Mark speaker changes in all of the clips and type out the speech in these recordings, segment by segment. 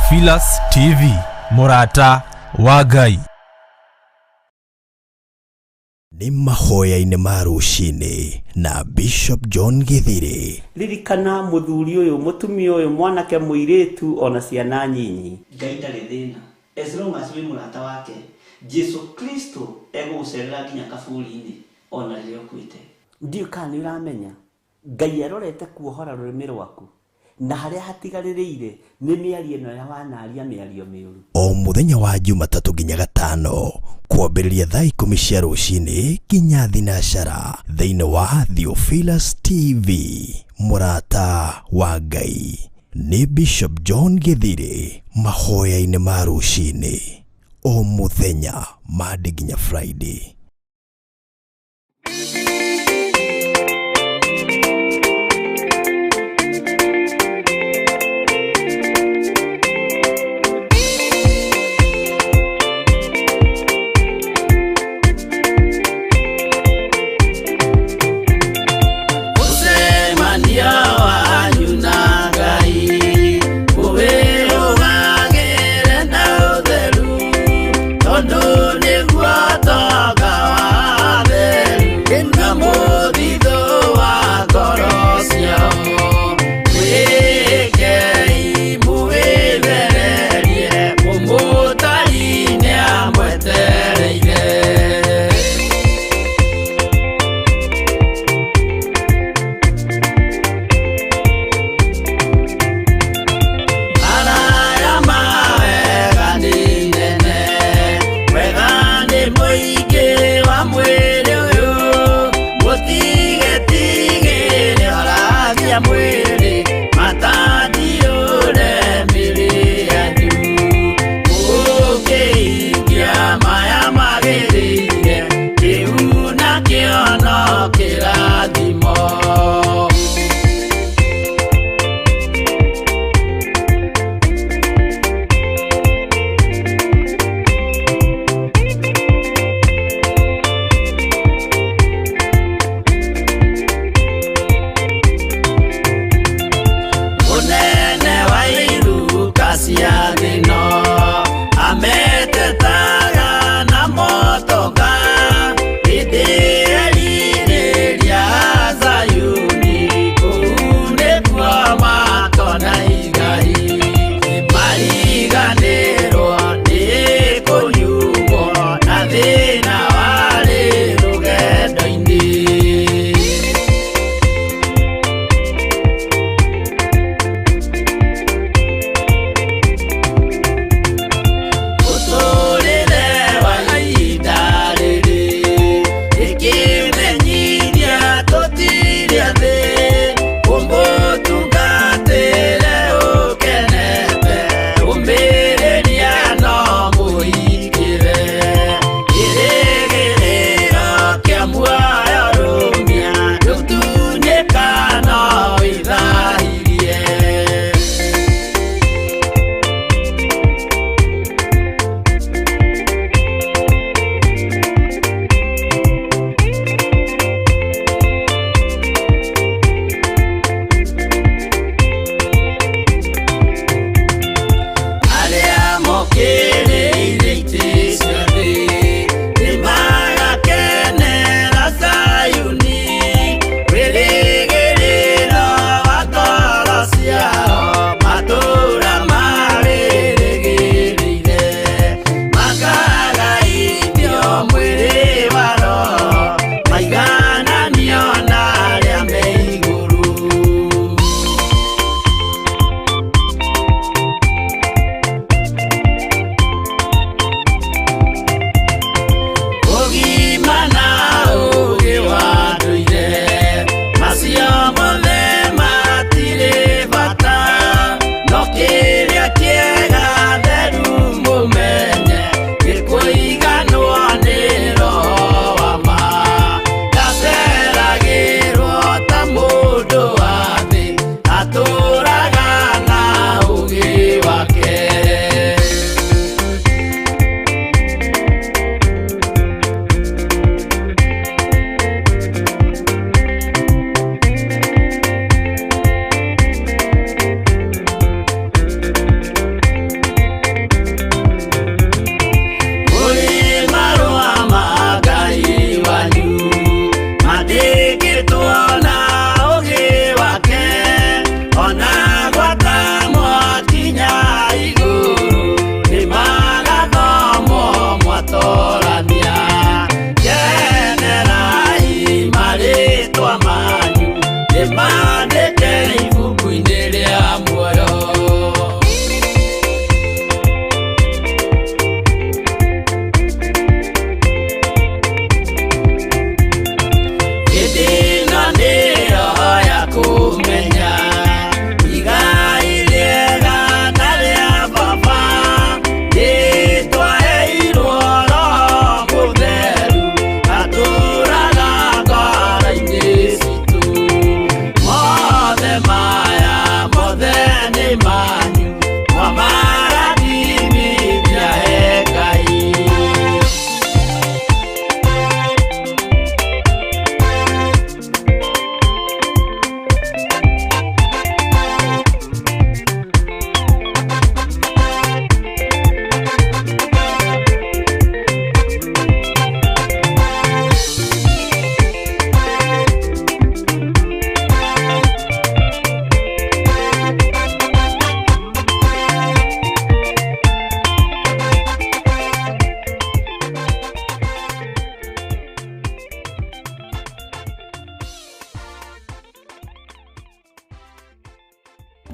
Speaker 1: Theophilus TV, mũrata wa Ngai.
Speaker 2: Nĩ mahoya-inĩ ma rũcinĩ na Bishop John Githiri.
Speaker 3: Ririkana mũthuri ũyũ, mũtumia ũyũ, mwanake, mũirĩtu ona ciana nyinyi.
Speaker 4: Ngai ndarĩ thĩna as long as wĩ mũrata wake. Jesu Kristo egũgũcerera nginya kaburi-inĩ ona rĩrĩa ũkuĩte.
Speaker 3: Ndiũĩ kana nĩ ũramenya Ngai arorete kuohora rũrĩmĩ rwaku na harĩa hatigarĩrĩire nĩ mĩario ĩno ya wanaria mĩario mĩũru.
Speaker 2: O mũthenya wa Jumatatũ nginya Gatano kwambĩrĩria thaa 10 cia rũcinĩ nginya thinacara thĩinĩ wa Theophilus TV, mũrata wa Ngai. Nĩ Bishop John Githiri mahoya-inĩ ma rũcinĩ o mũthenya Monday nginya Friday.
Speaker 5: Mũcemanio wanyu na Ngai ũwĩrũgagĩre na ũtheru, tondũ nĩguo tonga.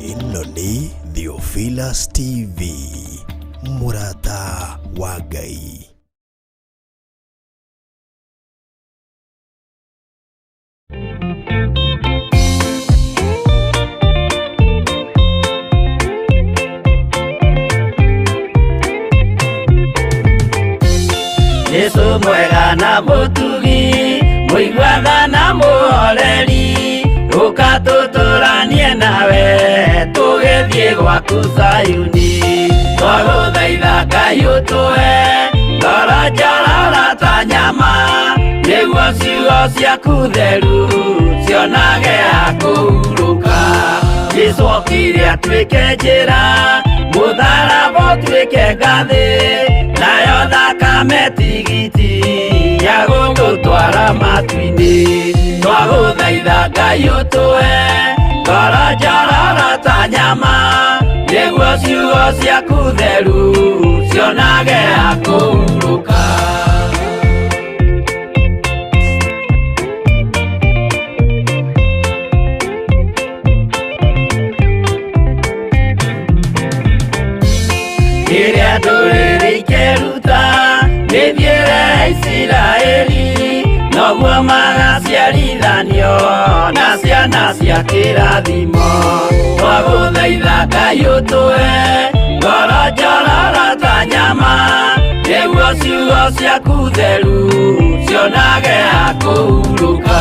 Speaker 2: Ĩno nĩ Theophilus TV, mũrata wa Ngai.
Speaker 5: Jesu mwega na mũtugi, mũiguaga na mũhoreri, ũka tũtũranie nawe tũgĩthiĩ gwaku Zayuni. Twagũthaitha Ngai ũtũhe ngoro njororo ta nyama, nĩguo ciugo ciaku theru cionage ha kũhurũka. Jesu okire atuĩke njĩra, mũtharaba ũtuĩke ngathĩ, nayo thakame tigiti ya gũgũtwara matu-inĩ. Twagũthaitha Ngai ũtũhe ngoro njororo ta nyama, nĩguo ciugo ciaku theru cionage ha kũhurũka. Rĩrĩa ndũrĩrĩ ikeruta mĩthiĩre ya Isiraeli, noguo magaciarithanio na ciana cia kĩrathimo. Twagũthaitha Ngai ũtũhe ngoro njororo ta nyama, nĩguo ciugo ciaku theru cionage ha kũhurũka.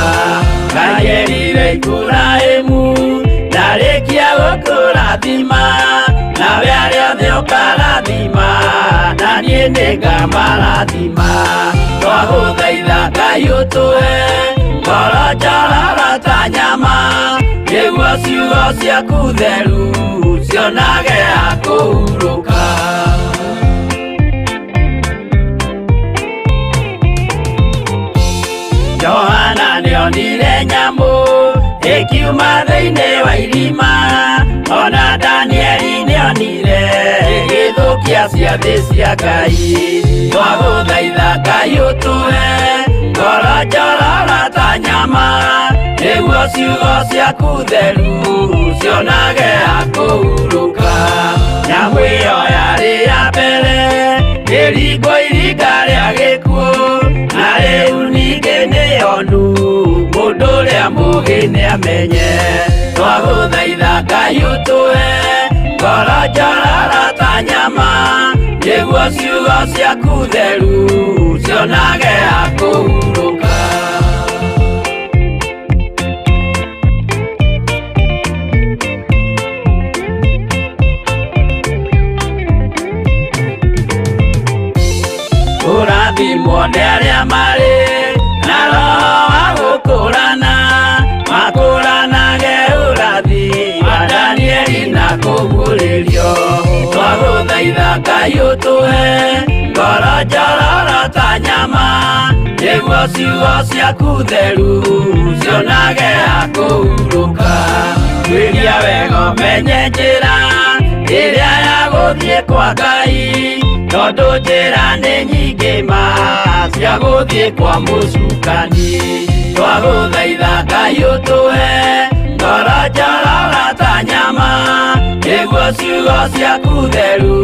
Speaker 5: Ngai erire Iburahĩmu ndarĩkia gũkũrathima, nawe arĩa othe ũkarathima, na niĩ nĩngamarathima. Twagũthaitha Ngai ũtũhe ngoro njororo ta nyama, nĩguo ciugo ciaku theru cionage ha kũhurũka. Johana nĩonire nyamũ ĩkiuma thĩinĩ wa irima, ona Danieli nĩonire ĩgĩthũkia ciathĩ cia Ngai. Twagũthaitha Ngai ũtũhe ngoro njororo ta nyama, nĩguo ciugo ciaku theru cionage ha kũhurũka. Nyamũ ĩyo yarĩ ya mbere ĩringwo iringa rĩa gĩkuũ, na rĩu ningĩ nĩyonu mũndũ ũrĩa mũũgĩ nĩamenye. Twagũthaitha Ngai ũtũhe ngoro njororo ta nyama, nĩguo ciugo ciaku theru cionage ha kũhurũka. Kũrathimwo nĩ arĩa marĩ na roho wa gũkũrana, makũranage ũrathi wa Danieli na kũguũrĩrio. Twagũthaitha Ngai ũtũhe ngoro njororo ta nyama, nĩguo ciugo ciaku theru cionage ha kũhurũka. Tuĩria wega ũmenye njĩra ĩrĩa ya gũthiĩ kwa Ngai, tondũ njĩra nĩ nyingĩ ma cia gũthiĩ kwa mũcukani. Twagũthaitha Ngai ũtũhe ngoro njororo ta nyama, nĩguo ciugo ciaku theru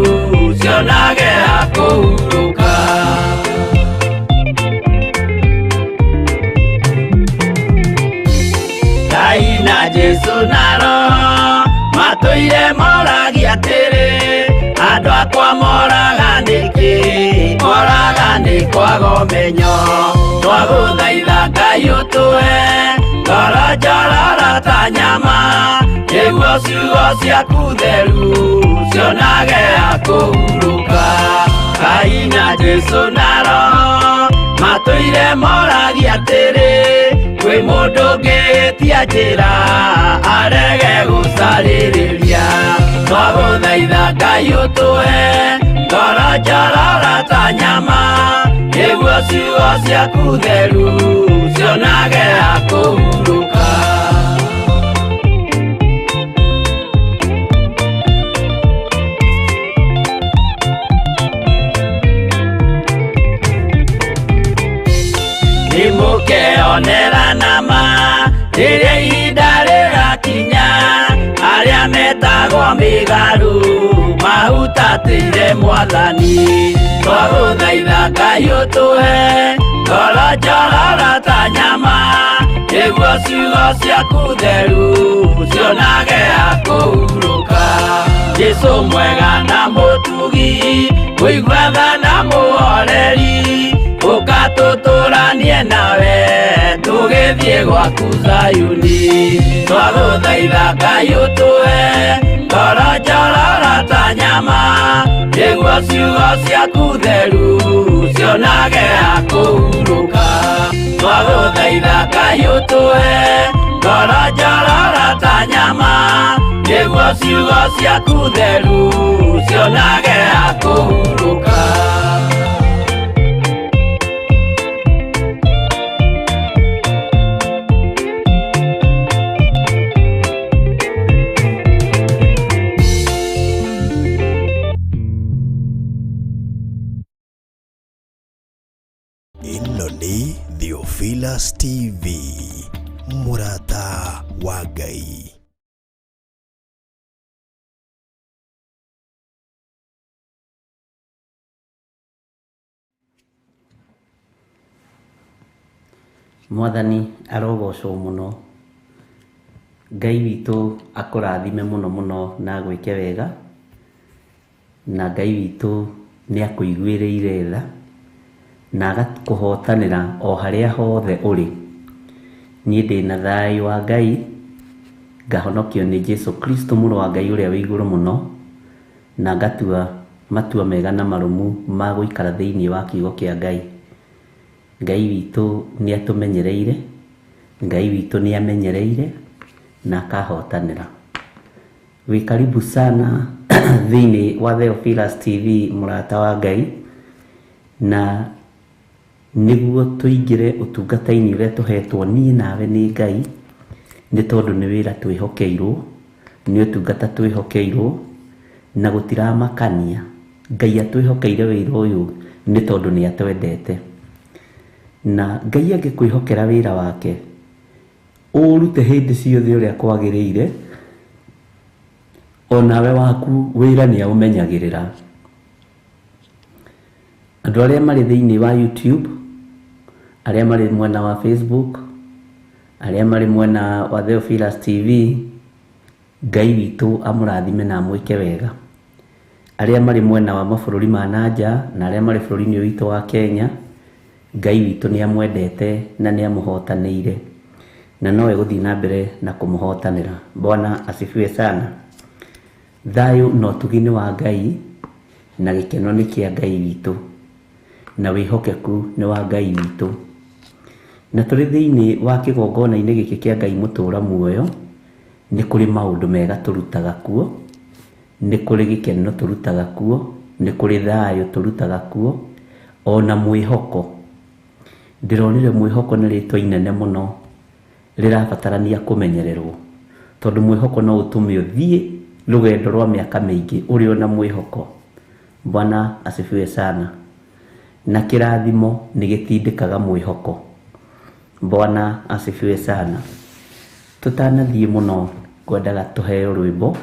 Speaker 5: cionage ha kũhurũka. Ngai na Jesu na Roho matũire moragia atĩrĩ, andũ akwa moraga nĩkĩ? Moraga nĩ kwaga ũmenyo. Twagũthaitha Ngai ũtũhe ngoro njororo ta nyama, nĩguo ciugo ciaku theru cionage ha kũhurũka. Ngai na Jesu na Roho matũire moragia atĩrĩ, kwĩ mũndũ ũngĩtia njĩra arege gũcarĩrĩria. Twagũthaitha Ngai ũtũhe ngoro njororo ta nyama, nĩguo ciugo ciaku theru cionage ha kũhurũka. Nĩmũkeonera nama rĩrĩa ihinda rĩgakinya, arĩa meta Mĩgaru mahutatĩire Mwathani. Twagũthaitha Ngai ũtũhe ngoro njororo ta nyama, nĩguo ciugo ciaku theru cionage ha kũhurũka. Jesũ mwega na mũtugi, kũigua tha na mũhoreri, ũka tũtũranie nawe tũgĩthiĩ gwaku Zayuni. Twagũthaitha Ngai ũtũhe ngoro njororo ta nyama, nĩguo ciugo ciaku theru cionage ha kũhurũka. Twagũthaitha Ngai ũtũhe ngoro njororo ta nyama, nĩguo ciugo ciaku theru cionage ha kũhurũka.
Speaker 2: Ĩno nĩ Theophilus TV, mũrata wa Ngai.
Speaker 3: Mwathani arogocwo mũno. Ngai witũ akũrathime mũno mũno na agwĩke wega, na Ngai witũ nĩ akũiguĩrĩire tha na agakũhotanĩra o harĩa hothe ũrĩ. Niĩ ndĩna thayũ wa Ngai, ngahonokio nĩ Jesũ Kristo mũrũ wa Ngai ũrĩa wĩ igũrũ mũno, na ngatua matua mega na marũmu ma gũikara thĩinĩ wa kiugo kĩa Ngai. Ngai witũ nĩ atũmenyereire, Ngai witũ nĩ amenyereire na akahotanĩra. Wĩ karibu sana thĩinĩ wa Theophilus TV, mũrata wa Ngai, na nĩguo tũingĩre ũtungata-inĩ ũrĩa tũhetwo niĩ nawe nĩ Ngai, nĩ tondũ nĩ wĩra twĩhokeirwo, nĩ ũtungata twĩhokeirwo, na gũtiramakania. Ngai atwĩhokeire wĩra ũyũ nĩ tondũ nĩ atwendete. Na Ngai angĩkwĩhokera wĩra wake, ũrute hĩndĩ ciothe ũrĩa kwagĩrĩire, onawe waku wĩra nĩ aũmenyagĩrĩra. Andũ arĩa marĩ thĩinĩ wa YouTube, arĩa marĩ mwena wa Facebook, arĩa marĩ mwena wa Theophilus TV, Ngai witũ amũrathime na amwĩke wega. Arĩa marĩ mwena wa mabũrũri ma nanja na arĩa marĩ bũrũri-inĩ ũyũ witũ wa Kenya, Ngai witũ nĩ amwendete na nĩ amũhotanĩire, na no egũthiĩ na mbere na kũmũhotanĩra. Bwana asifiwe sana. Thayũ na ũtugi nĩ wa Ngai, na gĩkeno nĩ kĩa Ngai witũ, na wĩhokeku nĩ wa Ngai witũ. Na tũrĩ thĩinĩ wa kĩgongona-inĩ gĩkĩ kĩa Ngai mũtũũra muoyo, nĩ kũrĩ maũndũ mega tũrutaga kuo, nĩ kũrĩ gĩkeno tũrutaga kuo, nĩ kũrĩ thayũ tũrutaga kuo, ona mwĩhoko. Ndĩronire mwĩhoko nĩ rĩtwa inene mũno rĩrabatarania kũmenyererwo, tondũ mwĩhoko no ũtũme ũthiĩ rũgendo rwa mĩaka mĩingĩ ũrĩ ona mwĩhoko. Bwana asifiwe sana. Na kĩrathimo nĩ gĩtindĩkaga mwĩhoko. Bwana asifiwe sana. Tũtanathiĩ mũno, ngwendaga tũheo rwĩmbo.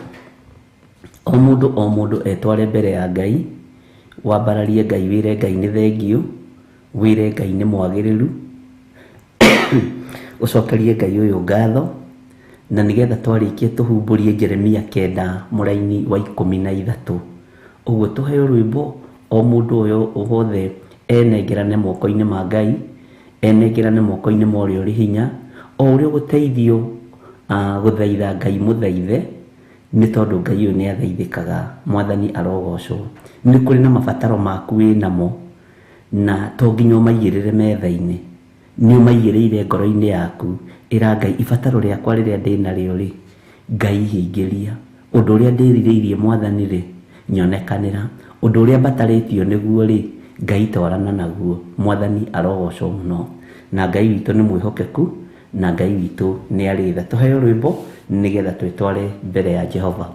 Speaker 3: O mũndũ o mũndũ etware mbere ya Ngai, wambararie Ngai, wĩre Ngai nĩ thengiũ, wĩre Ngai nĩ mwagĩrĩru, ũcokerie Ngai ũyũ ngatho, na nĩgetha twarĩkia tũhumbũrie Jeremia 9 mũraini wa 13. Ũguo tũheo rwĩmbo, o mũndũ ũyũ wothe enengerane moko-inĩ ma Ngai, enengerane moko-inĩ ma ũrĩa ũrĩ hinya, o ũrĩa ũgũteithio gũthaitha Ngai mũthaithe, nĩ tondũ Ngai ũyũ nĩ athaithĩkaga. Mwathani arogocwo. Nĩ kũrĩ na mabataro maku wĩ namo, na to nginya ũmaigĩrĩre metha-inĩ, nĩ ũmaigĩrĩire ngoro-inĩ yaku. Ĩra Ngai, ibataro rĩakwa rĩrĩa ndĩnarĩo rĩ, Ngai hingĩria. Ũndũ ũrĩa ndĩrirĩirie Mwathani rĩ, nyonekanĩra. Ũndũ ũrĩa mbatarĩtio nĩguo rĩ, Ngai twarana naguo. Mwathani arogocwo mũno. Na Ngai witũ nĩ mwĩhokeku, na Ngai witũ nĩ arĩ tha. Tũheo rwĩmbo nĩgetha twĩtware mbere ya Jehova.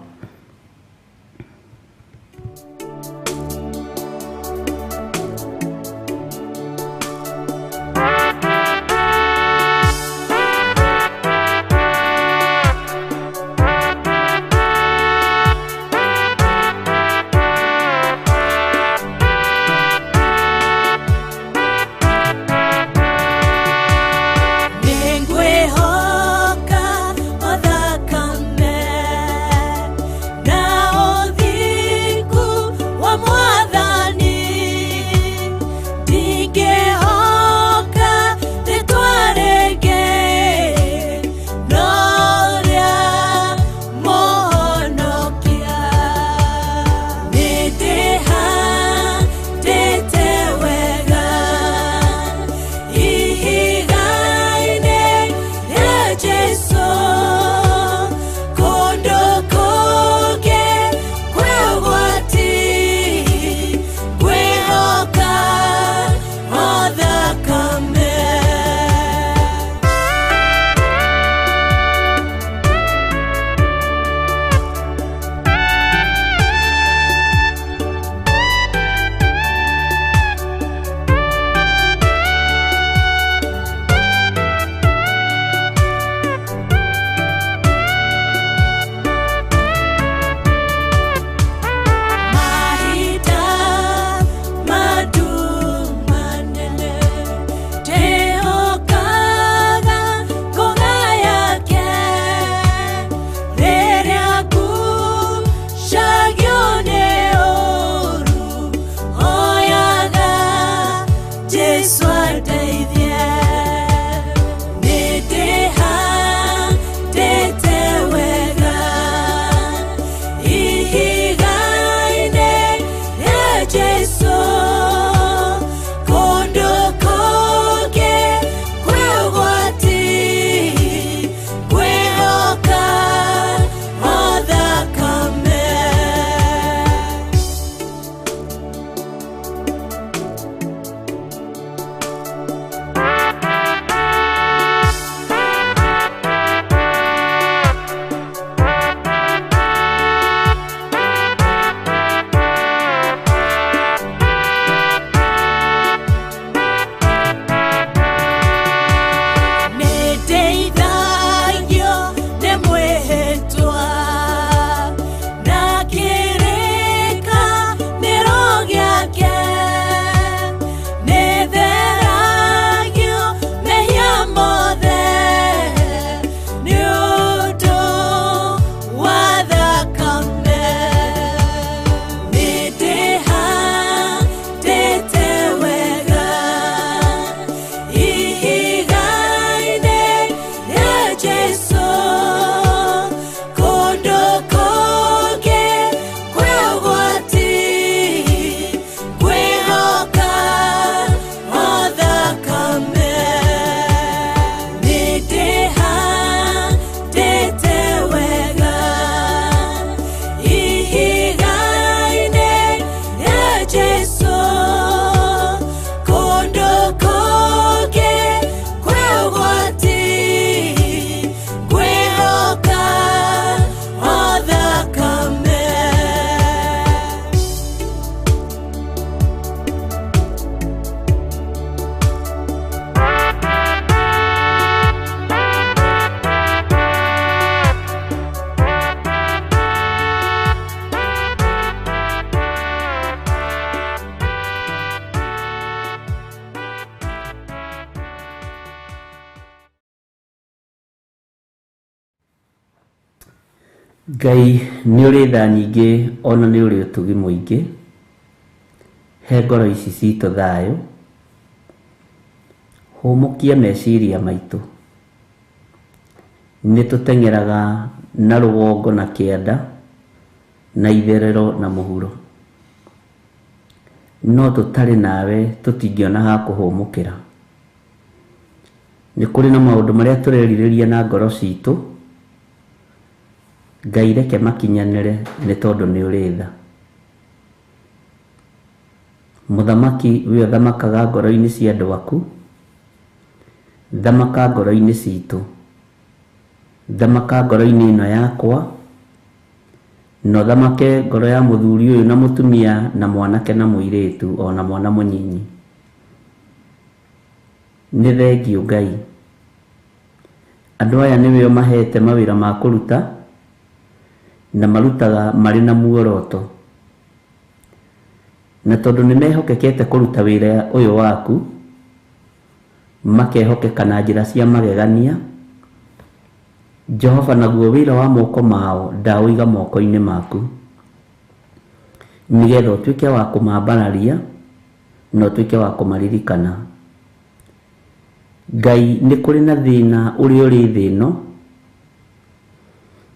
Speaker 3: Ngai nĩ ũrĩ tha nyingĩ ona nĩ ũrĩ ũtugi mũingĩ, he ngoro ici citũ thayũ, hũmũkia meciria maitũ. Nĩ tũteng'eraga na rũgongo na kĩanda, na itherero na mũhuro, no tũtarĩ nawe tũtingĩona ha kũhũmũkĩra. Nĩ kũrĩ na maũndũ marĩa tũrerirĩria na ngoro citũ, Ngai reke makinyanĩre nĩ tondũ nĩ ũrĩ tha. Mũthamaki we ũthamakaga ngoro-inĩ cia andũ aku, thamaka ngoro-inĩ citũ, thamaka ngoro-inĩ ĩno yakwa, na ũthamake ngoro ya mũthuri ũyũ na mũtumia na mwanake na mũirĩtu ona mwana mũnyinyi. Nĩ thengiũ Ngai. Andũ aya nĩwe ũmahete mawĩra ma kũruta, na marutaga marĩ na muoroto. Na tondũ nĩ mehokekete kũruta wĩra ũyũ waku, makehokeka na njĩra cia magegania, Jehova naguo wĩra wa moko mao ndaũiga moko-inĩ maku, nĩgetha ũtuĩke wa kũmambararia na ũtuĩke wa kũmaririkana. Ngai nĩ kũrĩ na thĩna ũrĩa ũrĩ thĩ ĩno,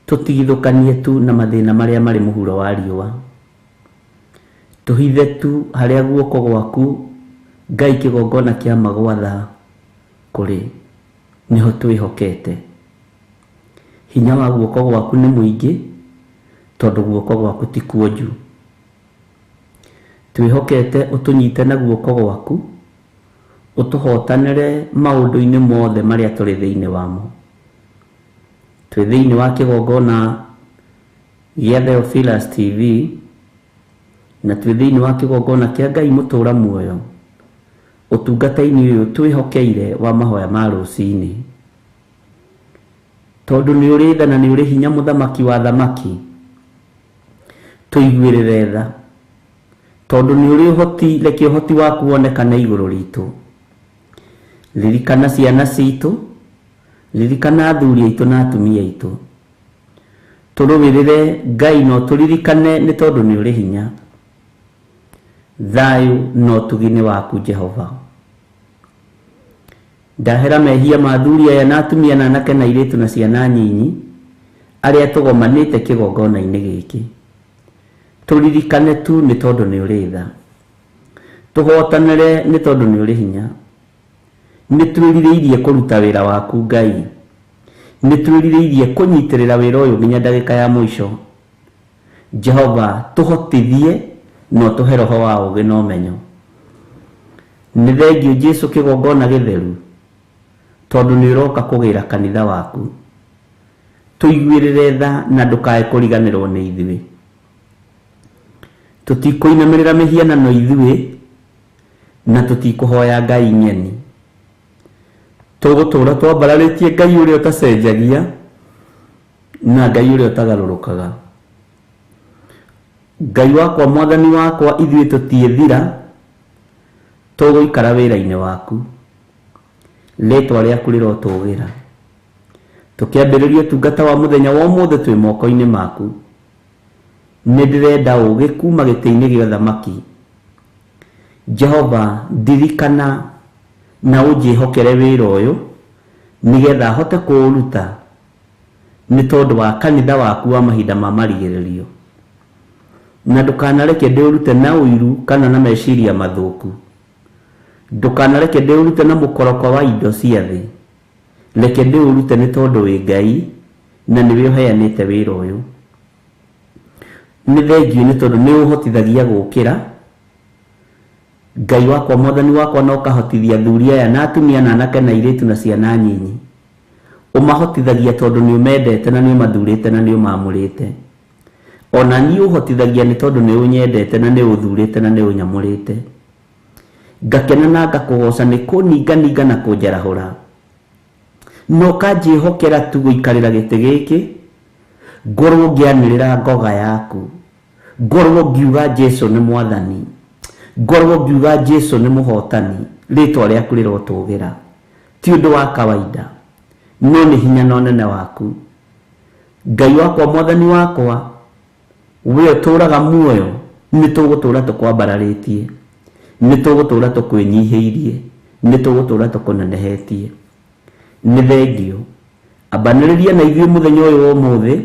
Speaker 3: tũtigithũkanie tu na mathĩna marĩa marĩ mũhuro wa riũa, tũhithe tu harĩa guoko gwaku Ngai kĩgongona kĩa magwatha kũrĩ, nĩho twĩhokete. Hinya wa guoko gwaku nĩ mũingĩ, tondũ guoko gwaku ti kuonju. Twĩhokete ũtũnyite na guoko gwaku, ũtũhotanĩre maũndũ-inĩ mothe marĩa tũrĩ thĩinĩ wamo. Twĩ thĩinĩ wa kĩgongona gĩa Theophilus TV, na twĩ thĩinĩ wa kĩgongona kĩa Ngai mũtũra muoyo, ũtungata-inĩ ũyũ twĩhokeire wa mahoya ma rũcinĩ. Tondũ nĩ ũrĩ tha na nĩ ũrĩ hinya mũthamaki wa thamaki, tũiguĩrĩre tha. Tondũ nĩ ũrĩ ũhoti, reke ũhoti waku wonekane igũrũ ritũ. Ririkana ciana citũ, ririkana athuri aitũ na atumia aitũ. Tũrũĩrĩre Ngai na ũtũririkane nĩ tondũ nĩ ũrĩ hinya. Thayũ na ũtugi nĩ waku Jehova. Ndahera mehia ma athuri aya na atumia na anake na airĩtu na ciana nyinyi arĩa tũgomanĩte kĩgongona-inĩ gĩkĩ. Tũririkane tu nĩ tondũ nĩ ũrĩ tha. Tũhotanĩre nĩ tondũ nĩ ũrĩ hinya. Nĩ twĩrirĩirie kũruta wĩra waku Ngai. Nĩ twĩrirĩirie kũnyitĩrĩra wĩra ũyũ nginya ndagĩka ya mũico. Jehova tũhotithie na ũtũhe roho wa ũũgĩ na ũmenyo. Nĩ thengiũ Jesu kĩgongona gĩtheru, tondũ nĩ ũroka kũgĩra kanitha waku. Tũiguĩrĩre tha na ndũkae kũriganĩrwo nĩ ithuĩ. Tũtikũinamĩrĩra mĩhianano ithuĩ, na tũtikũhoya Ngai ng'eni. Tũgũtũũra twambararĩtie Ngai ũrĩa ũtacenjagia na Ngai ũrĩa ũtagarũrũkaga. Ngai wakwa, mwathani wakwa, ithuĩ tũtiĩthira, tũgũikara wĩra-inĩ waku. Rĩtwa rĩaku rĩrotũgĩra. Tũkĩambĩrĩria ũtungata wa mũthenya wa ũmũthĩ twĩ moko-inĩ maku. Nĩ ndĩrenda ũũgĩ kuma gĩtĩ-inĩ gĩa ũthamaki. Jehova, ndirikana na ũnjĩhokere wĩra ũyũ nĩgetha hote kũũruta nĩ tondũ wa kanitha waku wa mahinda ma marigĩrĩrio. Na ndũkanareke ndĩũrute na ũiru kana na meciria mathũku. Ndũkanareke ndĩũrute na mũkoroko wa indo cia thĩ. Reke ndĩũrute nĩ tondũ wĩ Ngai na nĩwe ũheanĩte wĩra ũyũ. Nĩ thengiũ nĩ tondũ nĩ ũhotithagia gũkĩra. Ngai wakwa, mwathani wakwa, na ũkahotithia athuri aya na atumia na anake na airĩtu na ciana nyinyi. Ũmahotithagia tondũ nĩ ũmendete na nĩ ũmathurĩte na nĩ ũmamũrĩte. Ona niĩ ũhotithagia nĩ tondũ nĩ ũnyendete na nĩ ũthurĩte na nĩ ũnyamũrĩte. Ngakena na ngakũgoca nĩ kũninganinga na kũnjarahũra. Na ũkanjĩhokera tu gũikarĩra gĩtĩ gĩkĩ, ngorwo ngĩanĩrĩra ngoga yaku, ngorwo ngiuga Jesu nĩ mwathani, ngorwo ngiuga Jesu nĩ mũhotani, rĩtwa rĩaku rĩrotũgĩra. Ti ũndũ wa kawaida, no nĩ hinya na ũnene waku. Ngai wakwa mwathani wakwa we ũtũũraga muoyo nĩ tũgũtũũra tũkwambararĩtie, nĩ tũgũtũũra tũkwĩnyihĩirie, nĩ tũgũtũũra tũkũnenehetie. Nĩ thengio ambanĩrĩria na ithuĩ mũthenya ũyũ wa ũmũthĩ,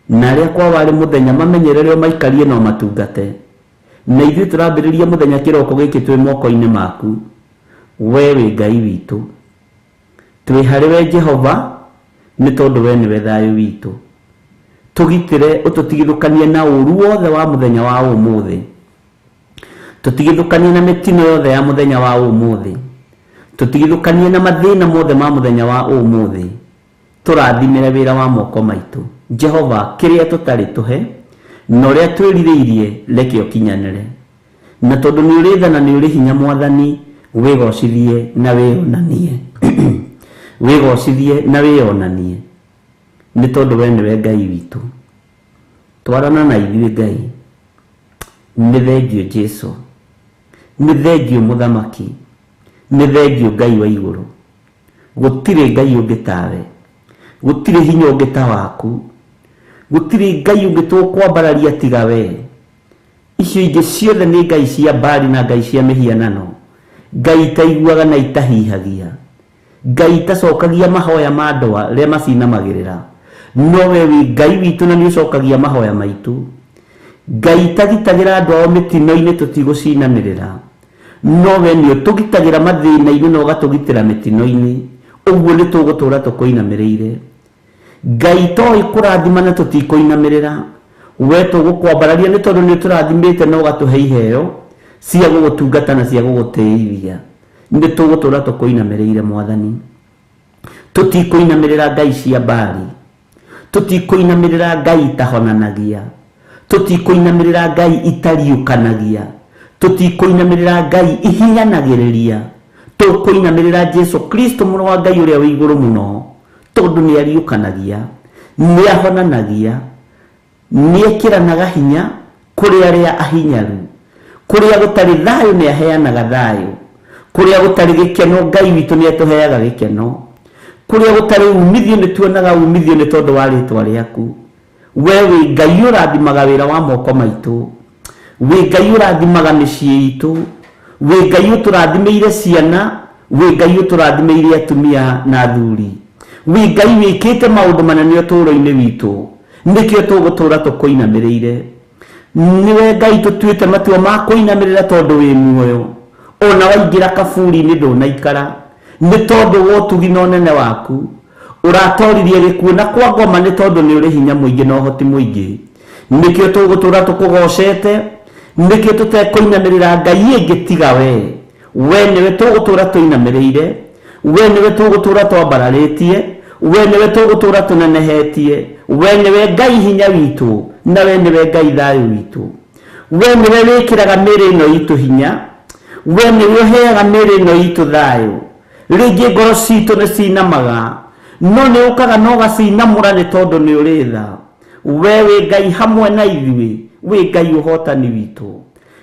Speaker 3: na arĩa kwa warĩ mũthenya mamenyerere o maikarie no matungate, na ithuĩ tũrambĩrĩria mũthenya kĩroko gĩkĩ twĩ moko-inĩ maku. We wĩ Ngai witũ, twĩ harĩ we Jehova, nĩ tondũ we nĩwe thayũ witũ. Tũgitĩre ũtũtigithũkanie na ũru wothe wa mũthenya wa ũmũthĩ, tũtigithũkanie na mĩtino yothe ya mũthenya wa ũmũthĩ, tũtigithũkanie na mathĩna mothe ma mũthenya wa ũmũthĩ. Tũrathimĩre wĩra wa moko maitũ Jehova, kĩrĩa tũtarĩ tũhe na ũrĩa twĩrirĩirie reke ũkinyanĩre, na tondũ nĩ ũrĩ tha na nĩ ũrĩ hinya mwathani, wĩgocithie na wĩonanie wĩgocithie na wĩonanie, nĩ tondũ we nĩwe Ngai witũ. Twarana na ithuĩ Ngai. Nĩ thengio Jesu, nĩ thengio mũthamaki, nĩ thengio Ngai wa igũrũ. Gũtirĩ Ngai ũngĩ tawe, gũtirĩ hinya ũngĩ ta waku, gũtirĩ Ngai ũngĩ tũkwambararia tiga we. Icio ingĩ ciothe nĩ ngai cia mbari na ngai cia mĩhianano, ngai itaiguaga na itahihagia, ngai itacokagia mahoya ma andũ arĩa macinamagĩrĩra. No we wĩ Ngai witũ na nĩ ũcokagia mahoya maitũ. Ngai itagitagĩra andũ ao mĩtino-inĩ tũtigũcinamĩrĩra, no we nĩ ũtũgitagĩra mathĩna-inĩ na ũgatũgitĩra mĩtino-inĩ. Ũguo nĩ tũgũtũũra tũkũinamĩrĩire. Ngai toĩ kũrathima na tũtikũinamĩrĩra, we tũgũkwambararia nĩ tondũ nĩ ũtũrathimĩte na ũgatũhe iheo cia gũgũtungata na cia gũgũtĩithia. Nĩ tũgũtũũra tũkũinamĩrĩire mwathani. Tũtikũinamĩrĩra ngai cia mbari, tũtikũinamĩrĩra ngai itahonanagia, tũtikũinamĩrĩra ngai itariũkanagia, tũtikũinamĩrĩra ngai ihinyanagĩrĩria. Tũkũinamĩrĩra Jesu Kristo mũrũ wa Ngai ũrĩa wĩ igũrũ mũno, tondũ nĩ ariũkanagia, nĩ ahonanagia, nĩ ekĩranaga hinya kũrĩ arĩa ahinyaru. Kũrĩa gũtarĩ thayũ nĩ aheanaga thayũ, kũrĩa gũtarĩ gĩkeno Ngai witũ nĩ atũheaga gĩkeno, kũrĩa gũtarĩ umithio nĩ tuonaga umithio nĩ tondũ wa rĩtwa rĩaku. We wĩ Ngai ũrathimaga wĩra wa moko maitũ, wĩ Ngai ũrathimaga mĩciĩ itũ, wĩ Ngai ũtũrathimĩire ciana, wĩ Ngai ũtũrathimĩire atumia na athuri, wĩ Ngai wĩkĩte maũndũ manene ũtũũro-inĩ witũ, nĩkĩo tũgũtũũra tũkũinamĩrĩire. Nĩwe Ngai tũtuĩte matua ma kũinamĩrĩra tondũ wĩ muoyo, ona waingĩra kaburi-inĩ ndũnaikara, nĩ tondũ wa ũtugi na ũnene waku. Ũratoririe gĩkuũ na kwa ngoma nĩ tondũ nĩ ũrĩ hinya mũingĩ na ũhoti mũingĩ. Nĩkĩo tũgũtũũra tũkũgocete, nĩkĩo tũtekũinamĩrĩra ngai ĩngĩ tiga we. We nĩwe tũgũtũũra tũinamĩrĩire, we nĩwe tũgũtũũra twambararĩtie, we nĩwe tũgũtũũra tũnenehetie, we nĩwe Ngai hinya witũ, na we nĩwe Ngai thayũ witũ. We nĩwe wĩkĩraga mĩĩrĩ ĩno itũ hinya, we nĩwe ũheaga mĩĩrĩ ĩno itũ thayũ. Rĩngĩ ngoro citũ nĩ cinamaga, no nĩ ũkaga na ũgacinamũra nĩ tondũ nĩ ũrĩ tha. We wĩ Ngai hamwe na ithuĩ, wĩ Ngai ũhotani witũ.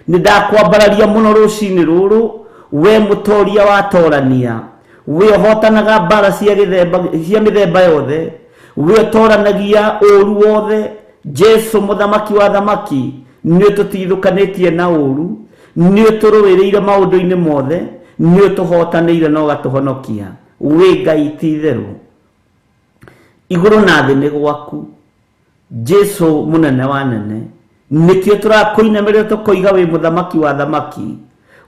Speaker 3: Nĩ ndakwambararia mũno rũcinĩ rũrũ, we mũtoria wa torania, we ũhotanaga mbara cia gĩthemba cia mĩthemba yothe, we ũtoranagia ũru wothe. Jesu mũthamaki wa thamaki, nĩ ũtũtigithũkanĩtie na ũru, nĩ ũtũrũĩrĩire maũndũ-inĩ mothe, nĩ ũtũhotanĩire na ũgatũhonokia. Wĩ Ngai ti itherũ, igũrũ na thĩ nĩ gwaku. Jesu mũnene wa nene, nĩkĩo tũrakũinamĩrĩra tũkoiga wĩ mũthamaki wa thamaki,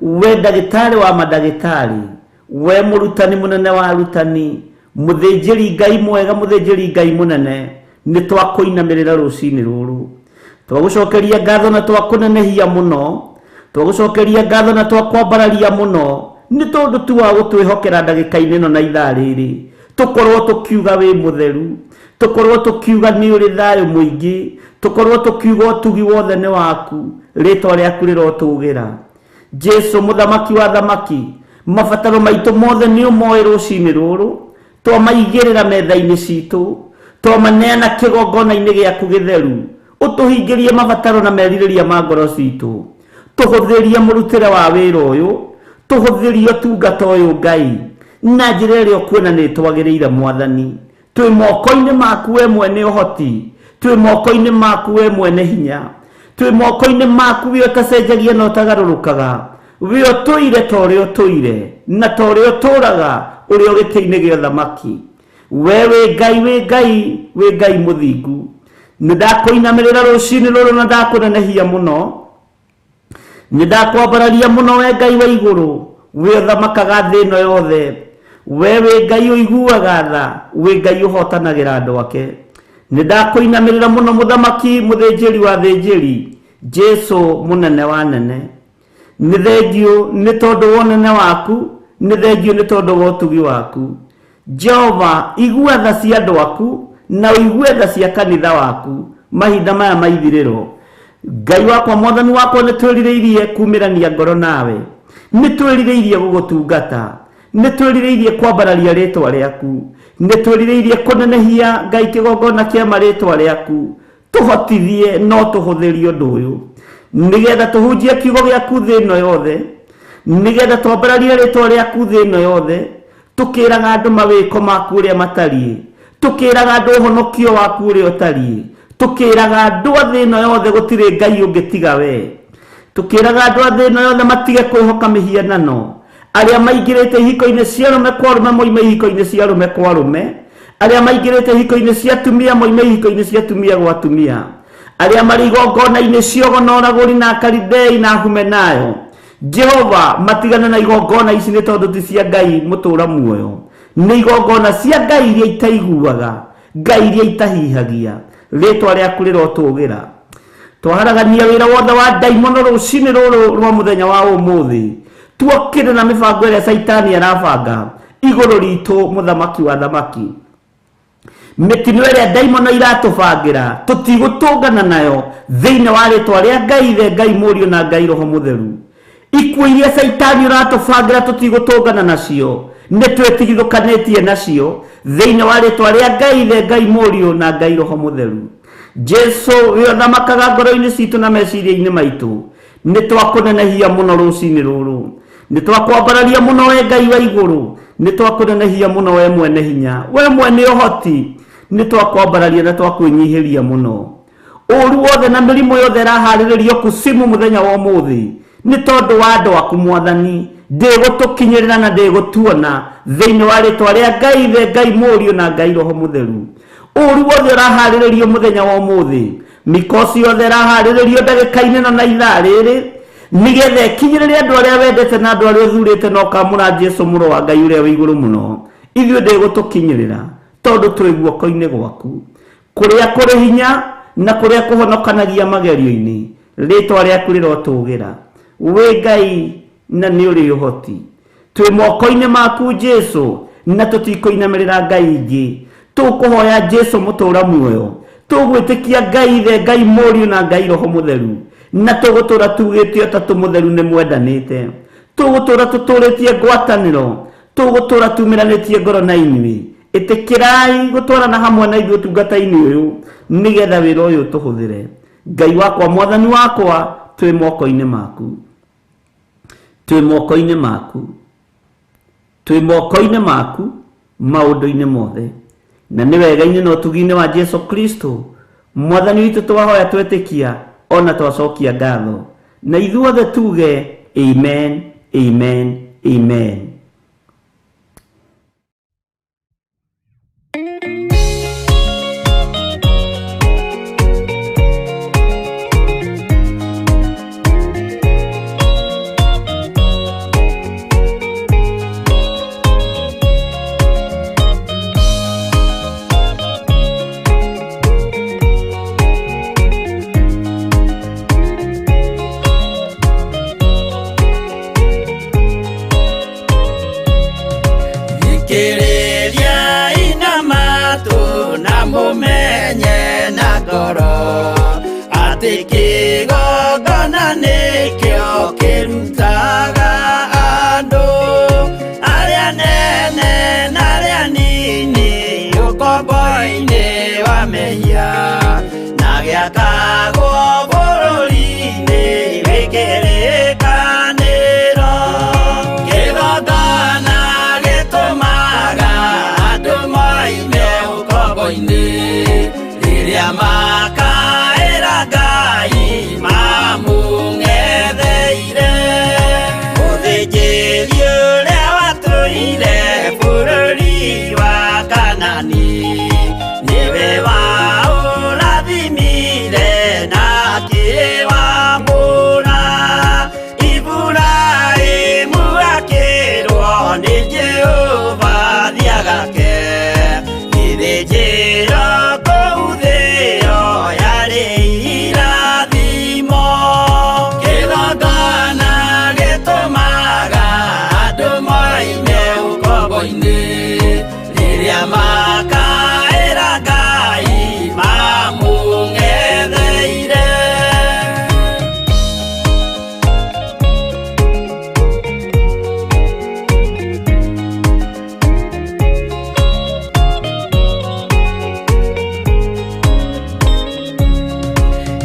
Speaker 3: we ndagĩtarĩ wa mandagĩtarĩ, we mũrutani mũnene wa arutani, mũthĩnjĩri Ngai mwega, mũthĩnjĩri Ngai mũnene. Nĩ twakũinamĩrĩra rũcinĩ rũrũ, twagũcokeria ngatho na twakũnenehia mũno, twagũcokeria ngatho na twakwambararia mũno, nĩ tondũ tu wa gũtwĩhokera ndagĩka-inĩ ĩno na ithaa rĩrĩ, tũkorwo tũkiuga wĩ mũtheru, tũkorwo tũkiuga nĩ ũrĩ thayũ mũingĩ, tũkorwo tũkiuga ũtugi wothe nĩ waku, rĩtwa rĩaku rĩrotũgĩra. Jesu mũthamaki wa thamaki, mabataro maitũ mothe nĩ ũmoĩ rũcinĩ rũrũ, twamaigĩrĩra metha-inĩ citũ, twamaneana kĩgongona-inĩ gĩaku gĩtheru, ũtũhingĩrie mabataro na merirĩria ma ngoro citũ, tũhũthĩrie mũrutĩre wa wĩra ũyũ, tũhũthĩrie ũtungata ũyũ Ngai na njĩra ĩrĩa ũkuona nĩ twagĩrĩire mwathani.
Speaker 4: Twĩ moko-inĩ maku we mwene ũhoti, twĩ moko-inĩ maku we mwene hinya, twĩ moko-inĩ maku we ũtacenjagia na ũtagarũrũkaga, we ũtũire ta ũrĩa ũtũire na ta ũrĩa ũtũraga ũrĩ o gĩtĩ-inĩ gĩa ũthamaki. We wĩ Ngai, wĩ Ngai, wĩ Ngai mũthingu. Nĩ ndakũinamĩrĩra rũcinĩ rũrũ na ndakũnenehia mũno, nĩ ndakwambararia mũno we Ngai wa igũrũ, we ũthamakaga thĩ ĩno yothe. We wĩ Ngai ũiguaga tha, wĩ Ngai ũhotanagĩra andũ ake. Nĩ ndakũinamĩrĩra mũno mũthamaki, mũthĩnjĩri wa thĩnjĩri, Jesu mũnene wa nene. Nĩ thengiũ nĩ tondũ wa ũnene waku, nĩ thengiũ nĩ tondũ wa ũtugi waku. Jehova, igua tha cia andũ aku na ũigue tha cia kanitha waku mahinda maya ma ithirĩro. Ngai wakwa, mwathani wakwa, nĩ twĩrirĩirie kumĩrania ngoro nawe, nĩ twĩrirĩirie gũgũtungata, nĩ twĩrirĩirie kwambararia rĩtwa rĩaku, nĩ twĩrirĩirie kũnenehia Ngai kĩgongona kĩa marĩtwa rĩaku. Tũhotithie no tũhũthĩrie ũndũ ũyũ nĩgetha tũhunjie kiugo gĩaku thĩ ĩno yothe, nĩgetha twambararie rĩtwa rĩaku thĩ ĩno yothe, tũkĩraga andũ mawĩko maku ũrĩa matariĩ, tũkĩraga andũ ũhonokio waku ũrĩa ũtariĩ, tũkĩraga andũ a thĩ ĩno yothe gũtirĩ Ngai ũngĩ tiga we, tũkĩraga andũ a thĩ ĩno yothe matige kwĩhoka mĩhianano, arĩa maingĩrĩte ihiko-inĩ cia arũme kwa arũme moime ihiko-inĩ cia arũme kwa arũme, arĩa maingĩrĩte ihiko-inĩ cia atumia moime ihiko-inĩ cia atumia gwa atumia, arĩa marĩ igongona-inĩ cia ũgo na ũragũri na akaridei na ahumenayo. Jehova, matigane na igongona ici nĩ tondũ ti cia Ngai mũtũra muoyo, nĩ igongona cia Ngai iria itaiguaga, Ngai iria itahihagia. Rĩtwa rĩaku rĩrotũgĩra. Twaharagania wĩra wothe wa ndaimono rũcinĩ rũrũ rwa mũthenya wa ũmũthĩ, tuokĩre na mĩbango ĩrĩa Caitani arabanga igũrũ ritũ, mũthamaki wa thamaki. Mĩtino ĩrĩa ndaimono iratũbangĩra tũtigũtũngana nayo thĩinĩ wa rĩtwa rĩa Ngai Ithe, Ngai Mũriũ na Ngai Roho Mũtheru. Ikuũ iria Caitani ũratũbangĩra tũtigũtũngana nacio, nĩ twĩtigithũkanĩtie nacio thĩinĩ wa rĩtwa rĩa Ngai Ithe, Ngai Mũriũ na Ngai Roho Mũtheru. Jesu, we ũthamakaga ngoro-inĩ citũ na meciria-inĩ maitũ, nĩ twakũnenehia mũno rũcinĩ rũrũ, nĩ twakwambararia mũno we Ngai wa igũrũ, nĩ twakũnenehia mũno we mwene hinya, we mwene ũhoti, nĩ twakwambararia na twakwĩnyihĩria mũno. Ũru wothe na mĩrimũ yothe ĩraharĩrĩrio kusimu mũthenya wa ũmũthĩ nĩ tondũ wa andũ aku mwathani, ndĩgũtũkinyĩrĩra na ndĩgũtuona thĩinĩ wa rĩtwa rĩa Ngai Ithe, Ngai Mũriũ na Ngai Roho Mũtheru. Ũru wothe ũraharĩrĩrio mũthenya wa ũmũthĩ, mikosi yothe ĩraharĩrĩrio ndagĩka-inĩ ĩno na ithaa rĩrĩ, nĩgetha ĩkinyĩrĩre andũ arĩa wendete na andũ arĩa ũthurĩte na ũkamũra Jesu mũrũ wa Ngai ũrĩa wĩ igũrũ mũno, ithuĩ ndĩgũtũkinyĩrĩra tondũ twĩ guoko-inĩ gwaku kũrĩa kũrĩ hinya na kũrĩa kũhonokanagia magerio-inĩ. Rĩtwa rĩaku rĩrotũgĩra. Wĩ Ngai na nĩ ũrĩ ũhoti. Twĩ moko-inĩ maku Jesu na tũtikũinamĩrĩra Ngai ingĩ. Tũkũhoya Jesu mũtũra muoyo, tũgwĩtĩkia Ngai Ithe, Ngai Mũriũ na Ngai Roho Mũtheru, na tũgũtũra tugĩte ũtatũ mũtheru nĩ mwendanĩte, tũgũtũra tũtũrĩtie ngwatanĩro, tũgũtũra tumĩranĩtie ngoro na inyuĩ. Ĩtĩkĩrai gũtwarana hamwe na ithuĩ ũtungata-inĩ ũyũ nĩgetha wĩra ũyũ tũhũthĩre. Ngai wakwa, mwathani wakwa, twĩ moko-inĩ maku, twĩ moko-inĩ maku, twĩ moko-inĩ maku maũndũ-inĩ mothe, na nĩ wega-inĩ na ũtugi-inĩ wa Jesu Kristo mwathani witũ twahoya twetĩkia ona twacokia ngatho, na ithuothe tuge amen, amen, amen.
Speaker 5: Kĩgongona nĩkĩo kĩrutaga andũ arĩa nene na arĩa nini ũkombo-inĩ wa mehia, na gĩakagwo bũrũri-inĩ wĩ kĩrĩkanĩro. Kĩgongona gĩtũmaga andũ moime ũkombo. ũkombo-inĩ rĩrĩa makaĩra Ngai mamũng'etheire mũthĩnjĩri ũrĩa watũire bũrũri wa Kanani nĩwe waũrathimire na akĩwamũra Iburahĩmu akĩrwo nĩ Jehova thiagake gĩthĩnjĩro kũu thĩo yarĩ irathimo kĩgongona gĩtũmaga andũ moime ũkombo-inĩ rĩrĩa makaĩra Ngai mamũng'etheire.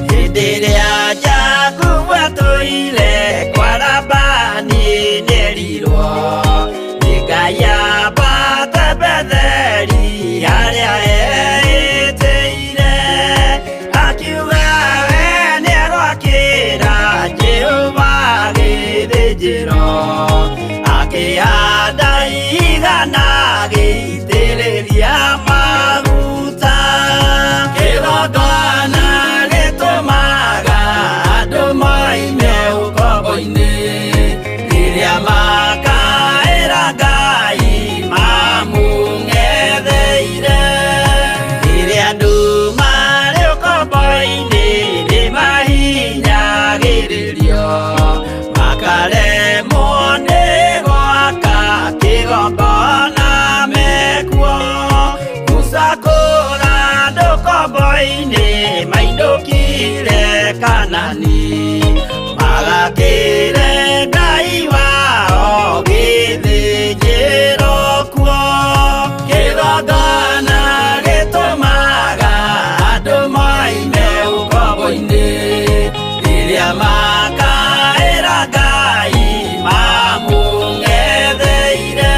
Speaker 5: Hĩndĩ ĩrĩa Jakubu atũire kwa Labani nĩerirwo nĩ Ngai ambate Betheli harĩa eĩtĩire akiuga we nĩegwakĩra Jehova gĩthĩnjĩro akĩhanda igana agĩitĩrĩria maguta kĩgongona gĩtũmaga andũ moime ũkombo-inĩ rĩrĩa makaĩra Ngai mamũng'etheire rĩrĩa andũ marĩ ũkombo-inĩ nĩmahinyagĩrĩrio makaremwo nĩ gwaka kĩgongona mekuo Musa kũra andũ ũkombo-inĩ mainũkire Kanani magakĩre Ngai wao gĩthĩnjĩro kuo kĩgongona gĩtũmaga andũ moime ũkombo-inĩ rĩrĩa makaĩra Ngai mamũng'etheire.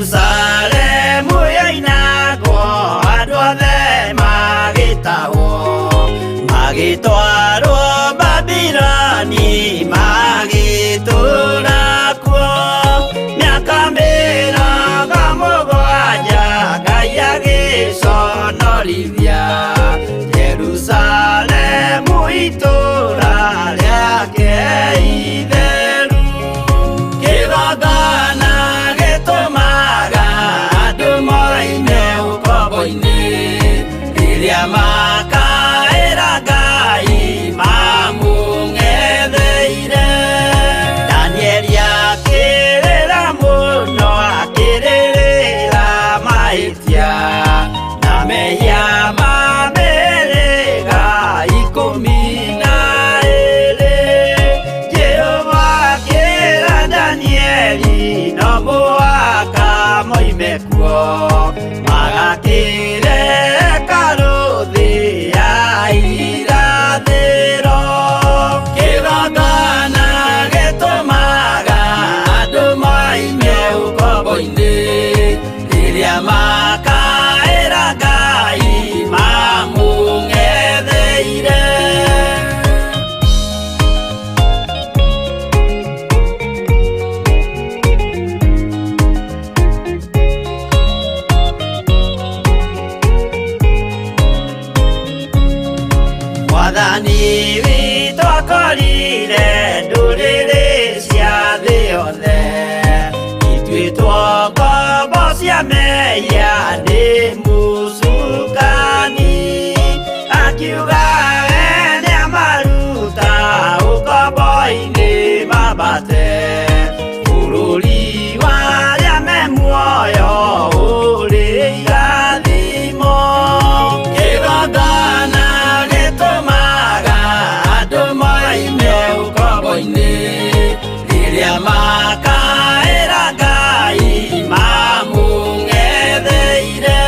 Speaker 5: Jerusalemu yoinagwo andũ othe magĩtahwo magĩtwarwo Babiloni magĩtũũra kuo mĩaka 70 Ngai agĩconorithia Jerusalemu itũũra rĩake itheru kĩgongona gĩtũmaga andũ moime ũkombo-inĩ rĩrĩa makaĩra Ngai mamũng'etheire Danieli akĩrĩra mũno akĩrĩrĩra mahĩtia na mehia ma mĩhĩrĩga 12 Jehova akĩra Danieli no mũhaka moime kuo magakĩre hekarũ thĩ ya irathĩro kĩgongona gĩtũmaga andũ moime ũkombo-inĩ rĩrĩa makaĩra Ngai mamũng'etheire. Mwathani witũ akorire ndũrĩrĩ cia thĩ yothe ituĩtwo ngombo cia mehia nĩ mũcukani akiuga we nĩamaruta ũkombo-inĩ mambate bũrũri wa arĩa me muoyo ũrĩ irathimo kĩgongona gĩtũmaga andũ moime ũkombo-inĩ rĩrĩa makaĩra Ngai mamũng'etheire.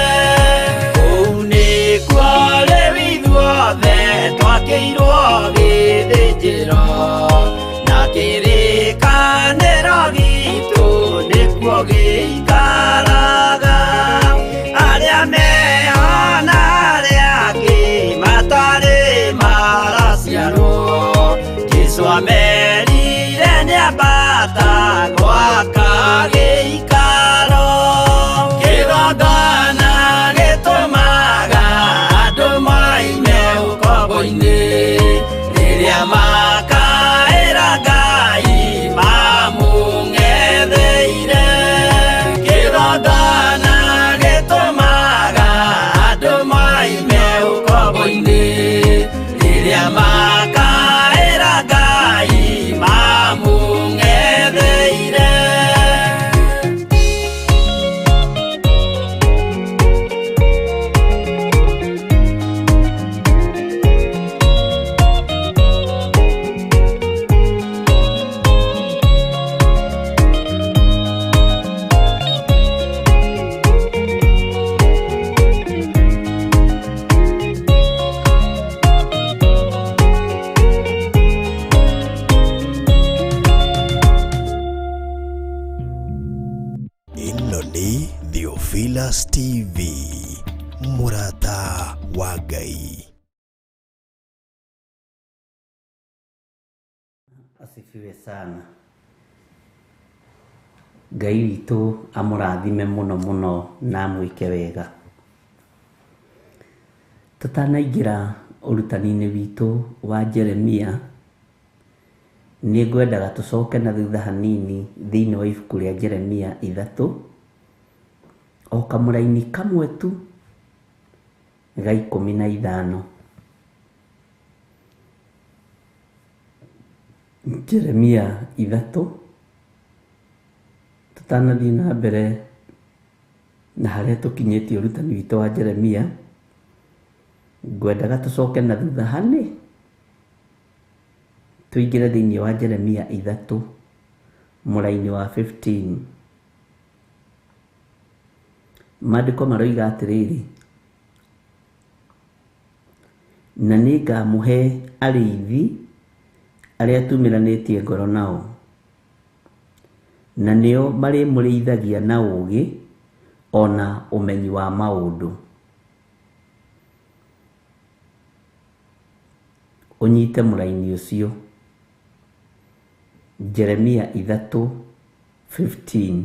Speaker 2: Theophilus TV, mũrata wa Ngai.
Speaker 3: Asifiwe sana. Ngai witũ amũrathime mũno mũno na amwĩke wega. Tũtanaingĩra ũrutani-inĩ witũ wa Jeremia, nĩ ngwendaga tũcoke na thutha hanini thĩinĩ wa ibuku rĩa Jeremia 3, o kamũraini kamwe tu ga 15. Jeremia 3, tũtanathiĩ na mbere na harĩa tũkinyĩtie ũrutani witũ wa Jeremia, ngwendaga tũcoke na thutha hanĩ tũingĩre thĩinĩ wa Jeremia 3 mũraini wa 15. Maandĩko maroiga atĩrĩrĩ, na nĩngamũhe arĩithi arĩa tumĩranĩtie ngoro nao, na nĩo marĩmũrĩithagia na ũũgĩ ona ũmenyi wa maũndũ. Ũnyite mũraini ũcio, Jeremia 3:15,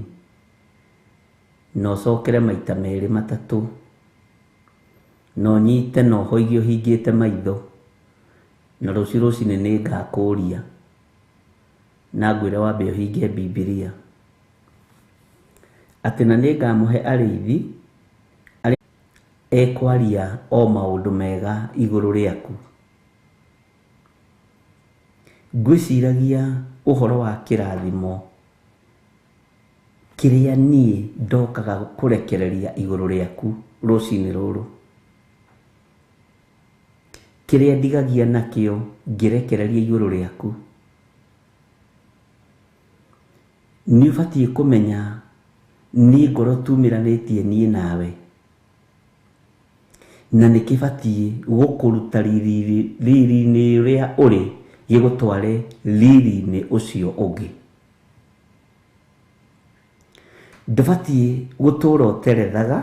Speaker 3: na ũcokere maita merĩ matatũ, na ũnyite na ũhoigie ũhingĩte maitho, na rũciũ rũcinĩ nĩngakũũria na ngwĩre wambe ũhinge Bibilia, atĩ na nĩngamũhe arĩithi arĩa ekwaria o maũndũ mega igũrũ rĩaku. Ngwĩciragia ũhoro wa kĩrathimo kĩrĩa niĩ ndokaga kũrekereria igũrũ rĩaku rũcinĩ rũrũ, kĩrĩa ndigagia nakĩo ngĩrekereria igũrũ rĩaku. Nĩ ũbatiĩ kũmenya nĩ ngoro tumĩranĩtie niĩ nawe, na nĩ kĩbatiĩ gũkũruta riri-inĩ ũrĩa ũrĩ gĩgũtware riri-inĩ ũcio ũngĩ. Ndũbatiĩ gũtũra ũterethaga,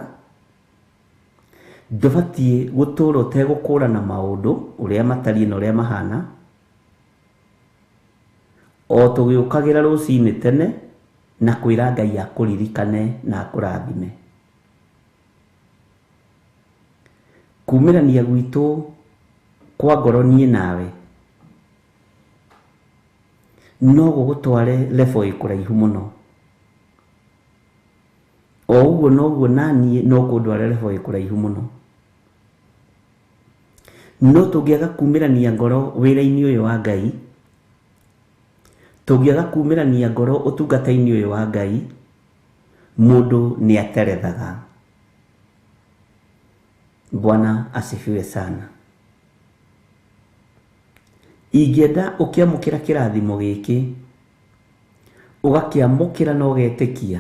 Speaker 3: ndũbatiĩ gũtũra ũtegũkũrana maũndũ ũrĩa matariĩ na ũrĩa mahana, o tũgĩũkagĩra rũcinĩ tene na kwĩra Ngai akũririkane na akũrathime. Kumĩrania gwitũ kwa ngoro niĩ nawe no gũgũtware level ĩ kũraihu mũno. O ũguo noguo naniĩ no kũndware level ĩ kũraihu mũno. No tũngĩaga kumĩrania ngoro wĩra-inĩ ũyũ wa Ngai, tũngĩaga kumĩrania ngoro ũtungata-inĩ ũyũ wa Ngai, mũndũ nĩ aterethaga. Bwana asifiwe sana. Ingĩenda ũkĩamũkĩra kĩrathimo gĩkĩ, ũgakĩamũkĩra na ũgetĩkia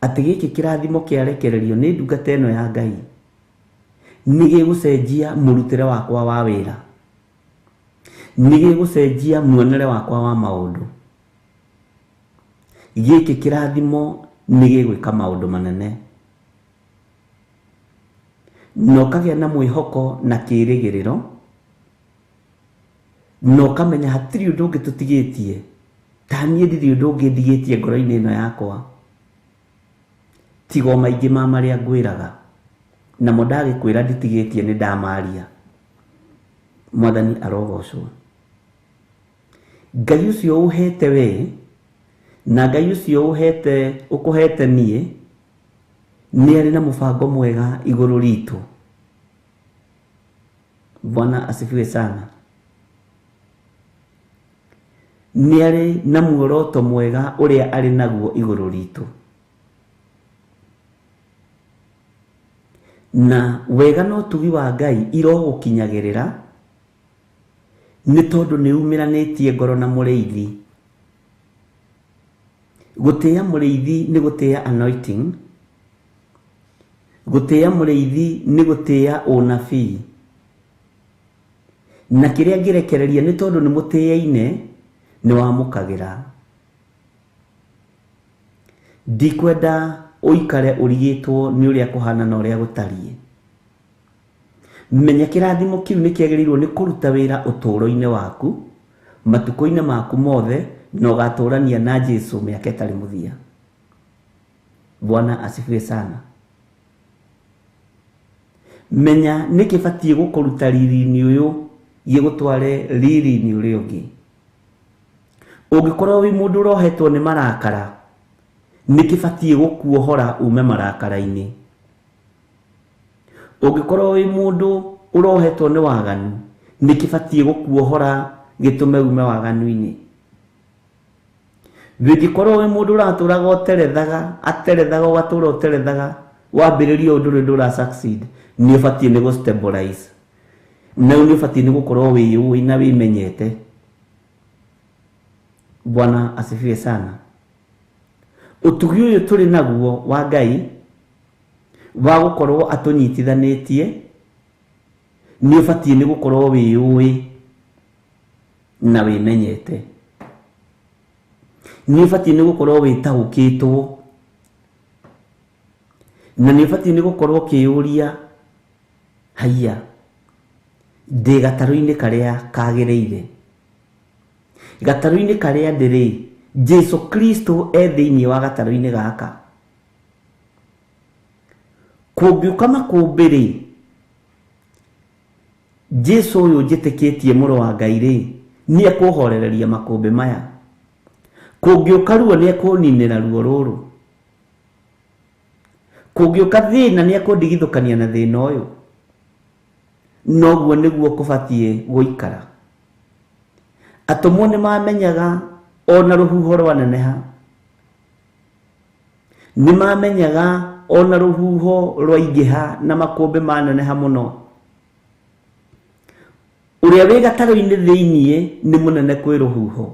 Speaker 3: atĩ gĩkĩ kĩrathimo kĩarekererio nĩ ndungata ĩno ya Ngai nĩ gĩgũcenjia mũrutĩre wakwa wa wĩra, nĩ gĩgũcenjia muonere wakwa wa maũndũ. Gĩkĩ kĩrathimo nĩ gĩgwĩka maũndũ manene, na ũkagĩa na mwĩhoko na kĩĩrĩgĩrĩro, na ũkamenya hatirĩ ũndũ ũngĩ tũtigĩtie. Ta niĩ ndirĩ ũndũ ũngĩ ndigĩtie ngoro-inĩ ĩno yakwa tiga o maingĩ ma marĩa ngwĩraga, namo ndagĩkwĩra nditigĩtie nĩ ndamaria. Mwathani arogocwo. Ngai ũcio ũhete we na Ngai ũcio ũhete ũkũhete niĩ nĩ arĩ na mũbango mwega igũrũ ritũ. Bwana asifiwe sana. Nĩ arĩ na muoroto mwega ũrĩa arĩ naguo igũrũ ritũ, na wega na ũtugi wa Ngai irogũkinyagĩrĩra nĩ tondũ nĩ umĩranĩtie ngoro na mũrĩithi. Gũtĩĩa mũrĩithi nĩ gũtĩĩa anointing, gũtĩĩa mũrĩithi nĩ gũtĩĩa ũnabii, na kĩrĩa ngĩrekereria nĩ tondũ nĩ mũtĩaine nĩ wamũkagĩra. Ndikwenda
Speaker 4: ũikare ũrigĩtwo nĩ ũrĩa kũhana na ũrĩa gũtariĩ. Menya kĩrathimo kĩu nĩ kĩagĩrĩirwo nĩ kũruta wĩra ũtũũro-inĩ waku matukũ-inĩ maku mothe, na ũgatũrania na Jesu mĩaka ĩtarĩ mũthia. Bwana asifiwe sana. Menya nĩ kĩbatiĩ gũkũruta riri-inĩ ũyũ gĩgũtware riri-inĩ ũrĩa ũngĩ. Ũngĩkorwo wĩ mũndũ ũrohetwo nĩ marakara, nĩ kĩbatiĩ gũkuohora ume marakara-inĩ. Ũngĩkorwo wĩ mũndũ ũrohetwo nĩ waganu, nĩ kĩbatiĩ gũkuohora gĩtũme ume waganu-inĩ. Ũngĩkorwo wĩ mũndũ ũratũraga ũterethaga, aterethaga ũgatũra ũterethaga, wambĩrĩria ũndũ ũrĩa ndũra succeed, nĩ ũbatiĩ nĩ gũ stabilize. Na nĩ ũbatiĩ nĩ gũkorwo wĩyũĩ na wĩmenyete. Bwana asifiwe sana. Ũtugi ũyũ tũrĩ naguo wa Ngai wa gũkorwo atũnyitithanĩtie, nĩ ũbatiĩ nĩ gũkorwo wĩyũĩ na wĩmenyete. Nĩ ũbatiĩ nĩ gũkorwo wĩtaũkĩtwo, na nĩ ũbatiĩ nĩ gũkorwo ũkĩyũria, haiya, ndĩ gatarũ-inĩ karĩa kagĩrĩire. Gatarũ-inĩ karĩa ndĩrĩ, Jesu Kristo e thĩinĩ wa gatarũ-inĩ gaka. Kũngĩũka makũmbĩ rĩ, Jesu ũyũ njĩtĩkĩtie mũrũ wa Ngai rĩ, nĩ ekũhorereria makũmbĩ maya. Kũngĩũka ruo nĩ ekũninĩra ruo rũrũ. Kũngĩũka thĩna nĩ ekũndigithũkania na thĩna ũyũ. Noguo nĩguo kũbatiĩ gũikara. Atũmwo nĩ mamenyaga ona rũhuho rwaneneha, nĩ mamenyaga ona rũhuho rwaingĩha na makũmbĩ maneneha mũno, ũrĩa wĩ gatarũ-inĩ thĩiniĩ nĩ mũnene kwĩ rũhuho.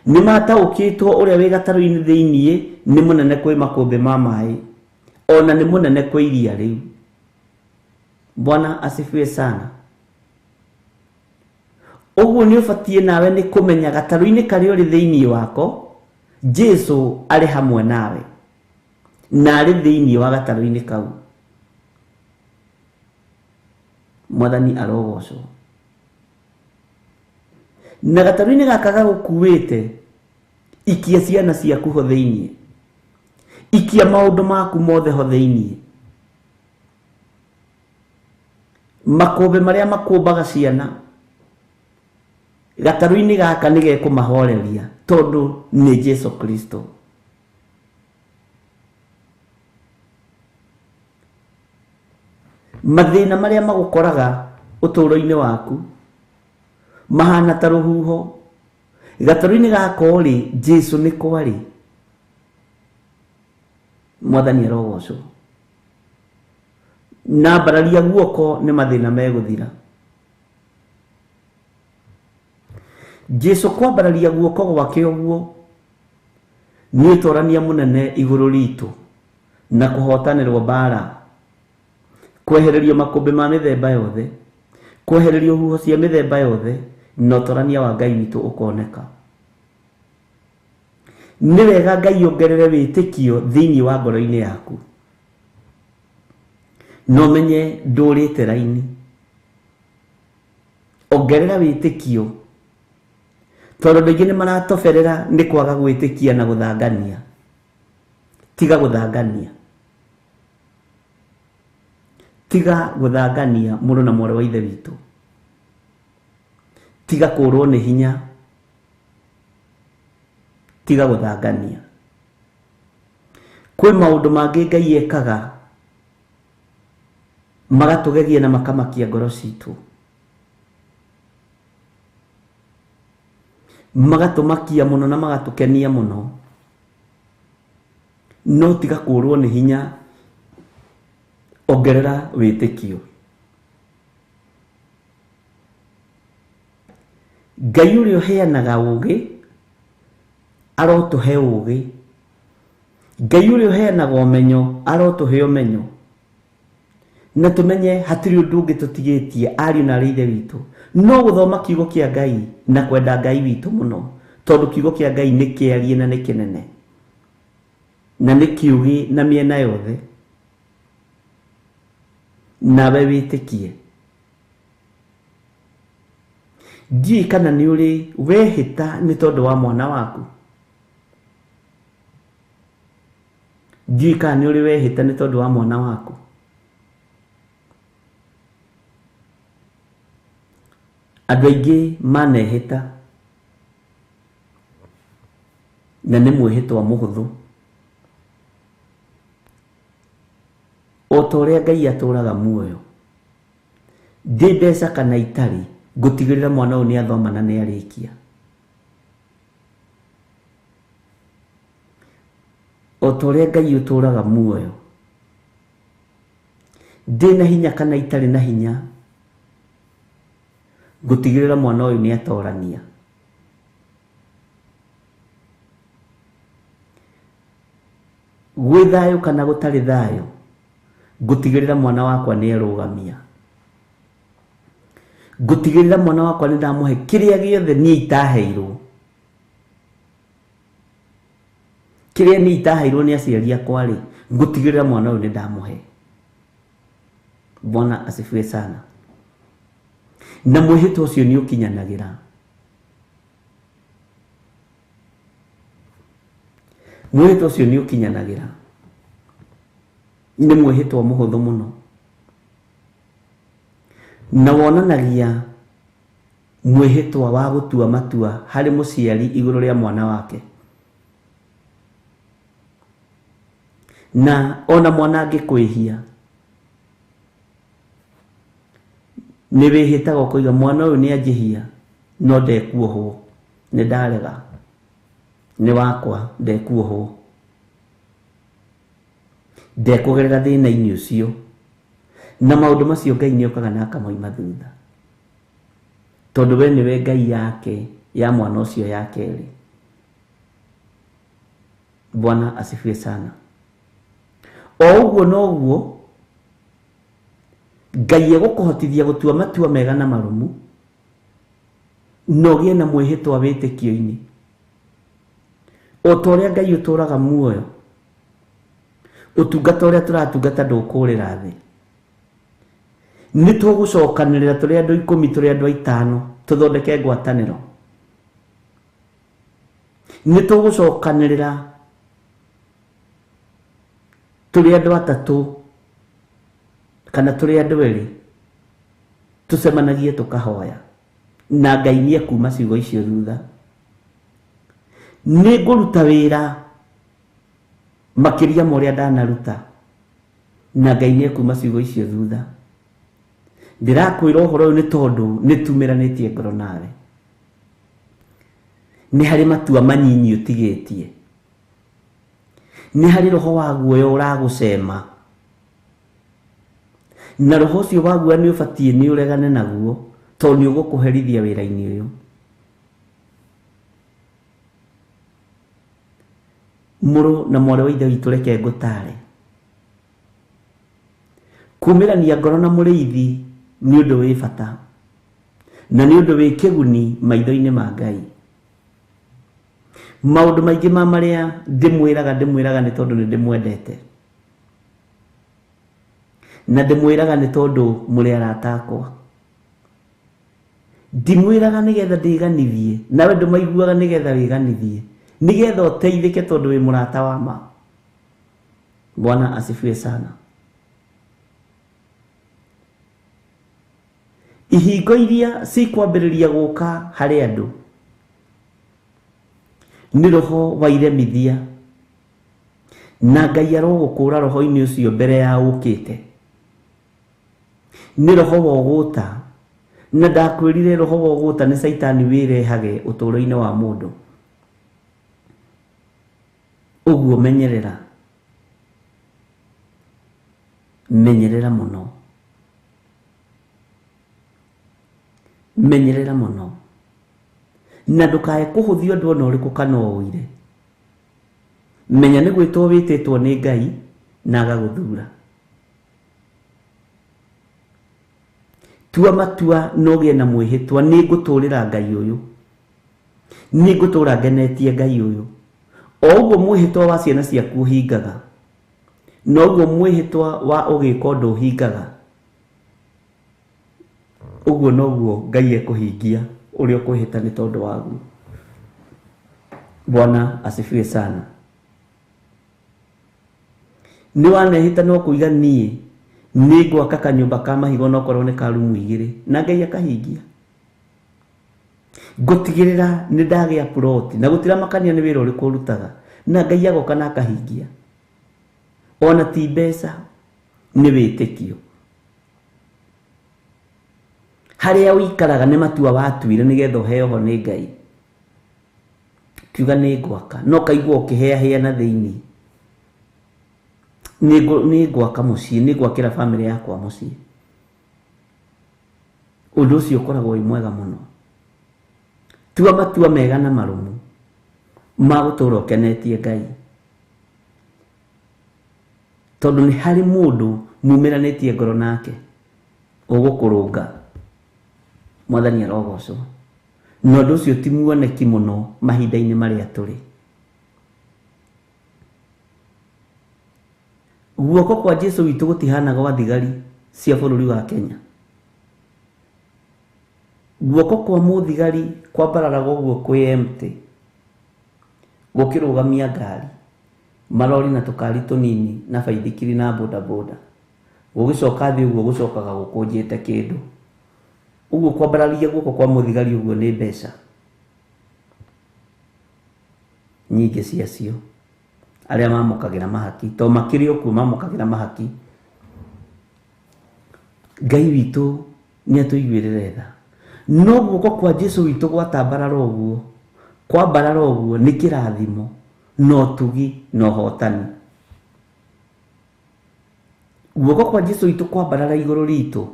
Speaker 4: Nĩ mataũkĩtwo ũrĩa wĩ gatarũ-inĩ thĩiniĩ nĩ mũnene kwĩ makũmbĩ ma maĩ, ona nĩ mũnene kwĩ iria rĩu. Bwana asifiwe sana. Ũguo nĩ ũbatiĩ nawe nĩ kũmenya gatarũ-inĩ karĩa ũrĩ thĩiniĩ wako, Jesu arĩ hamwe nawe na arĩ thĩiniĩ wa gatarũ-inĩ kau. Mwathani arogocwo. Na gatarũ-inĩ gaka gagũkuĩte, ikia ciana ciaku ho thĩiniĩ, ikia maũndũ maku mothe ho thĩiniĩ. Makũmbĩ marĩa makũmbaga ciana, gatarũ-inĩ gaka nĩ gekũmahoreria tondũ nĩ Jesu Kristo. Mathĩna marĩa magũkoraga ũtũũro-inĩ waku mahana ta rũhuho. Gatarũ-inĩ gaka rĩ, Jesu nĩ kwarĩ. Mwathani arogocwo. Na mbararia guoko nĩ mathĩna megũthira. Jesu kwambararia guoko gwake ũguo nĩ ũtorania mũnene igũrũ ritũ na kũhotanĩrwo mbara, kwehererio makũmbĩ ma mĩthemba yothe, kwehererio huho cia mĩthemba yothe, na ũtorania wa Ngai witũ ũkoneka. Nĩ wega Ngai ongerere wĩtĩkio thĩinĩ wa ngoro-inĩ yaku, no menye ndũrĩte raini. Ongerera wĩtĩkio, tondũ andũ aingĩ nĩ maratoberera nĩ kwaga gwĩtĩkia na gũthangania. Tiga gũthangania, tiga gũthangania mũrũ na mwarĩ wa ithe witũ. Tiga kũrwo nĩ hinya, tiga gũthangania. Kwĩ maũndũ mangĩ Ngai ekaga magatũgegia na makamakia ngoro citũ, magatũmakia mũno na magatũkenia mũno. No tiga kũrwo nĩ hinya, ongerera wĩtĩkio. Ngai ũrĩa ũheanaga ũũgĩ arotũhe ũũgĩ. Ngai ũrĩa ũheanaga ũmenyo arotũhe ũmenyo, na tũmenye hatirĩ ũndũ ũngĩ tũtigĩtie ariũ na aarĩ ithe witũ, no gũthoma kiugo kĩa Ngai na kwenda Ngai witũ mũno, tondũ kiugo kĩa Ngai nĩ kĩarie na nĩ kĩnene. Na nĩ kĩũgĩ na mĩena yothe. Nawe wĩtĩkie. Ndiũĩ kana nĩ ũrĩ wehĩta nĩ tondũ wa mwana waku. Ndiũĩ kana nĩ ũrĩ wehĩta nĩ tondũ wa mwana waku. Andũ aingĩ manehĩta na nĩ mwĩhĩtwa mũhũthũ. O ta ũrĩa Ngai atũũraga muoyo, ndĩ mbeca kana itarĩ, ngũtigĩrĩra mwana ũyũ nĩ athoma na nĩ arĩkia. O ta ũrĩa Ngai ũtũũraga muoyo, ndĩ na hinya kana itarĩ na hinya, ngũtigĩrĩra mwana ũyũ nĩ atorania. Gwĩ thayũ kana gũtarĩ thayũ, ngũtigĩrĩra mwana wakwa nĩ erũgamia. Ngũtigĩrĩra mwana wakwa nĩ ndamũhe kĩrĩa gĩothe niĩ itaheirwo. Kĩrĩa niĩ itaheirwo nĩ aciari akwa rĩ, ngũtigĩrĩra mwana ũyũ nĩ ndamũhe. Bwana asifiwe sana. Na mwĩhĩtwa ũcio nĩ ũkinyanagĩra. Mwĩhĩtwa ũcio nĩ ũkinyanagĩra. Nĩ mwĩhĩtwa mũhũthũ mũno. Na wonanagia mwĩhĩtwa wa gũtua matua harĩ mũciari igũrũ rĩa mwana wake. Na ona mwana angĩkwĩhia, nĩ wĩhĩtaga ũkoiga mwana ũyũ nĩ anjĩhia no ndekuohwo, nĩ ndarega, nĩ wakwa, ndekuohwo, ndekũgerera thĩna-inĩ ũcio. Na maũndũ macio Ngai nĩ okaga na akamoima thutha, tondũ we nĩwe Ngai yake ya mwana ũcio ya kerĩ. Bwana asifiwe sana. O ũguo noguo Ngai egũkũhotithia gũtua matua mega na marũmu, na ũgĩe na mwĩhĩtwa wĩtĩkio-inĩ. O ta ũrĩa Ngai ũtũũraga muoyo, ũtungata ũrĩa tũratungata ndũkũũrĩra thĩ. Nĩ tũgũcokanĩrĩra tũrĩ andũ 10, tũrĩ andũ 5, tũthondeke ngwatanĩro. Nĩ tũgũcokanĩrĩra tũrĩ andũ 3 kana tũrĩ andũ 2, tũcemanagie tũkahoya, na Ngai nĩ ekuma ciugo icio thutha. Nĩ ngũruta wĩra makĩria ma ũrĩa ndanaruta, na Ngai nĩ ekuma ciugo icio thutha. Ndĩrakwĩra ũhoro ũyũ nĩ tondũ nĩ tumĩranĩtie ngoro nawe. Nĩ harĩ matua manyinyi ũtigĩtie. Nĩ harĩ roho wa guoya ũragũcema. Na roho ũcio wa guoya nĩ ũbatiĩ nĩ ũregane naguo, tondũ nĩ ũgũkũherithia wĩra-inĩ ũyũ. Mũrũ na mwarĩ wa Ithe witũ, reke ngũtare. Kumĩrania ngoro na mũrĩithi nĩ ũndũ wĩ bata, na nĩ ũndũ wĩ kĩguni maitho-inĩ ma Ngai. Maũndũ maingĩ ma marĩa ndĩmwĩraga nĩ tondũ nĩ ndĩmwendete. Na ndĩmwĩraga nĩ tondũ mũrĩ arata akwa. Ndimwĩraga nĩgetha ndĩganithie, nawe ndũmaiguaga nĩgetha wĩganithie, nĩgetha ũteithĩke tondũ wĩ mũrata wa ma. Bwana asifiwe sana. Ihingo iria cikwambĩrĩria gũka harĩ andũ nĩ roho wa iremithia, na Ngai arogũkũra roho-inĩ ũcio mbere ya ũkĩte. Nĩ roho wa ũgũta, na ndakwĩrire roho wa ũgũta nĩ Caitani wĩrehage ũtũũro-inĩ wa mũndũ. Ũguo menyerera, menyerera mũno, menyerera mũno, na ndũkae kũhũthia ũndũ ona ũrĩkũ kana ũire. Menya nĩ gwĩtwo wĩtĩtwo nĩ Ngai na agagũthura. Tua matua na ũgĩe na mwĩhĩtwa, nĩ ngũtũũrĩra Ngai ũyũ, nĩ ngũtũũra ngenetie Ngai ũyũ. O ũguo mwĩhĩtwa wa ciana ciaku ũhingaga, noguo mwĩhĩtwa wa ũgĩka ũndũ ũhingaga, ũguo noguo Ngai ekũhingia ũrĩa ũkwĩhĩta nĩ tondũ waguo. Bwana asifiwe sana. Nĩ wanehĩta no kũiga niĩ nĩ ngwaka kanyũmba ka mahiga onokorwo nĩ ka rumu 2, na Ngai akahingia. Ngũtigĩrĩra nĩ ndagĩa ploti na gũtiramakania nĩ wĩra ũrĩkũ ũrutaga, na Ngai agoka na akahingia. Ona ti mbeca, nĩ wĩtĩkio. Harĩa ũikaraga nĩ matua watuire nĩgetha ũheo ho nĩ Ngai. Kiuga nĩ ngwaka, no kaigua ũkĩheahea na thĩinĩ. Nĩ ngwaka mũciĩ, nĩ ngwakĩra bamĩrĩ yakwa mũciĩ. Ũndũ ũcio ũkoragwo wĩ mwega mũno. Tua matua mega na marũmu ma gũtũũra ũkenetie Ngai, tondũ nĩ harĩ mũndũ mumĩranĩtie ngoro nake ũgũkũrũnga. Mwathani arogocwo. Na ũndũ ũcio ti muoneki mũno mahinda-inĩ marĩa tũrĩ. Guoko kwa Jesu witũ gũtihana gwa thigari cia bũrũri wa Kenya. Guoko kwa mũthigari kwambararaga ũguo kwĩ empty, gũkĩrũgamia ngari, marori na tũkari tũnini na baithikiri na bodaboda. Gũgĩcoka thĩ ũguo gũcokaga gũkũnjĩte kĩndũ. Ũguo kwambararia guoko kwa mũthigari ũguo nĩ mbeca nyingĩ ciacio. Arĩa mamũkagĩra mahaki, to makĩrĩ okuo mamũkagĩra mahaki. Ngai witũ nĩ atũiguĩrĩre tha. No guoko kwa Jesu witũ gwatambarara ũguo, kwambarara ũguo nĩ kĩrathimo, na ũtugi na ũhotani. Guoko kwa Jesu witũ kwambarara igũrũ ritũ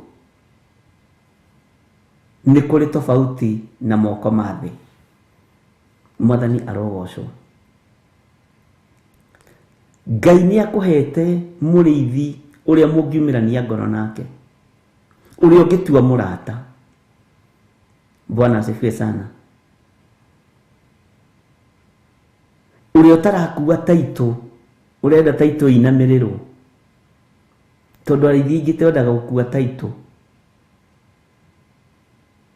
Speaker 4: nĩ kũrĩ tofauti na moko ma thĩ. Mwathani arogocwo. Ngai nĩ akũhete mũrĩithi ũrĩa mũngiumĩrania ngoro nake, ũrĩa ũngĩtua mũrata. Bwana asifiwe sana. Ũrĩa ũtarakua taitũ, ũrenda taitũ inamĩrĩrwo, tondũ arĩithi aingĩ tendaga gũkua taitũ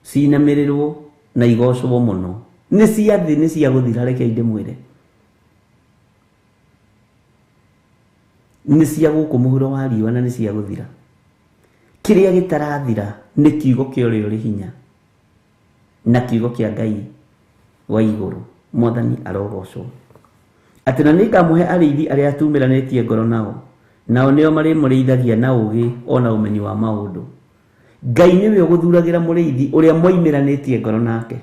Speaker 4: cinamĩrĩrwo na igocwo mũno. Nĩ cia thĩ, nĩ cia gũthira, reke ndĩmwĩre. Nĩ cia gũkũ mũhuro wa riũa na nĩ cia gũthira. Kĩrĩa gĩtarathira nĩ kiugo kĩa ũrĩa ũrĩ hinya na kiugo kĩa Ngai wa igũrũ. Mwathani arogocwo. Atĩ na nĩngamũhe arĩithi arĩa atumĩranĩtie ngoro nao, nao nĩo marĩmũrĩithagia na ũũgĩ ona ũmenyi wa maũndũ. Ngai nĩwe ũgũthuragĩra mũrĩithi ũrĩa mwaimĩranĩtie ngoro nake.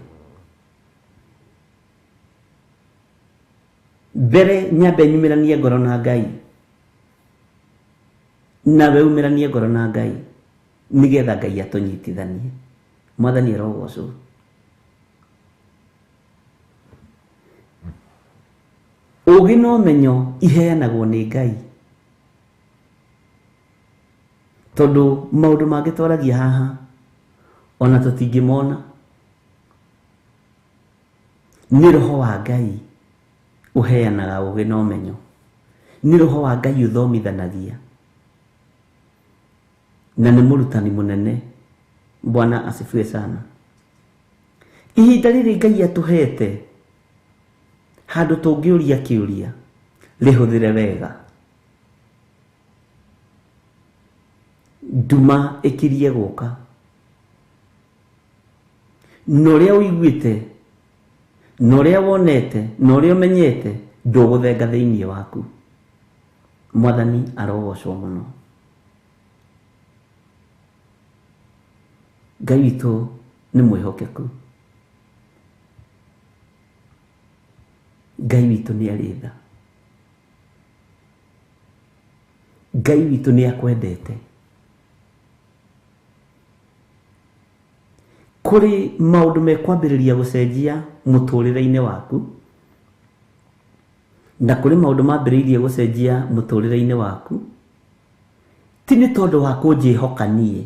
Speaker 4: Mbere nyambe nyumĩranie ngoro na Ngai, nawe umĩranie ngoro na Ngai, nĩgetha Ngai atũnyitithanie. Mwathani arogocwo. Ũũgĩ na ũmenyo iheanagwo nĩ Ngai, tondũ maũndũ mangĩ twaragia haha ona tũtingĩmona. Nĩ roho wa Ngai ũheanaga ũũgĩ na ũmenyo, nĩ roho wa Ngai ũthomithanagia, na nĩ mũrutani mũnene. Bwana asifiwe sana. Ihinda rĩrĩ Ngai atũhete handũ tũngĩũria kĩũria, rĩhũthĩre wega. Nduma ĩkirie gũka, na ũrĩa ũiguĩte, na ũrĩa wonete, na ũrĩa ũmenyete ndũgũthenga thĩinĩ waku. Mwathani arogocwo mũno. Ngai witũ nĩ mwĩhokeku. Ngai witũ nĩ arĩ tha. Ngai witũ nĩ akwendete. Kũrĩ maũndũ mekwambĩrĩria gũcenjia mũtũrĩre-inĩ waku, na kũrĩ maũndũ mambĩrĩirie gũcenjia mũtũrĩre-inĩ waku, ti nĩ tondũ wa kũnjĩhoka niĩ,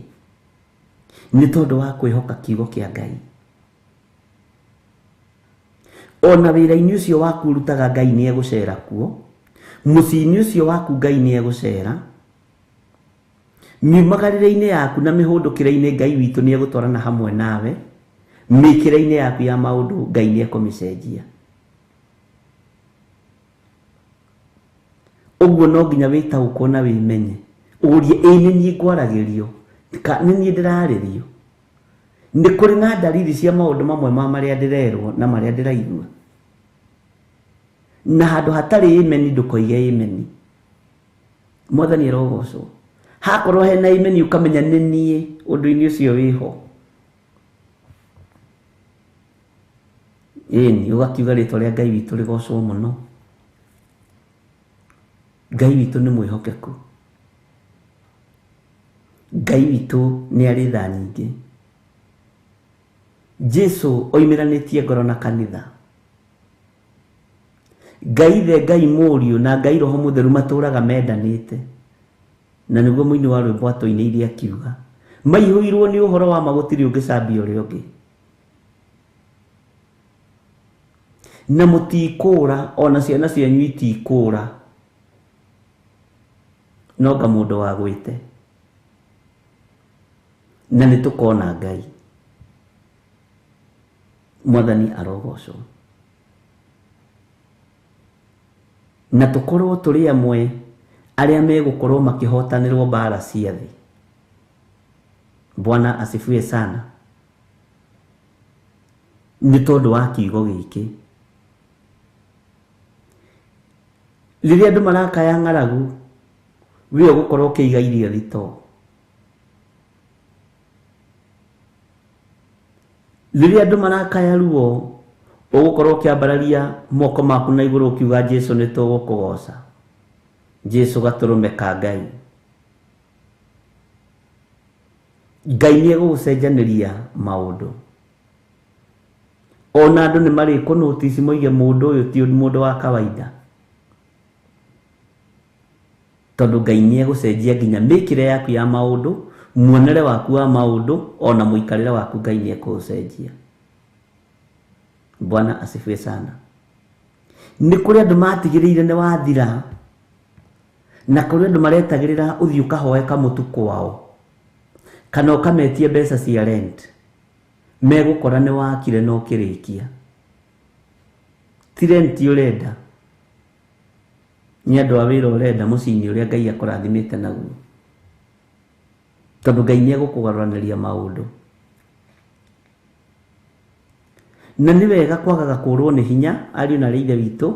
Speaker 4: nĩ tondũ wa kwĩhoka kiugo kĩa Ngai.
Speaker 3: Ona wĩra-inĩ ũcio waku ũrutaga Ngai nĩ egũcera kuo, mũciĩ-inĩ ũcio waku Ngai nĩ egũcera, miumagarĩre-inĩ yaku na mĩhũndũkĩre-inĩ Ngai witũ nĩ egũtwarana hamwe nawe, mĩkĩre-inĩ yaku ya maũndũ Ngai nĩ ekũmĩcenjia. Ũguo no nginya wĩtaũkwo na wĩmenye, ũrie ĩ nĩ niĩ ngwaragĩrio ka nĩ niĩ ndĩrarĩrio. Nĩ kũrĩ na ndariri cia maũndũ mamwe ma marĩa ndĩrerwo na marĩa ndĩraigua. Na handũ hatarĩ imeni ndũkoige imeni. Mwathani arogocwo. Hakorwo hena imeni ũkamenya nĩ niĩ ũndũ-inĩ ũcio wĩho. Ĩni ũgakiuga rĩtwa rĩa Ngai witũ rĩgocwo mũno. Ngai witũ nĩ mwĩhokeku. Ngai witũ nĩ arĩ tha nyingĩ. Jesu oimĩranĩtie ngoro na kanitha. Ngai ithe, Ngai mũriũ na Ngai roho mũtheru matũraga mendanĩte. Na nĩguo mũini wa rwĩmbo atũinĩire akiuga, maihũirwo nĩ ũhoro wa ma gũtirĩ ũngĩcambia ũrĩa ũngĩ. Na mũtikũra ona ciana cianyu itikũra, no nga mũndũ wagwĩte. Na nĩ tũkona Ngai. Mwathani arogocwo. Na tũkorwo tũrĩ amwe arĩa megũkorwo makĩhotanĩrwo mbara cia thĩ. Bwana asifiwe sana. Nĩ tondũ wa kiugo gĩkĩ. Rĩrĩa andũ marakaya ng'aragu, we ũgũkorwo ũkĩiga irio thitoo. Rĩrĩa andũ marakaya ruo, ũgũkorwo ũkĩambararia moko maku na igũrũ ũkiuga Jesu nĩ tũgũkũgoca. Jesu gatũrũme ka Ngai. Ngai nĩ egũgũcenjanĩria maũndũ. Ona andũ nĩ marĩkũnotici moige mũndũ ũyũ ti mũndũ wa kawaida. Tondũ Ngai nĩ egũcenjia nginya mĩkĩre yaku ya maũndũ, muonere waku wa maũndũ, ona mũikarĩre waku Ngai nĩ ekũũcenjia. Bwana asifiwe sana. Nĩ kũrĩ andũ matigĩrĩire nĩ wathira, na kũrĩ andũ maretagĩrĩra ũthiĩ ũkahoe kamũtu kwao, kana ũkametie mbeca cia rent. Megũkora nĩ wakire na ũkĩrĩkia. Ti rent ũrenda, nĩ andũ a wĩra ũrenda mũciĩ-inĩ ũrĩa Ngai akũrathimĩte naguo. Tondũ Ngai nĩ egũkũgarũranĩria maũndũ. Na nĩ wega kwagaga kũrwo nĩ hinya, ariũ na aarĩ a Ithe witũ,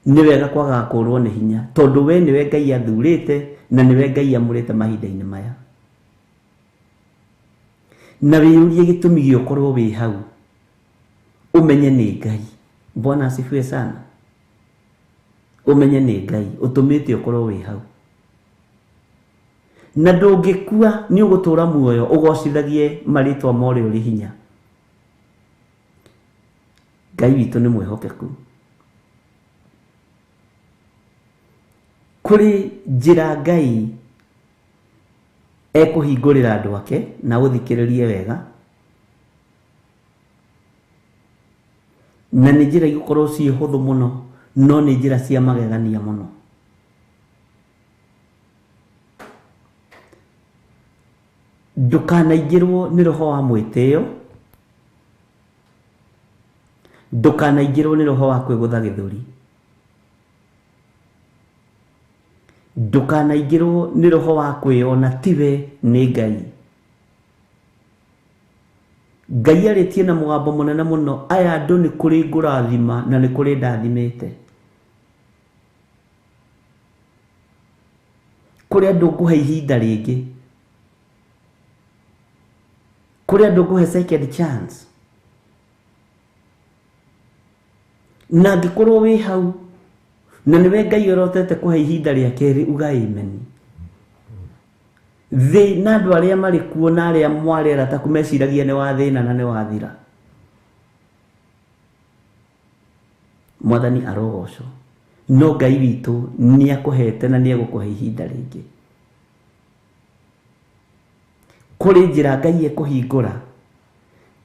Speaker 3: nĩ wega kwagaga kũrwo nĩ hinya, tondũ we nĩwe Ngai athurĩte na nĩwe Ngai amũrĩte mahinda-inĩ maya. Na wĩyũrie gĩtũmi gĩa ũkorwo wĩ hau, ũmenye nĩ Ngai. Bwana asifiwe sana. Ũmenye nĩ Ngai ũtũmĩte ũkorwo wĩ hau. Na ndũngĩkua nĩ ũgũtũra muoyo ũgocithagie marĩtwa ma ũrĩa ũrĩ hinya. Ngai witũ nĩ mwĩhokeku. Kũrĩ njĩra Ngai ekũhingũrĩra andũ ake, na ũthikĩrĩrie wega. Na nĩ njĩra igũkorwo ciĩ hũthũ mũno, no nĩ njĩra cia magegania mũno. Ndũkanaingĩrwo nĩ roho wa mwĩtĩo, ndũkanaingĩrwo nĩ roho wa kwĩgũtha gĩthũri, ndũkanaingĩrwo nĩ roho wa kwĩyona tiwe nĩ Ngai. Ngai arĩtie na mũgambo mũnene mũno, aya andũ nĩ kũrĩ ngũrathima na nĩ kũrĩ ndathimĩte. Kũrĩ andũ ngũhe ihinda rĩngĩ, kũrĩ andũ ngũhe second chance. Na angĩkorwo wĩ hau na nĩwe Ngai orotete kũhe ihinda rĩa kerĩ, uga amen. Thĩ na andũ arĩa marĩ kuo na arĩa mwarĩ arata aku meciragia nĩ wa thĩna na nĩ wathira. Mwathani arogocwo. No Ngai witũ nĩ akũhete na nĩ egũkũhe ihinda rĩngĩ. Kũrĩ njĩra Ngai ekũhingũra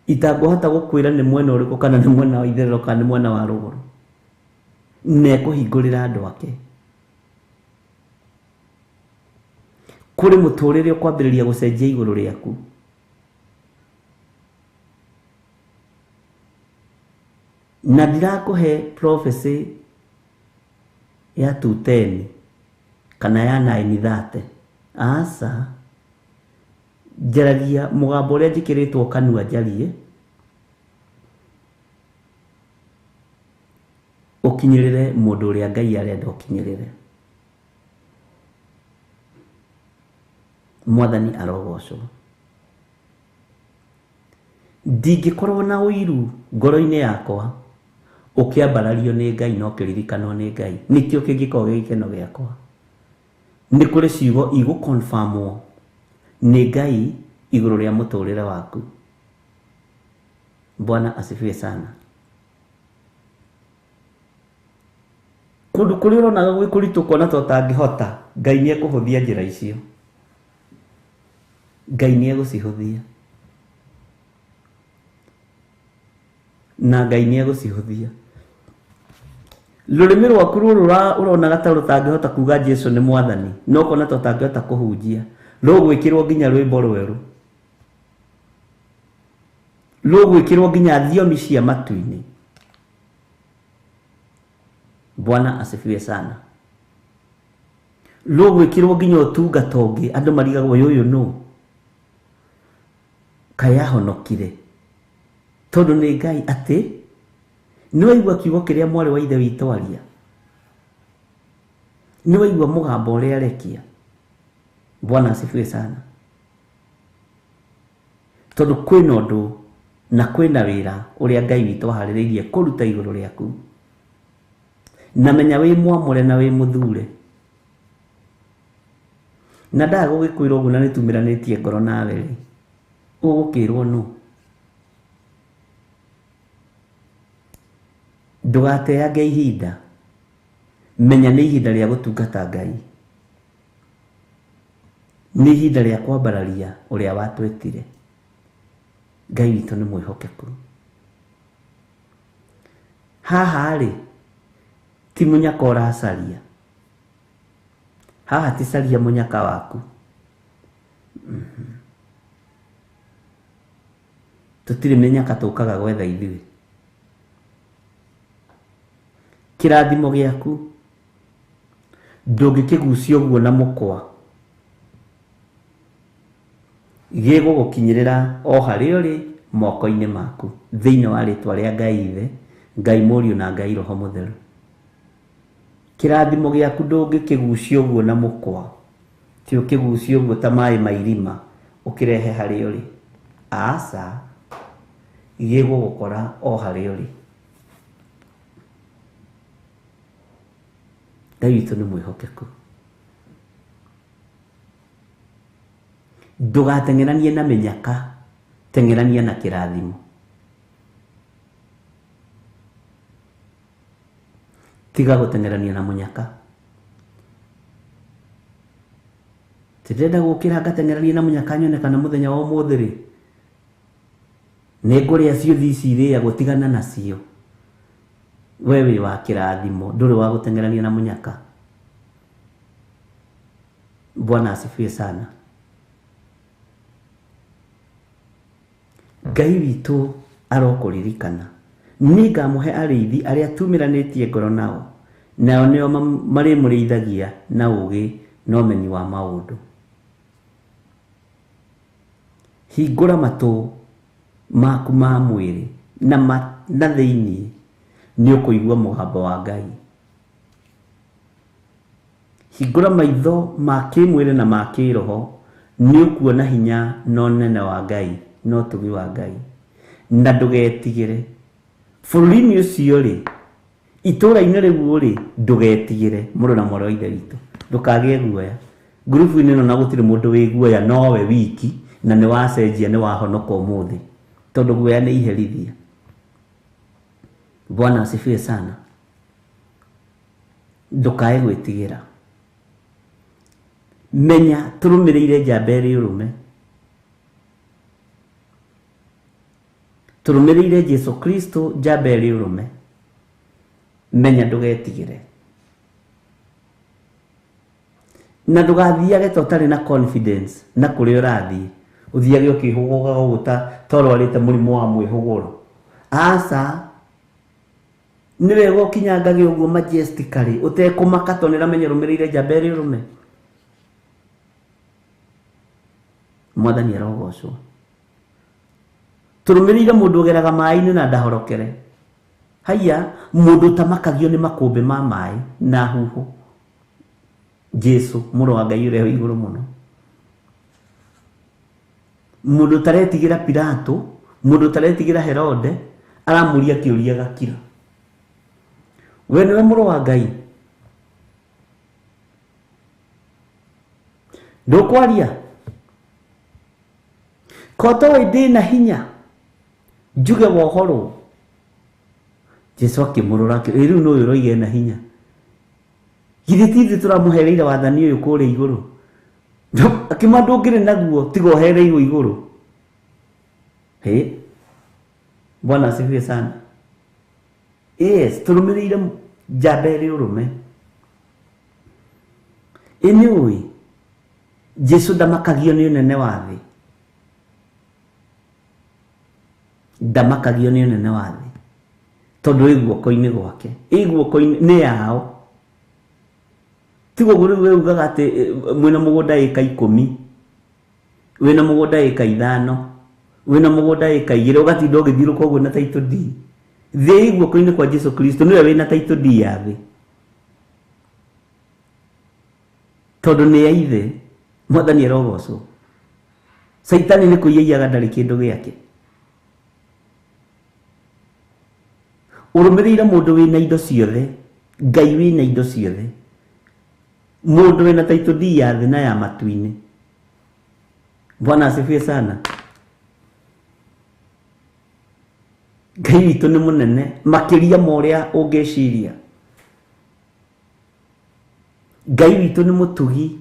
Speaker 4: Itangĩhota gũkwĩra nĩ mwena ũrĩkũ kana nĩ mwena wa itherero kana nĩ mwena wa rũgũrũ. Na ekũhingũrĩra andũ ake. Kũrĩ mũtũrĩre ũkwambĩrĩria gũcenjia igũrũ rĩaku. Na ndirakũhe prophecy ya 210 kana ya 930. Aca, njaragia mũgambo ũrĩa njĩkĩrĩtwo kanua njarie ũkinyĩrĩre mũndũ ũrĩa Ngai arenda ũkinyĩrĩre. Mwathani arogocwo. Ndingĩkorwo na ũiru ngoro-inĩ yakwa ũkĩambarario nĩ Ngai na ũkĩririkanwo nĩ Ngai. Nĩkĩo kĩngĩkorwo gĩ gĩkeno gĩakwa. Nĩ kũrĩ ciugo igũconfirmwo nĩ Ngai igũrũ rĩa mũtũrĩre waku. Bwana asifiwe sana. Kũndũ kũrĩa ũronaga gwĩ kũritũ kuona ta ũtangĩhota, Ngai nĩ ekũhũthia njĩra icio. Ngai nĩ egũcihũthia. Na Ngai nĩ egũcihũthia. Rũrĩmĩ rwaku rũrũ ũronaga ta rũtangĩhota kuga Jesu nĩ mwathani, no ũkona ta ũtangĩhota kũhunjia, rũgwĩkĩrwo nginya rwĩmbo rwerũ. Rũgwĩkĩrwo nginya thiomi cia matu-inĩ. Bwana asifiwe sana. Rũgwĩkĩrwo nginya ũtungata ũngĩ, andũ marigagwo ũyũ nũ? Kaĩ ahonokire? Tondũ nĩ Ngai atĩ nĩ waigua kiugo kĩrĩa mwarĩ wa ithe witũ aria. Nĩ waigua mũgambo ũrĩa arekia. Bwana asifiwe sana. Tondũ kwĩna ũndũ na kwĩna wĩra ũrĩa Ngai witũ aharĩrĩirie kũruta igũrũ rĩaku. Na menya wĩ mwamũre na wĩ mũthure. Na ndaga gũgĩkwĩra ũguo na nĩtumĩranĩtie ngoro nawe rĩ, ũgũkĩrwo nũ? Ndũgateange ihinda. Menya nĩ ihinda rĩa gũtungata Ngai. Nĩ ihinda rĩa kwambararia ũrĩa watwĩtire. Ngai witũ nĩ mwĩhokeku. Haha rĩ, ti mũnyaka ũracaria. Haha ti caria mũnyaka waku. Tũtirĩ mĩnyaka tũkaga gwetha ithuĩ. Kĩrathimo gĩaku ndũngĩkĩgucia ũguo na mũkwa. Gĩgũgũkinyĩrĩra o harĩa ũrĩ moko-inĩ maku thĩinĩ wa rĩtwa rĩa Ngai Ithe, Ngai Mũriũ na Ngai Roho Mũtheru. Kĩrathimo gĩaku ndũngĩkĩgucia ũguo na mũkwa. Ti ũkĩgucia ũguo ta maĩ ma irima ũkĩrehe harĩa ũrĩ. Aca, gĩgũgũkora o harĩa ũrĩ. Ngai witũ nĩ mwĩhokeku. Ndũgateng'eranie na mĩnyaka, teng'erania na kĩrathimo. Tiga gũteng'erania na mũnyaka. Tindĩrenda gũkĩra ngateng'erania na mũnyaka nyone kana mũthenya wa ũmũthĩ rĩ, nĩ ngũrĩa ciũthi ici irĩagwo, tigana nacio. We wĩ wa kĩrathimo, ndũrĩ wa gũteng'erania na mũnyaka. Bwana asifiwe sana. Ngai witũ arokũririkana. Nĩngamũhe arĩithi arĩa tumĩranĩtie ngoro nao, nao nĩo marĩmũrĩithagia na ũũgĩ na ũmenyi wa maũndũ. Hingũra matũ maku ma mwĩrĩ na thĩinĩ nĩ ũkũigua mũgambo wa Ngai. Hingũra maitho ma kĩmwĩrĩ na ma kĩroho nĩ ũkuona hinya na ũnene wa Ngai na ũtugi wa Ngai. Na ndũgetigĩre. Bũrũri-inĩ ũcio rĩ, itũũra-inĩ rĩu rĩ, ndũgetigĩre mũrũ na mwarĩ wa ithe witũ. Ndũkagĩe guoya. Ngurubu-inĩ ĩno na gũtirĩ mũndũ wĩ guoya nowe wiki, na nĩ wacenjia nĩ wahonoka ũmũthĩ. Tondũ guoya nĩ iherithia. Bwana asifiwe sana. Ndũkae gwĩtigĩra. Menya tũrũmĩrĩire njamba ĩrĩ ũrũme.
Speaker 3: Tũrũmĩrĩire Jesu Kristo njamba ĩrĩ ũrũme. Menya ndũgetigĩre. Na ndũgathiage ta ũtarĩ na confidence na kũrĩa ũrathiĩ. Ũthiage ũkĩhũgũgaga ũguo ta ũrwarĩte mũrimũ wa mwĩhũgũro. Aca, nĩ wega ũkinyangage ũguo majestically ũtekũmaka tondũ nĩũramenya ũrũmĩrĩire njamba ĩrĩ ũrũme. Mwathani arogocwo. Tũrũmĩrĩire mũndũ ũgeraga maĩ-inĩ na ndahorokere. Haiya, mũndũ ũtamakagio nĩ makũmbĩ ma maĩ na huho. Jesu mũrũ wa Ngai ũrĩa wĩ igũrũ mũno. Mũndũ ũtaretigĩra Pilato, mũndũ ũtaretigĩra Herode, aramũria kĩũria gakira. We nĩwe mũrũ wa Ngai? Ndũkwaria? Ko toĩ ndĩna hinya njuge wohorwo? Jesu akĩmũrora akĩ, rĩu nũ ũyũ ũroiga ena hinya? Githĩ ti ithuĩ tũramũhereire wathani ũyũ kũrĩa igũrũ? Akĩmwĩra ndũngĩrĩ naguo tiga ũhereirwo igũrũ. Hĩ, Bwana asifiwe sana. Yes, tũrũmĩrĩire njamba ĩrĩ ũrũme. Ĩ nĩ ũĩ Jesu ndamakagio nĩ ũnene wa thĩ. Ndamakagio nĩ ũnene wa thĩ tondũ ĩ guoko-inĩ gwake, ĩ guoko-inĩ nĩ yao. Tiga ũguo rĩu we ugaga atĩ mwĩna mũgũnda ĩka 10, wĩna mũgũnda ĩka 5, wĩna mũgũnda ĩka 2, ũgatinda ũgĩthiũrũrũka ũguo na title deed. Thĩ ĩ guoko-inĩ kwa Jesu Kristo, nĩwe wĩna title deed ya thĩ. Tondũ nĩ ya ithe, Mwathani arogocwo. Caitani nĩ kũiya ndarĩ kĩndũ gĩake. Ũrũmĩrĩire mũndũ wĩna indo ciothe, Ngai wĩna indo ciothe. Mũndũ wĩna title deed ya thĩ na ya matu-inĩ. Bwana asifiwe sana. Ngai witũ nĩ mũnene makĩria ma ũrĩa ũngĩciria. Ngai witũ nĩ mũtugi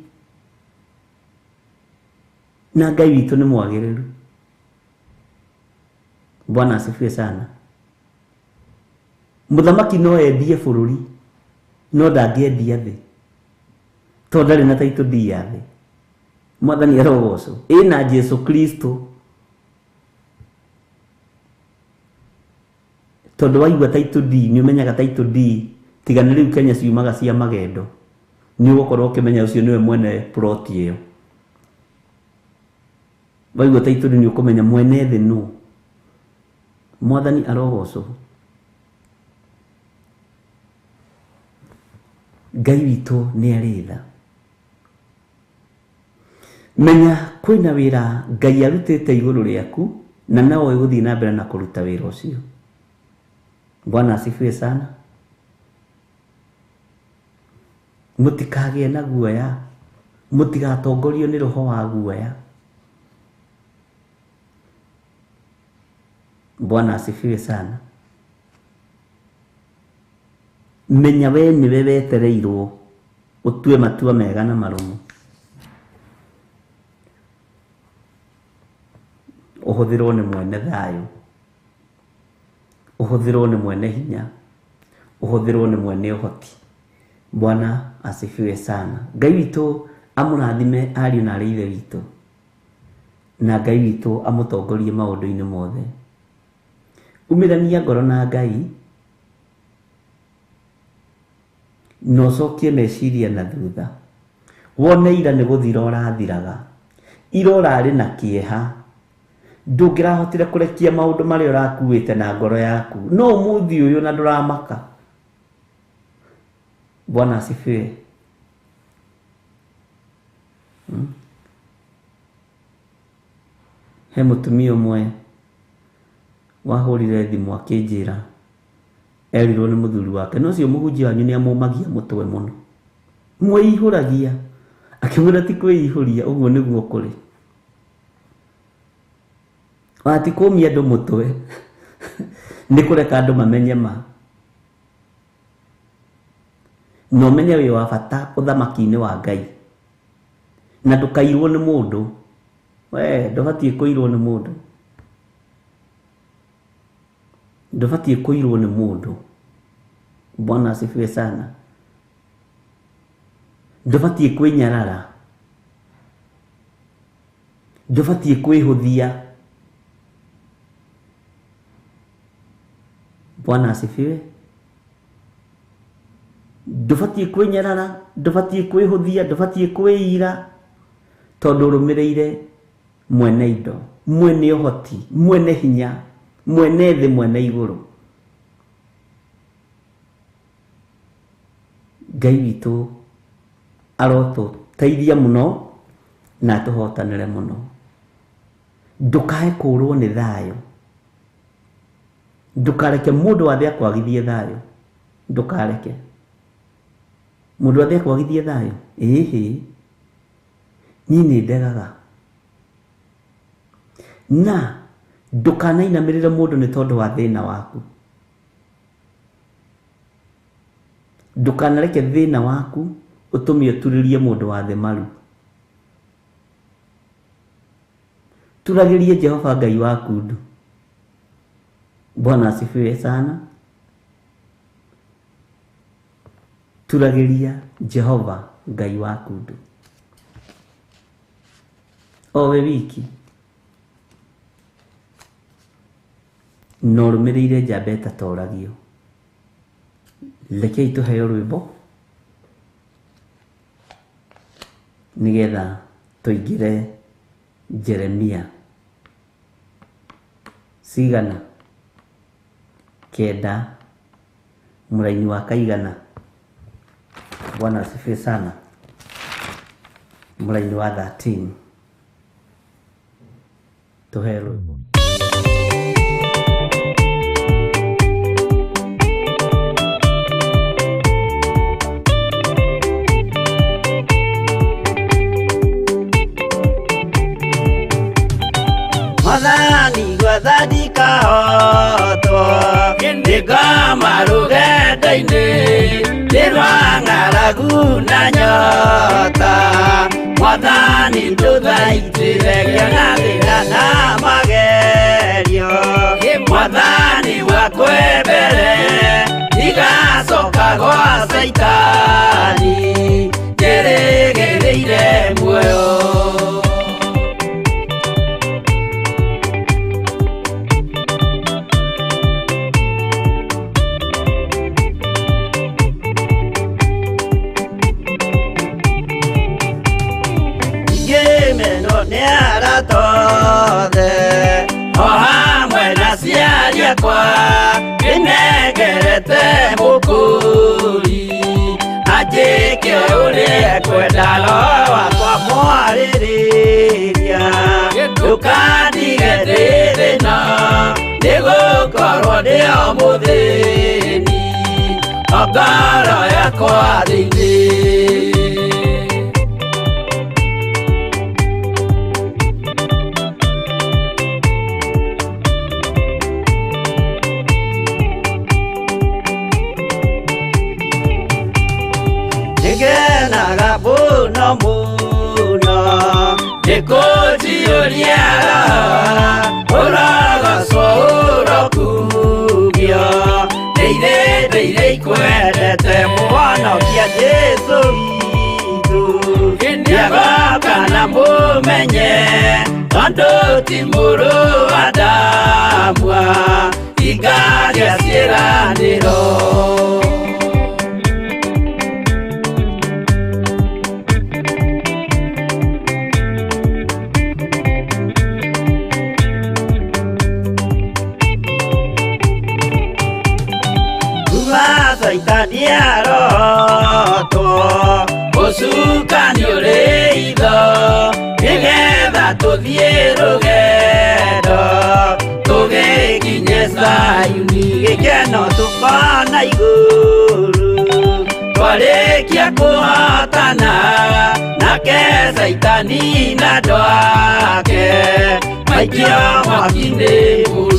Speaker 3: na Ngai witũ nĩ mwagĩrĩru. Bwana asifiwe sana. Mũthamaki no endie bũrũri no ndangĩendia thĩ tondũ ndarĩ na title deed ya thĩ. Mwathani arogocwo. Ĩna Jesu Kristo. Tondũ waigua title deed nĩ ũmenyaga title deed tiga nĩ rĩu Kenya ciumaga cia magendo. Nĩ ũgũkorwo ũkĩmenya ũcio nĩwe mwene plot ĩyo. Waigua title deed nĩ ũkũmenya mwene thĩ nũ. Mwathani arogocwo. Ngai witũ nĩ arĩ tha. Menya kwĩna wĩra Ngai arutĩte igũrũ rĩaku na no ĩgũthiĩ na mbere na kũruta wĩra ũcio. Bwana asifiwe sana. Mũtikagĩe na guoya, mũtigatongorio nĩ roho wa guoya. Bwana asifiwe sana. Menya we nĩwe wetereirwo ũtue matua mega na marũmu. Ũhũthĩrwo nĩ mwene thayũ, ũhũthĩrwo nĩ mwene hinya, ũhũthĩrwo nĩ mwene ũhoti. Bwana asifiwe sana. Ngai witũ amũrathime ariũ na arĩ ithe witũ, na Ngai witũ amũtongorie maũndũ-inĩ mothe. Umĩrania ngoro na Ngai na ũcokie meciria na thutha. Wone ira nĩ gũthira ũrathiraga, ira ũrarĩ na kĩeha, ndũngĩrahotire kũrekia maũndũ marĩa ũrakuĩte na ngoro yaku, no ũmũthĩ ũyũ na ndũramaka. Bwana asifiwe. He mũtumia ũmwe wahũrire thimũ akĩnjĩra erirwo nĩ mũthuri wake, no ũcio mũhunjia wanyu nĩ amũmagia mũtwe mũno, mwĩihũragia. Akĩmwĩra ti kwĩihũria, ũguo nĩguo kũrĩ. Ona ti kũmia andũ mũtwe, nĩ kũreka andũ mamenye ma. Na ũmenye wĩ wa bata ũthamaki-inĩ wa Ngai. Na ndũkairwo nĩ mũndũ. We ndũbatiĩ kũirwo nĩ mũndũ. Ndũbatiĩ kũirwo nĩ mũndũ. Bwana asifiwe sana. Ndũbatiĩ kwĩnyarara. Ndũbatiĩ kwĩhũthia. Bwana asifiwe. Ndũbatiĩ kwĩnyarara, ndũbatiĩ kwĩhũthia, ndũbatiĩ kwĩira, tondũ ũrũmĩrĩire mwene indo, mwene ũhoti, mwene hinya, mwene thĩ, mwene igũrũ. Ngai witũ arotũteithia mũno na atũhotanĩre mũno. Ndũkae kũũrwo nĩ thayũ. Ndũkareke mũndũ wa thĩ akwagithie thayũ. Ndũkareke mũndũ wa thĩ akwagithie thayũ. Ĩhĩ, niĩ nĩ ndegaga. Na ndũkanainamĩrĩre mũndũ nĩ tondũ wa thĩna waku. Ndũkanareke thĩna waku ũtũme ũturĩrie mũndũ wa thĩ maru. Turagĩrie Jehova Ngai waku ndu. Bwana asifiwe sana. Turagĩria Jehova Ngai waku ndu. Owe wiki na ũrũmĩrĩire njamba ĩtatoragio. Rekei tũheo rwĩmbo nĩgetha tũingĩre Jeremia cigana 9 mũraini wa kaigana. Bwana asifiwe sana. Mũraini wa 13 tũheo rwĩmbo.
Speaker 5: Mwathani gwathandika hotwo nĩngoma rũgendo-inĩ nĩ rwa ng'aragu na nyota. Mwathani ndũthaitĩre ngĩona thĩna na magerio. Mwathani wakwembere ndigacoka gwa Caitani njĩrĩgĩrĩire muoyo. O hamwe na aciari akwa nĩnengerete mũkũri anjĩke ũrĩa ekwenda roho wakwa mwarĩrĩria. Ndũkandige ndĩ thĩna nĩgũkorwo ndĩ o mũthĩni o ngoro yakwa thĩinĩ. Nĩngenaga mũno mũno nĩkũnjiyũria roho ũrogocwo ũrokugio ndĩire ndĩire ikwendete mũhonokia Jesũ witũ. Nĩagoka na mũmenye tondũ ti mũrũ wa Adamu ingaria ciĩranĩro. Caitani arotwo ũcukani ũrĩ itho nĩgetha tũthiĩ rũgendo tũgĩkinye Zayuni gĩkeno tũkona igũrũ. Twarĩkia kũhotana nake Caitani na andũ ake maikio mwaki-inĩ mũru.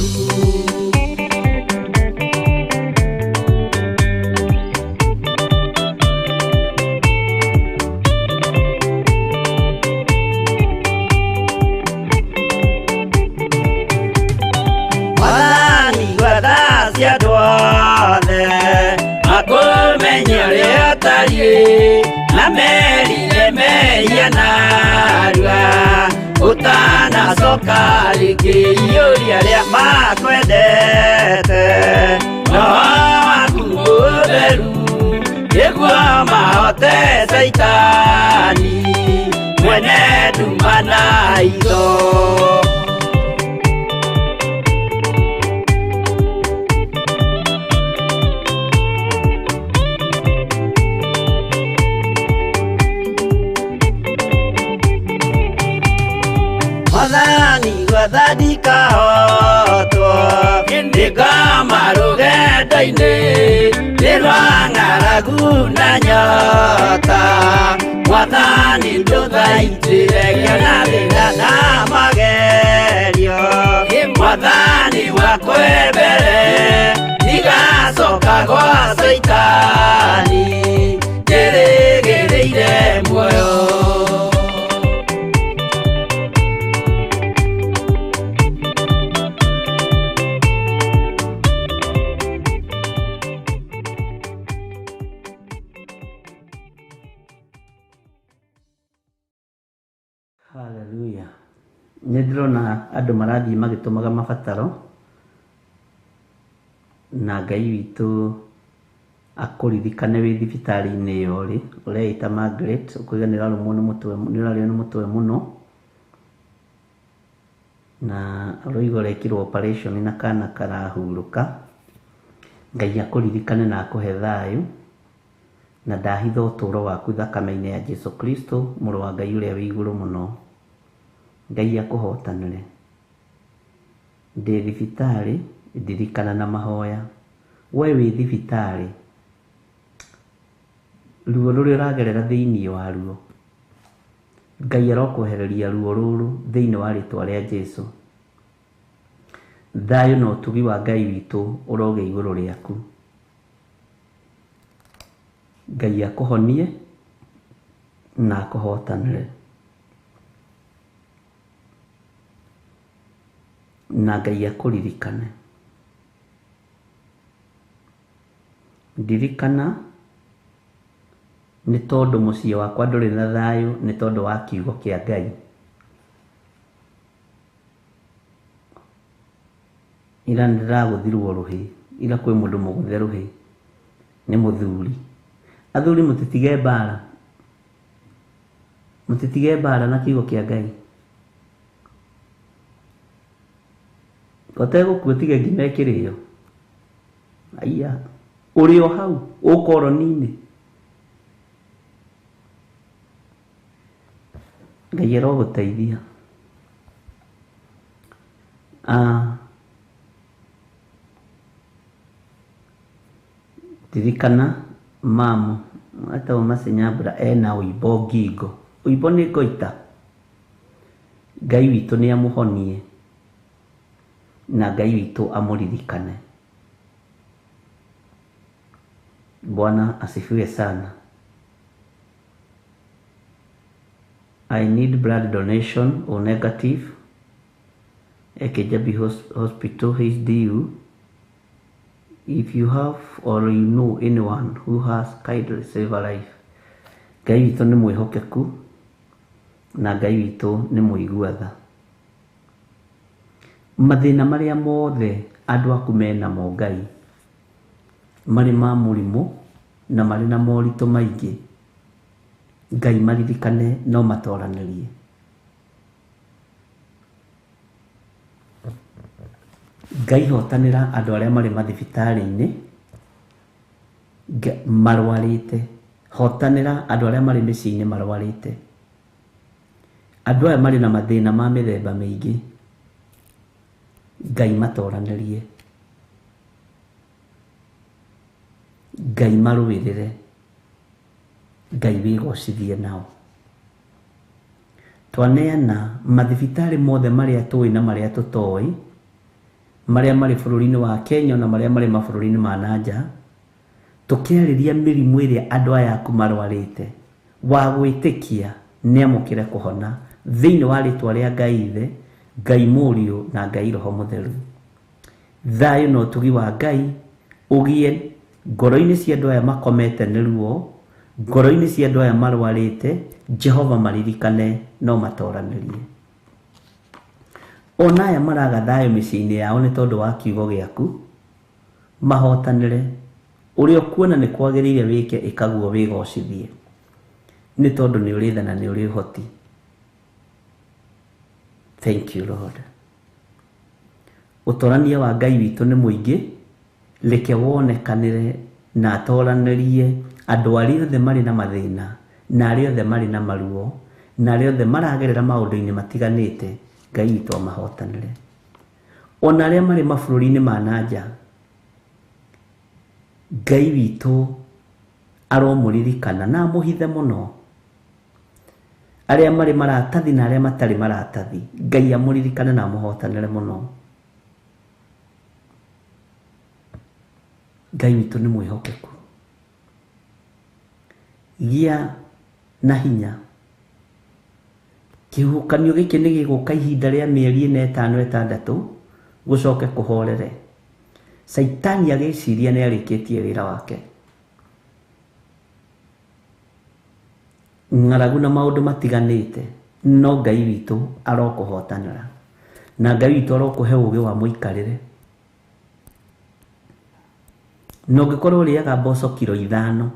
Speaker 5: Merire mehia narua Utanacoka rĩngĩ iyũria arĩa makwendete Roho waku mũtheru nĩguo mahote Caitani mwene nduma na hitho. Mwathani gwathani kahotwo nĩngoma rũgendo-inĩ nĩ rwa ng'aragu na nyota Mwathani ndũthaitĩre ngĩona thĩna na magerio Mwathani wakwe mbere ndigacoka gwa Caitani njĩrĩgĩrĩire muoyo.
Speaker 3: Hallelujah. Nĩ ndĩrona andũ marathiĩ magĩtũmaga mabataro na Ngai witũ akũririkane wĩ thibitarĩ-inĩ ĩyo rĩ ũreĩta Margaret ũkauga nĩ ũrarũmwo nĩ mũtwe nĩ ũrarĩo nĩ mũtwe mũno na ũroiga ũrekirwo operation na kana karahurũka. Ngai akũririkane na akũhe thayũ na ndahitha ũtũũro waku thakame-inĩ ya Jesu Kristo mũrũ wa Ngai ũrĩa wĩ igũrũ mũno. Ngai akũhotanĩre. Ndĩ thibitarĩ ndirikana na mahoya. We wĩ thibitarĩ ruo rũrĩa ũragerera thĩinĩ wa ruo Ngai arokwehereria ruo rũrũ thĩinĩ wa rĩtwa rĩa Jesu. Thayũ na ũtugi wa Ngai witũ ũrogĩa igũrũ rĩaku. Ngai akũhonie na akũhotanĩre na Ngai akũririkane. Ndirikana nĩ tondũ mũciĩ wakwa ndũrĩ na thayũ nĩ tondũ wa kiugo kĩa Ngai. Ira nĩndĩragũthirwo rũhĩ, ira kwĩ mũndũ mũgũthe rũhĩ nĩ mũthuri. Athuri mũtitige mbara, mũtitige mbara na kiugo kĩa Ngai. Ũtegũkua tiga ngima ĩkĩrĩo. Aiya, ũrĩ o hau ũkoroni-inĩ. Ngai arogũteithia. Ririkana mamu etagwo Mercy Nyambura ena ũimbo ngingo. Ũimbo nĩ ngoita. Ngai witũ nĩ amũhonie na Ngai witũ amũririkane. Bwana asifiwe sana. I need blood donation or negative. Ekejabi Hospital HDU. If you have or you know anyone who has, kindly save a life. Ngai witũ nĩ mwĩhokeku na Ngai witũ nĩ mũigua tha. Mathĩna marĩa mothe andũ aku menamo Ngai marĩ ma mũrimũ na marĩ na moritũ maingĩ, Ngai maririkane no matoranĩrie. Ngai hotanĩra andũ arĩa marĩ mathibitarĩ-inĩ marwarĩte, hotanĩra andũ arĩa marĩ mĩciĩ-inĩ marwarĩte. Andũ aya marĩ na mathĩna ma mĩthemba mĩingĩ, Ngai matoranĩrie, Ngai marũĩrĩre, Ngai wĩgocithie nao. Twaneana mathibitarĩ mothe marĩa tũĩ na marĩa tũtoĩ, marĩa marĩ bũrũri-inĩ wa Kenya na marĩa marĩ mabũrũri-inĩ ma nanja, tũkĩarĩria mĩrimũ ĩrĩa andũ aya aku marwarĩte, wa gwĩtĩkia nĩ amũkĩre kũhona thĩinĩ wa rĩtwa rĩa Ngai Ithe, Ngai Mũriũ na Ngai Roho Mũtheru. Thayũ na ũtugi wa Ngai ũgĩe ngoro-inĩ cia andũ aya makomete nĩ ruo, Ngoro-inĩ cia andũ aya marwarĩte, Jehova maririkane no matoranĩrie. Ona aya maraga thayũ mĩciĩ-inĩ yao nĩ tondũ wa kiugo gĩaku, mahotanĩre. Ũrĩa ũkuona nĩ kwagĩrĩire wĩke ĩkaguo wĩgocithie, nĩ tondũ nĩ ũrĩ tha na nĩ ũrĩ ũhoti. Thank you Lord. Ũtorania wa Ngai witũ nĩ mũingĩ, reke wonekanĩre na atoranĩrie andũ arĩa othe marĩ na mathĩna, na arĩa othe marĩ na maruo, na arĩa othe maragerera maũndũ-inĩ matiganĩte, Ngai witũ amahotanĩre. Ona arĩa marĩ mabũrũri-inĩ ma na nja, Ngai witũ aromũririkana na amũhithe mũno. Arĩa marĩ maratathi na arĩa matarĩ maratathi, Ngai amũririkane na amũhotanĩre mũno. Ngai witũ nĩ mwĩhokeku. Gĩa na hinya. Kĩhuhũkanio gĩkĩ nĩ gĩgũka ihinda rĩa mĩeri 4, 5, 6 gũcoke kũhorere. Caitani agĩciria nĩ arĩkĩtie wĩra wake. Ng'aragu na maũndũ matiganĩte, no Ngai witũ arokũhotanĩra. Na Ngai witũ arokũhe ũũgĩ wa mũikarĩre. Na ũngĩkorwo ũrĩaga mboco kiro 5,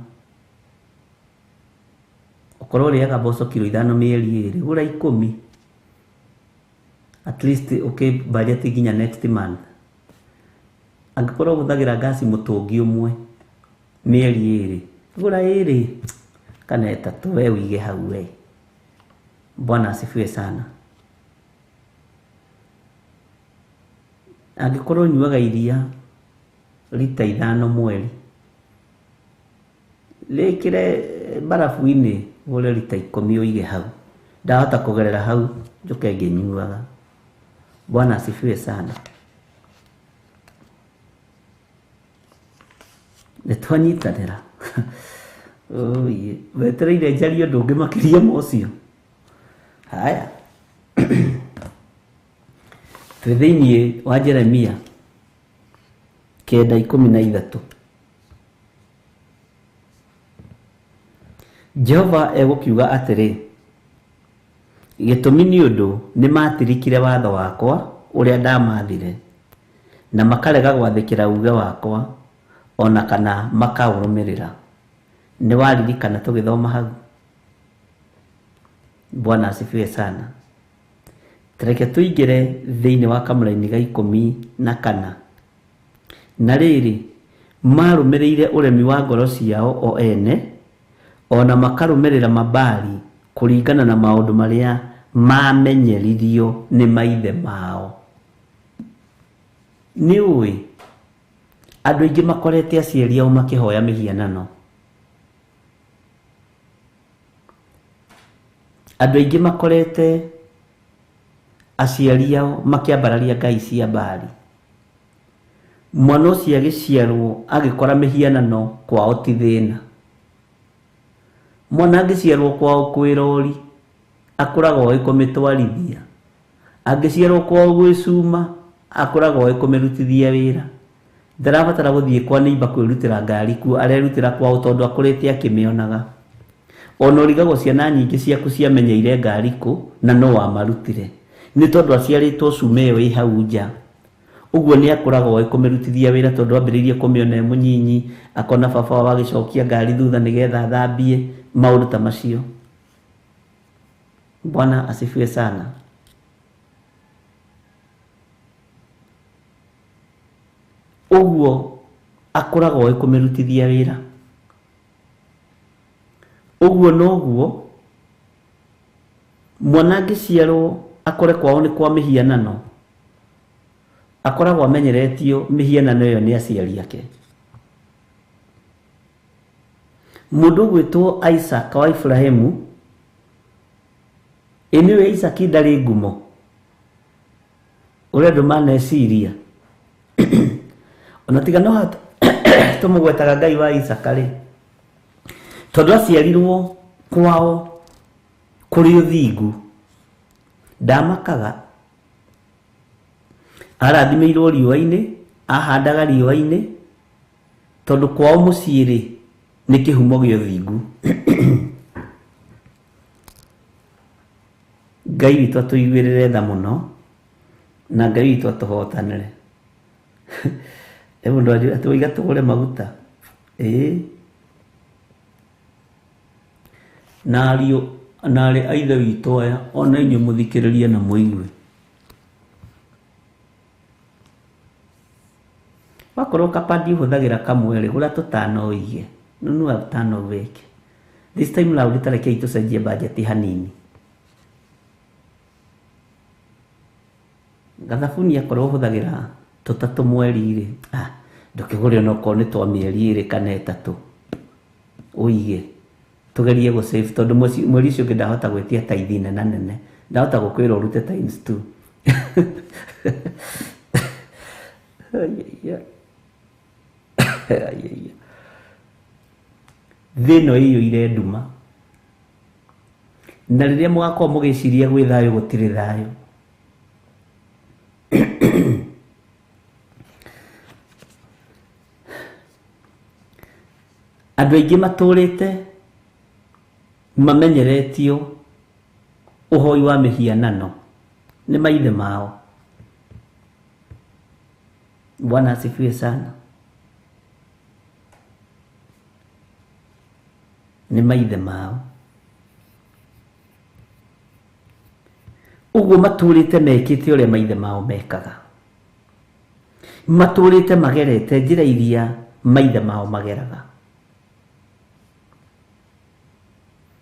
Speaker 3: ũkorwo ũrĩaga mboco kiro 5 mĩeri 2, gũra 10. At least ũkĩ budget nginya next month. Angĩkorwo ũhũthagĩra ngasi mũtũngi ũmwe mĩeri 2, gũra 2 kana 3 we ũige hau we. Bwana asifiwe sana. Angĩkorwo ũnyuaga iria rita 5 mweri, rĩkĩre barafu-inĩ ũgũre rita 10 ũige hau. Ndahota kũgerera hau njũke ngĩnyuaga. Bwana asifiwe sana. Nĩ twanyitanĩra. Oye, wetereire njarie ũndũ ũngĩ makĩria ma ũcio. Haya. Twĩ thĩiniĩ wa Jeremia 9:13. Jehova egũkiuga atĩrĩ, gĩtũmi nĩ ũndũ nĩ matirikire watho wakwa ũrĩa ndamathire, na makarega gwathĩkĩra uuge wakwa, ona kana makaũrũmĩrĩra. Nĩ waririkana tũgĩthoma hau? Bwana asifiwe sana. Reke tũingĩre thĩinĩ wa kamũraini ga 14. Na rĩrĩ, marũmĩrĩire ũremi wa ngoro ciao o ene, ona makarũmĩrĩra mabali kũringana na maũndũ marĩa mamenyeririo nĩ maithe mao. Nĩ ũĩ andũ aingĩ makorete aciari ao makĩhoya mĩhianano. Andũ aingĩ makorete aciari ao makĩambararia ngai cia Baali. Mwana ũcio agĩciarwo agĩkora mĩhianano kwao ti thĩna. Mwana angĩciarwo kwao kwĩ rori akũraga oĩ kũmĩtwarithia. Angĩciarwo kwao gwĩ cuma akũraga oĩ kũmĩrutithia wĩra. Ndarabatara gũthiĩ kwa neighbor kwĩrutĩra ngari kuo, arerutĩra kwao tondũ akũrĩte akĩmĩonaga. Ona ũrigagwo ciana nyingĩ ciaku ciamenyeire ngari kũ na no wamarutire, nĩ tondũ aciarĩtwo cuma ĩyo ĩ hau nja. Ũguo nĩ akũraga oĩ kũmĩrutithia wĩra tondũ ambĩrĩirie kũmĩona e mũnyinyi, akona baba wao agĩcokia ngari thutha nĩgetha athambie, maũndũ ta macio. Bwana asifiwe sana. Ũguo akũraga oĩ kũmĩrutithia wĩra. Ũguo noguo mwana angĩciarwo akore kwao nĩ kwa mĩhianano, akoragwo amenyeretio mĩhianano ĩyo nĩ aciari ake. Mũndũ ũgwĩtwo Isaac wa Ibrahimu, ĩ nĩwe Isaac ndarĩ ngumo ũrĩa andũ maneciria. Ona tiga no tũmũgwetaga Ngai wa Isaac rĩ, tondũ aciarirwo kwao kũrĩ ũthingu, ndamakaga. Arathimĩirwo riũa-inĩ, ahandaga riũa-inĩ, tondũ kwao mũciĩ rĩ
Speaker 4: Nĩ kĩhumo gĩa ũthingu. Ngai witũ atũiguĩrĩre tha mũno na Ngai witũ atũhotanĩre. He mũndũ anjĩra atĩ waiga tũgũre maguta. Ĩĩ. Na ariũ na arĩ a ithe witũ aya ona inyuĩ mũthikĩrĩrie na mũigue. Wakorwo kapandi ũhũthagĩra kamwe rĩ, gũra tũtano ũige. Nunua tano uweke. This time round tarekei tũcenjie budget hanini. Gathabuni akorwo ũhũthagĩra tũtatũ mweri rĩ, ndũkĩgũre onokorwo nĩ twa mĩeri 2 kana 3 ũige. Tũgerie gũ save tondũ mweri ũcio ũngĩ ndahota gwĩtia taithi nene nene. Ndahota gũkwĩra ũrute times 2. Thĩ ĩno ĩiyũire nduma. Na rĩrĩa mũgakorwo mũgĩciria gwĩ thayũ gũtirĩ thayũ. Andũ aingĩ matũrĩte mamenyeretio ũhoi wa mĩhianano nĩ maithe mao. Bwana asifiwe sana. Nĩ maithe mao. Ũguo matũrĩte mekĩte ũrĩa maithe mao mekaga. Matũrĩte magerete njĩra iria maithe mao mageraga.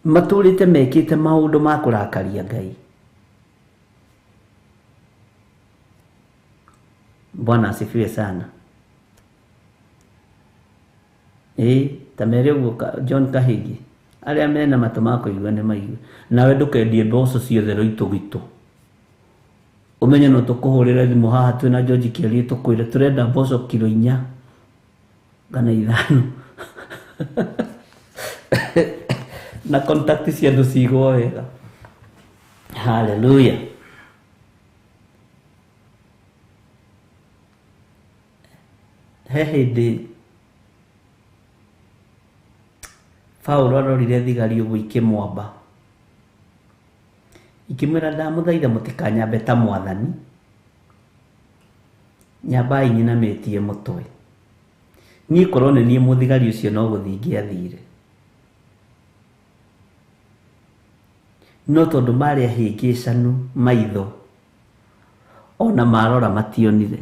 Speaker 4: Matũrĩte mekĩte maũndũ ma kũrakaria Ngai. Bwana asifiwe sana. Ta mere ũguo John Kahigi arĩa mena matũ ma kũigua nĩ maigue. Nawe ndũkendie mboco ciothe rũitũgitũ. Ũmenye no tũkũhũrĩre thimũ haha twĩna George Kĩarie tũkwĩre tũrenda mboco kiro 4 kana 5. Na contact cia andũ cigwo wega. Hallelujah. He hĩndĩ Paulo arorire thigari ũguo ikĩmwamba. Ikĩmwĩra ndamũthaitha mũtikanyambe ta mwathani. Nyambai nyinamĩtie mũtwe. Niĩ korwo nĩ niĩ mũthigari ũcio no gũthiĩ ingĩathire. No tondũ marĩ ahĩngĩcanu maitho ona marora mationire.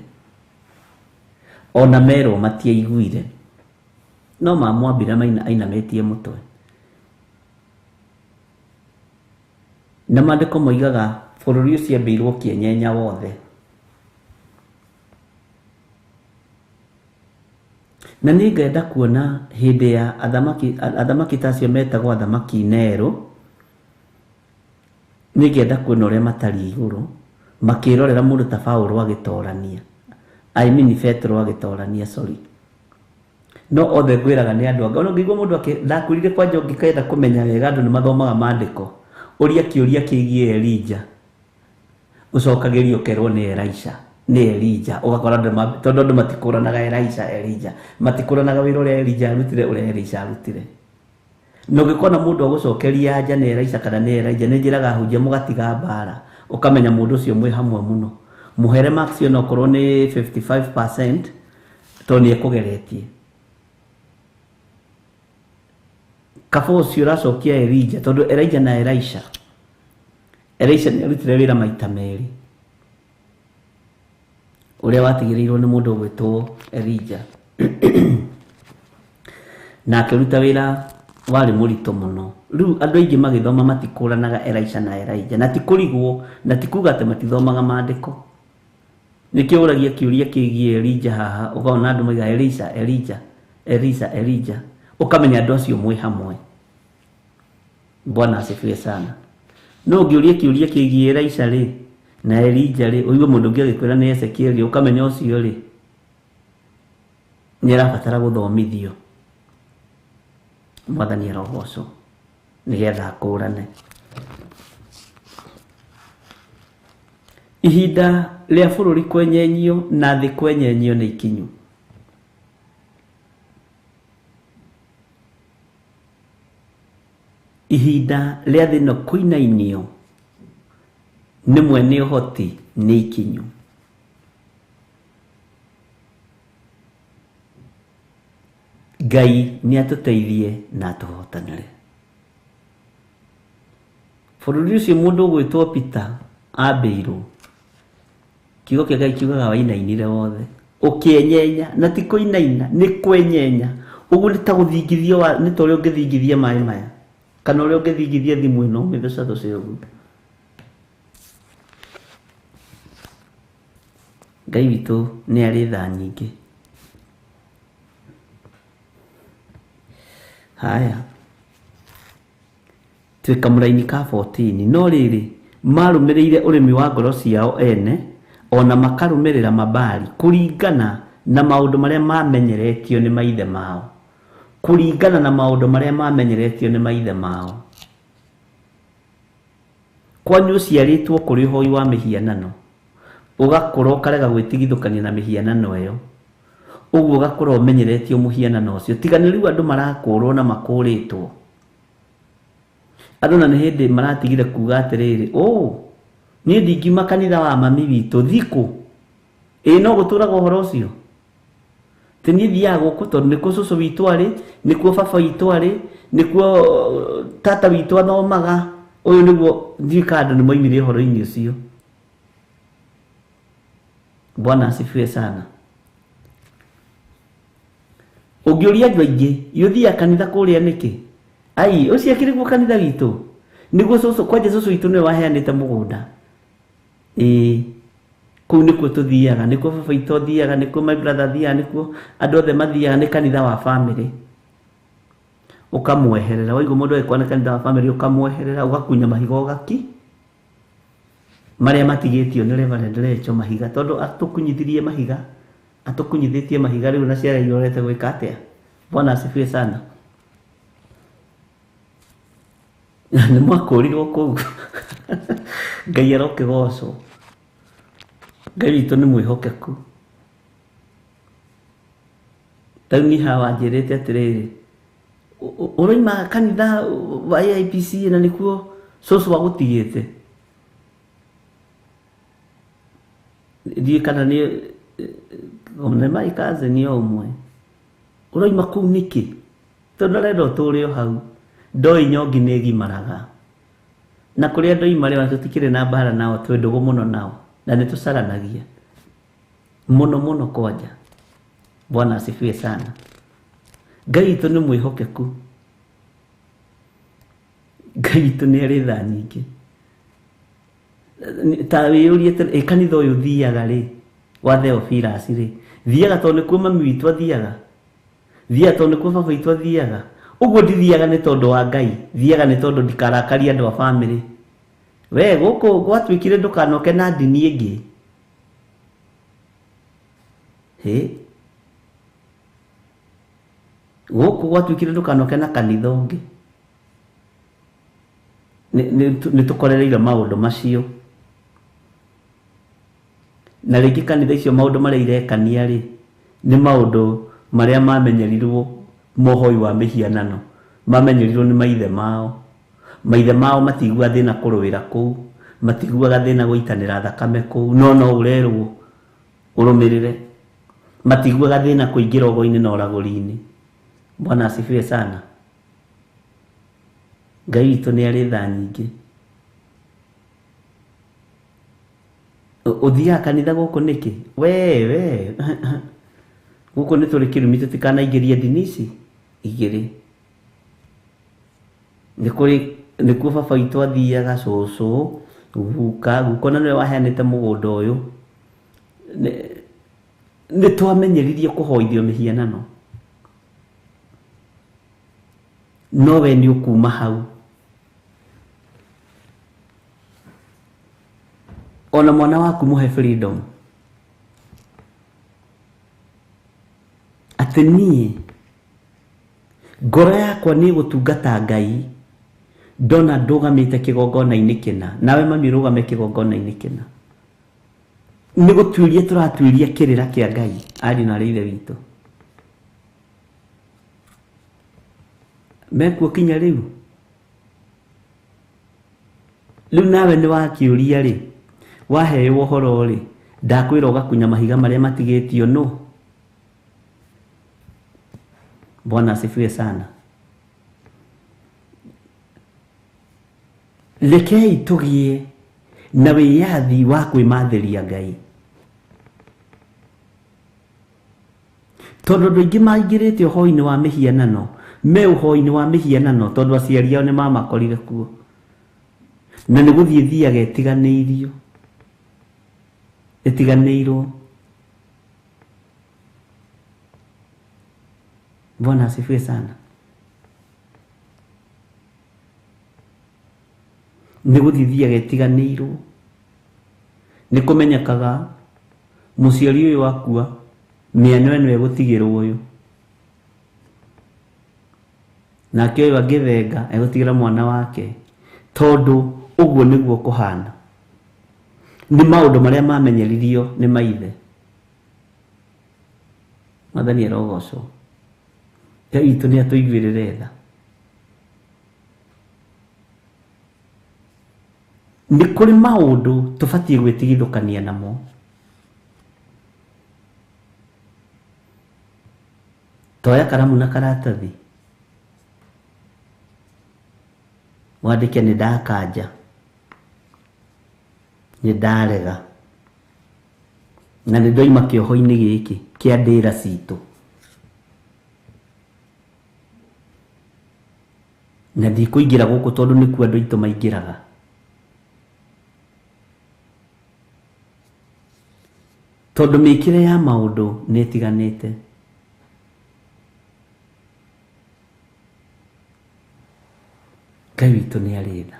Speaker 4: Ona merwo matiaiguire. No mamwambire ainamĩtie mũtwe. Na maandĩko moigaga bũrũri ũcio ambĩirwo kĩenyenya wothe. Na nĩ ngenda kuona hĩndĩ ya athamaki ta acio metagwo athamaki Nero. Nĩ ngenda kuona ũrĩa matariĩ igũrũ makĩrorera mũndũ ta Paulo agĩtorania. I mean Petro agĩtorania, sorry. No othe ngwĩraga nĩ andũ anga. Ona ngĩigua mũndũ ndakwĩrire kwanja ũngĩkenda kũmenya wega andũ nĩ mathomaga maandĩko. Ũria kĩũria kĩgiĩ Elijah. Ũcokagĩrio ũkerwo nĩ Elisha, nĩ Elijah. Ũgakora andũ tondũ andũ matikũranaga Elisha, Elijah. Matikũranaga wĩra ũrĩa Elijah arutire, ũrĩa Elisha arutire. Na ũngĩkona mũndũ agũcokeria anja nĩ Elisha kana nĩ Elijah, nĩ njĩraga ahunjia mũgatiga mbara. Ũkamenya mũndũ ũcio mwĩ hamwe mũno. Mũhere marks ona okorwo nĩ 55% tondũ nĩ ekũgeretie. Kaba ũcio ũracokia Elijah tondũ Elijah na Elisha. Elisha nĩ arutire wĩra maita merĩ. Ũrĩa watigĩrĩirwo nĩ mũndũ ũgwĩtwo Elijah. Na akĩruta wĩra warĩ mũritũ mũno. Rĩu andũ aingĩ magĩthoma matikũranaga Elisha na Elijah. Na ti kũrigwo, na ti kuga atĩ matithomaga maandĩko. Nĩkĩo ũragia kĩũria kĩgiĩ Elijah haha, ũkona andũ moigaga Elisha, Elijah, Elisha, Elijah. Ũkamenya andũ acio mwĩ hamwe. Bwana asifiwe sana. No ũngĩũria kĩũria kĩgiĩ Elisha rĩ na Elijah rĩ, ũigue mũndũ ũngĩ agĩkwĩra nĩ Ezekiel, ũkamenya ũcio rĩ nĩ arabatara gũthomithio. Mwathani arogocwo nĩgetha akũrane. Ihinda rĩa bũrũri kwenyenyio na thĩ kwenyenyio nĩ ikinyu.
Speaker 3: Ihinda rĩa thĩ ĩno kũinainio nĩ mwene ũhoti nĩ ikinyu. Ngai nĩ atũteithie na atũhotanĩre. Bũrũri ũcio mũndũ ũgwĩtwo Peter ambĩirwo, kiugo kĩa Ngai kiugaga wainainire wothe, ũkĩenyenya, na ti kũinaina, nĩ kwenyenya. Ũguo nĩ ta gũthingithio, nĩ ta ũrĩa ũngĩthingithia maĩ maya, kana ũrĩa ũngĩthingithia thimũ ĩno ũmĩthecathece ũguo. Ngai witũ nĩ arĩ tha nyingĩ. Haya, twĩ kamũraini ka 14. No rĩrĩ, marũmĩrĩire ũrĩmi wa ngoro ciao ene, ona makarũmĩrĩra mabari kũringana na maũndũ marĩa mamenyeretio nĩ maithe mao. Kũringana na maũndũ marĩa mamenyeretio nĩ maithe mao. Kwanyu ũciarĩtwo kũrĩ ũhoi wa mĩhianano, ũgakũra ũkarega gwĩtigithũkania na mĩhianano ĩyo, ũguo ũgakũra ũmenyeretio mũhianano ũcio. Tiga nĩ rĩu andũ marakũrwo na makũrĩtwo. Andũ na nĩ hĩndĩ maratigire kuga atĩrĩrĩ, niĩ ndingiuma kanitha wa mami witũ thikũ. Ĩ no gũtũraga ũhoro ũcio. Ti niĩ thiaga gũkũ tondũ nĩkuo cũcũ witũ arĩ, nĩkuo baba witũ arĩ, nĩkuo tata witũ athomaga. Ũyũ nĩguo ndiũĩ kana andũ nĩ moimire ũhoro-inĩ ũcio. Bwana asifiwe sana. Ũngĩũria andũ aingĩ, ũthiaga kanitha kũrĩa nĩkĩ? Ai, ũcio akĩrĩ guo kanitha witũ. Nĩguo cũcũ, kwanja cũcũ witũ nĩwe waheanĩte mũgũnda. Ĩĩ, kũu nĩkuo tũthiaga, nĩkuo baba witũ athiaga, nĩkuo my brother athiaga, nĩkuo andũ othe mathiaga, nĩ kanitha wa family. Ũkamweherera, waigua mũndũ agĩkora nĩ kanitha wa family, ũkamweherera, ũgakunya mahiga ũgaki marĩa matigĩtio nĩ Reverend Rachel mahiga, tondũ atũkunyithirie mahiga, atũkunyithĩtie mahiga rĩu na ciara irorete gwĩka atĩa? Bwana asifiwe sana. Nĩ mwakũrirwo kũu. Ngai arokĩgocwo. Ngai witũ nĩ mwĩhokeku. Rĩu niĩ haha wanjĩrĩte atĩrĩrĩ, ũroima kanitha wa AIPC na nĩkuo cũcũ agũtigĩte. Ndiũĩ kana nĩ nĩ my cousin o ũmwe. Ũroima kũu nĩkĩ? Tondũ arenda ũtũre o hau. Ndoi nyongi nĩ ĩgimaraga. Na kũrĩa ndoima rĩ, ona tũtikĩrĩ na mbara nao, twĩ ndũgũ mũno nao. Na nĩ tũcaranagia. Mũno mũno kwanja. Bwana asifiwe sana. Ngai witũ nĩ mwĩhokeku. Ngai witũ nĩ arĩ tha nyingĩ. Ta wĩyũrie atĩrĩ, ĩ kanitha ũyũ thiaga rĩ, wa Theophilus rĩ, thiaga tondũ nĩkuo mami witũ athiaga, thiaga tondũ nĩkuo baba witũ athiaga. Ũguo ndithiaga nĩ tondũ wa Ngai, thiaga nĩ tondũ ndikarakarie andũ a family. We gũkũ gwatuĩkire ndũkanoke na ndini ĩngĩ. Hĩ? Gũkũ gwatuĩkire ndũkanoke na kanitha ũngĩ. Nĩ tũkorereire maũndũ macio. Na rĩngĩ kanitha icio maũndũ marĩa irekania rĩ, nĩ maũndũ marĩa mamenyerirwo mohoi wa mĩhianano, mamenyerirwo nĩ maithe mao. Maithe mao matiguaga thĩna kũrũĩra kũu, matiguaga thĩna gũitanĩra thakame kũu, no no ũrerwo ũrũmĩrĩre. Matiguaga thĩna kũingĩra ũgo-inĩ na ũragũri-inĩ. Bwana asifiwe sana. Ngai witũ nĩ arĩ tha nyingĩ. Ũthiaga kanitha gũkũ nĩkĩ? We, we. Gũkũ nĩ tũrĩ kĩrumi tũtikanaingĩrie ndini ici igĩrĩ. Nĩ kũrĩ, nĩkuo baba witũ athiaga, cũcũ, guka, guka ona nĩwe waheanĩte mũgũnda ũyũ. Nĩ twamenyeririo kũhoithio mĩhianano. No we nĩ ũkuma hau. Ona mwana waku mũhe freedom. Atĩ niĩ ngoro yakwa nĩ gũtungata Ngai, ndona ndũgamĩte kĩgongona-inĩ kĩna, nawe mami ũrũgame kĩgongona-inĩ kĩna. Nĩ gũtuĩria tũratuĩria kĩrĩra kĩa Ngai, ariũ na aarĩ a Ithe witũ. Mekuo kinya rĩu. Rĩu nawe nĩ wakĩũria rĩ, waheo ũhoro rĩ, ndakwĩra ũgakunya mahiga marĩa matigĩtio nũ? Bwana asifiwe sana. Rekei tũgĩe na wĩyathi wa kwĩmathĩria Ngai, tondũ andũ aingĩ maingĩrĩte ũhoi-inĩ wa mĩhianano, me ũhoi-inĩ wa mĩhianano tondũ aciari ao nĩ mamakorire kuo, na nĩ gũthiĩ thiaga ĩtiganĩirio, ĩtiganĩirwo. Bwana asifiwe sana. Nĩ gũthiĩ thiaga ĩtiganĩirwo, nĩ kũmenyekaga mũciari ũyũ akua mĩano ĩno ĩgũtigĩrwo ũyũ, nake ũyũ angĩthenga egũtigĩra mwana wake, tondũ ũguo nĩguo kũhana. Nĩ maũndũ marĩa mamenyeririo nĩ maithe. Mwathani arogocwo. Ngai witũ nĩ atũiguĩrĩre tha. Nĩ kũrĩ maũndũ tũbatiĩ gwĩtigithũkania namo. Toya karamu na karatathi, wandĩke nĩ ndakanja, nĩ ndarega, na nĩ ndoima kĩoho-inĩ gĩkĩ kĩa ndĩra citũ, na ndikũingĩra gũkũ tondũ nĩkuo andũ aitũ maingĩraga. Tondũ mĩkĩre ya maũndũ nĩ ĩtiganĩte. Ngai witũ nĩ arĩ tha.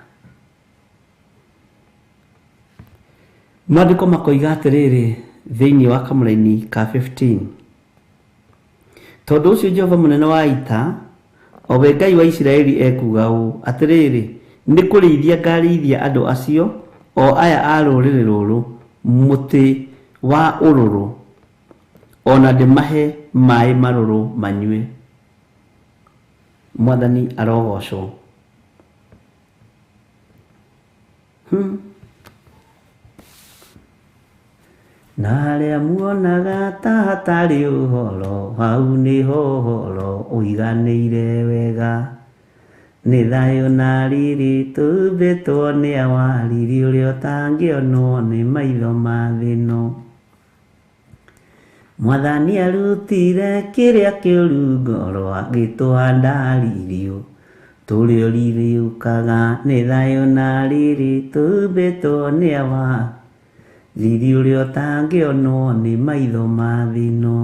Speaker 3: Maandĩko makoiga atĩrĩrĩ thĩinĩ wa kamũraini ka 15, tondũ ũcio Jehova mũnene wa ita, o we Ngai wa Isiraeli, ekuuga ũũ, atĩrĩrĩ, nĩ kũrĩithia ngarĩithia andũ acio o aya a rũrĩrĩ rũrũ mũtĩ wa ũrũrũ, ona ndĩmahe maĩ marũrũ manyue. Mwathani arogocwo. Na harĩa muonaga ta hatarĩ ũhoro, hau nĩho ũhoro ũiganĩire wega. Nĩ thayũ na riri tũmbĩtwo nĩ awariri ũrĩa ũtangĩonwo nĩ maitho ma thĩ ĩno. Mwathani arutire kĩrĩa kĩũru ngoro agĩtũhanda ririo, tũrĩa ririũkaga. Nĩ thayũ na riri tũmbĩtwo nĩ awa riri ũrĩa ũtangĩonwo nĩ maitho ma thĩ ĩno.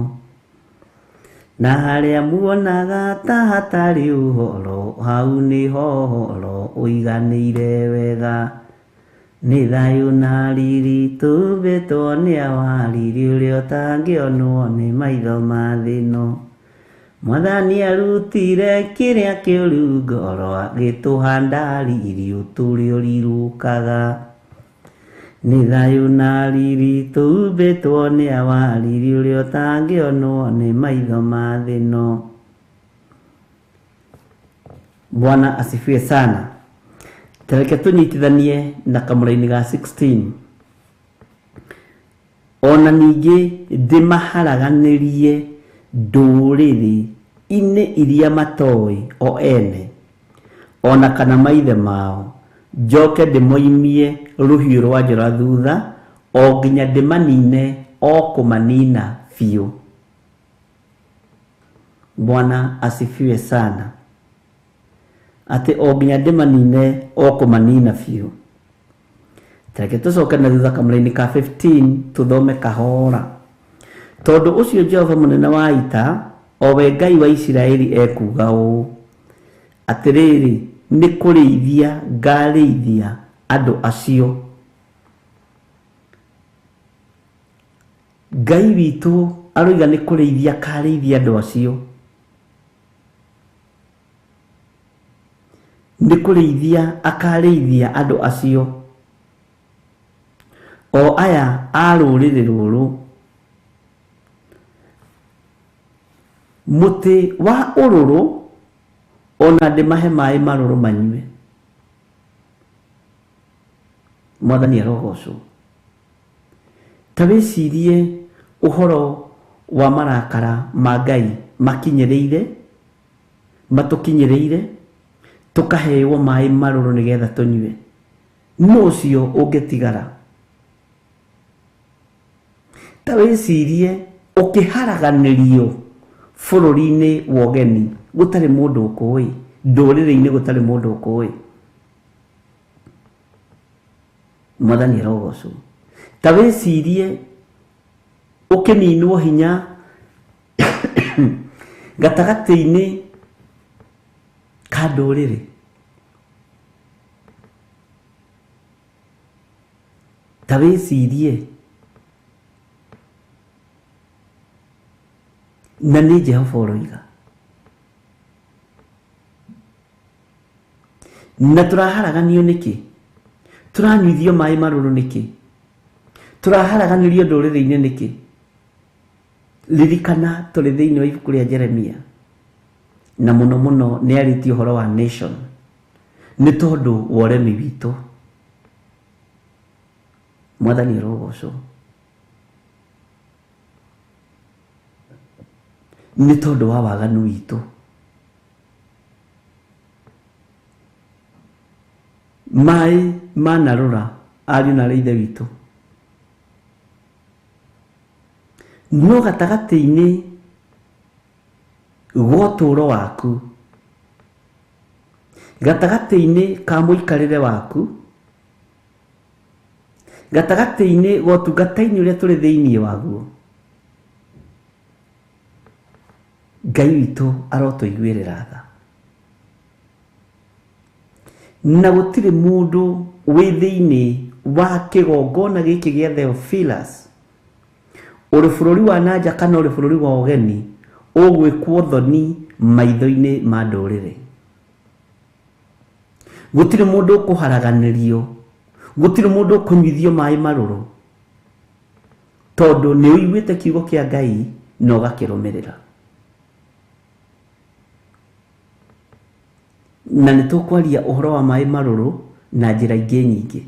Speaker 3: Na harĩa muonaga ta hatarĩ ũhoro, hau nĩho ũhoro ũiganĩire wega. Nĩ thayũ na riri tũmbĩtwo nĩ awa riri ũrĩa ũtangĩonwo nĩ maitho ma thĩ ĩno. Mwathani arutire kĩrĩa kĩũru ngoro agĩtũhanda riri ũtũrĩa ũrirũkaga. Nĩ thayũ na riri tũmbĩtwo nĩ awa riri ũrĩa ũtangĩonwo nĩ maitho ma thĩ ĩno. Bwana asifiwe sana. Tareke tũnyitithanie na kamũraini ga 16. Ona ningĩ ndĩmaharaganĩrie ndũrĩrĩ-inĩ iria matoĩ o ene, ona kana maithe mao, njoke ndĩmoimie rũhiũ rwa njora thutha, o nginya ndĩmanine o kũmanina biũ. Bwana asifiwe sana. Atĩ o nginya ndĩmanine o kũmanina biũ. Tareke tũcoke na thutha kamũraini ka 15 tũthome kahora. Tondũ ũcio Jehova mũnene wa ita, o we Ngai wa Isiraeli, ekuuga ũũ, atĩrĩrĩ, nĩ kũrĩithia ngarĩithia andũ acio. Ngai witũ aroiga nĩ kũrĩithia akarĩithia andũ acio. Nĩ kũrĩithia akarĩithia andũ acio, o aya a rũrĩrĩ rũrũ, mũtĩ wa ũrũrũ, ona ndĩmahe maĩ marũrũ manyue.
Speaker 4: Mwathani arogocwo. Ta wĩcirie ũhoro wa marakara ma Ngai makinyĩrĩire, matũkinyĩrĩire, tũkaheo maĩ marũrũ nĩgetha tũnyue. Nũ ũcio ũngĩtigara? Ta wĩcirie ũkĩharaganĩrio bũrũri-inĩ wa ũgeni gũtarĩ mũndũ ũkũĩ, ndũrĩrĩ-inĩ gũtarĩ mũndũ ũkũĩ. Mwathani arogocwo. Ta wĩcirie ũkĩninwo hinya gatagatĩ-inĩ ka ndũrĩrĩ. Ta wĩcirie na nĩ Jehova ũroiga. Na tũraharaganio nĩkĩ? Tũranyuithio maĩ marũrũ nĩkĩ? Tũraharaganĩrio ndũrĩrĩ-inĩ nĩkĩ? Ririkana tũrĩ thĩinĩ wa ibuku rĩa Jeremia, na mũno mũno nĩ arĩtie ũhoro wa nation nĩ tondũ wa ũremi witũ. Mwathani arogocwo. Nĩ tondũ wa waganu witũ. Maĩ manarũra ariũ na aarĩ a Ithe witũ, no gatagatĩ-inĩ ga ũtũũro waku, gatagatĩ-inĩ ka mũikarĩre waku, gatagatĩ-inĩ ga ũtungata-inĩ ũrĩa tũrĩ thĩinĩ waguo, Ngai witũ arotũiguĩrĩra tha. Na gũtirĩ mũndũ wĩ thĩinĩ wa kĩgongona gĩkĩ gĩa Theophilus, ũrĩ bũrũri wa nanja kana ũrĩ bũrũri wa ũgeni, ũgwĩkwo thoni maitho-inĩ ma ndũrĩrĩ. Gũtirĩ mũndũ ũkũharaganĩrio, gũtirĩ mũndũ ũkũnyuithio maĩ marũrũ, tondũ nĩ ũiguĩte kiugo kĩa Ngai na ũgakĩrũmĩrĩra. Na nĩ tũkwaria ũhoro wa maĩ marũrũ na njĩra ingĩ nyingĩ.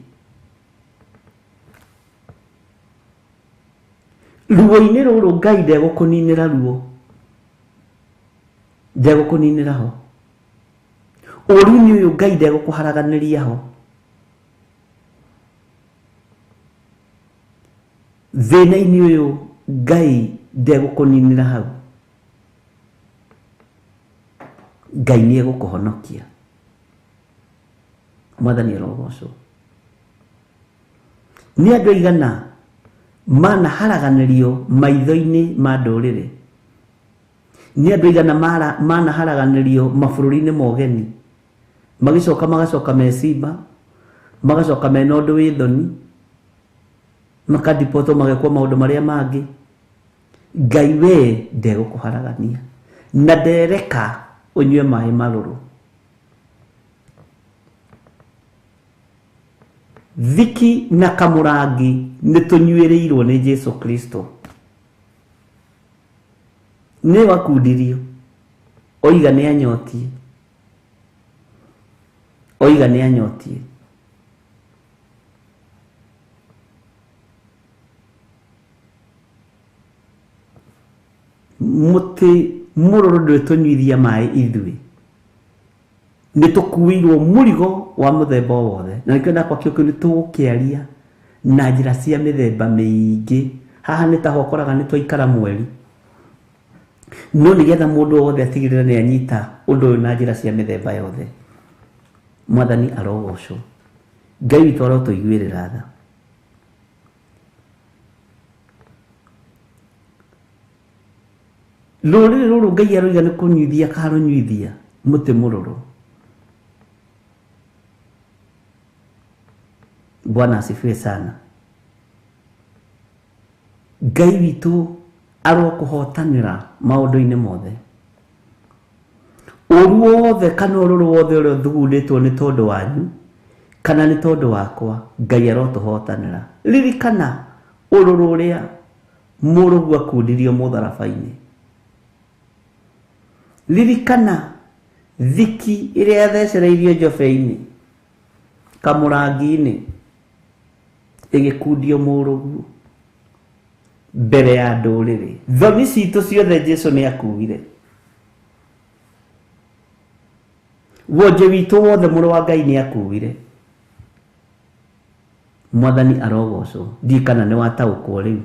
Speaker 4: Ruo-inĩ rũrũ Ngai ndegũkũninĩra ruo, ndegũkũninĩra ho. Ũũru-inĩ ũyũ Ngai ndegũkũharaganĩria ho. Thĩna-inĩ ũyũ Ngai ndegũkũninĩra hau. Ngai nĩ egũkũhonokia. Mwathani arogocwo. Nĩ andũ aigana manaharaganĩrio maitho-inĩ ma ndũrĩrĩ? Nĩ andũ aigana manaharaganĩrio mabũrũri-inĩ ma ũgeni, magĩcoka magacoka mecimba, magacoka mena ũndũ wĩ thoni, makadipotwo magekwo maũndũ marĩa mangĩ. Ngai we ndegũkũharagania na ndereka ũnyue maĩ marũrũ. Thiki na kamũrangi nĩ tũnyuĩrĩirwo nĩ Jesu Kristo. Nĩ wakundirio, oiga nĩ anyotie, oiga nĩ anyotie. Mũtĩ mũrũrũ ndwĩtũnyuithia maĩ ithuĩ, nĩ tũkuĩirwo mũrigo wa mũthemba o wothe. Na nĩkĩo ndakwa kĩo kĩu nĩ tũgũkĩaria na njĩra cia mĩthemba mĩingĩ. Haha nĩ taho ũkoraga nĩ twaikara mweri, no nĩgetha mũndũ wothe atigĩrĩre nĩ anyita ũndũ ũyũ na njĩra cia mĩthemba yothe. Mwathani arogocwo. Ngai witũ arotũiguĩrĩra tha. Rũrĩrĩ rũrũ Ngai aroiga nĩ kũnyuithia karũnyuithia mũtĩ mũrũrũ. Bwana asifiwe sana. Ngai witũ arokũhotanĩra maũndũ-inĩ mothe. Ũru wothe kana ũrũrũ wothe ũrĩa ũthugundĩtwo nĩ tondũ wanyu kana nĩ tondũ wakwa, Ngai arotũhotanĩra. Ririkana ũrũrũ ũrĩa mũrũgu akundirio mũtharaba-inĩ. Ririkana thiki ĩrĩa yathecereirio njobe-inĩ, kamũrangi-inĩ. Ĩgĩkundio mũrũguo mbere ya ndũrĩrĩ. Thoni citũ ciothe Jesu nĩ akuire. Wonje witũ wothe mũrũ wa Ngai nĩ akuire. Mwathani arogocwo. Ndiĩ kana nĩ wataũkwo rĩu.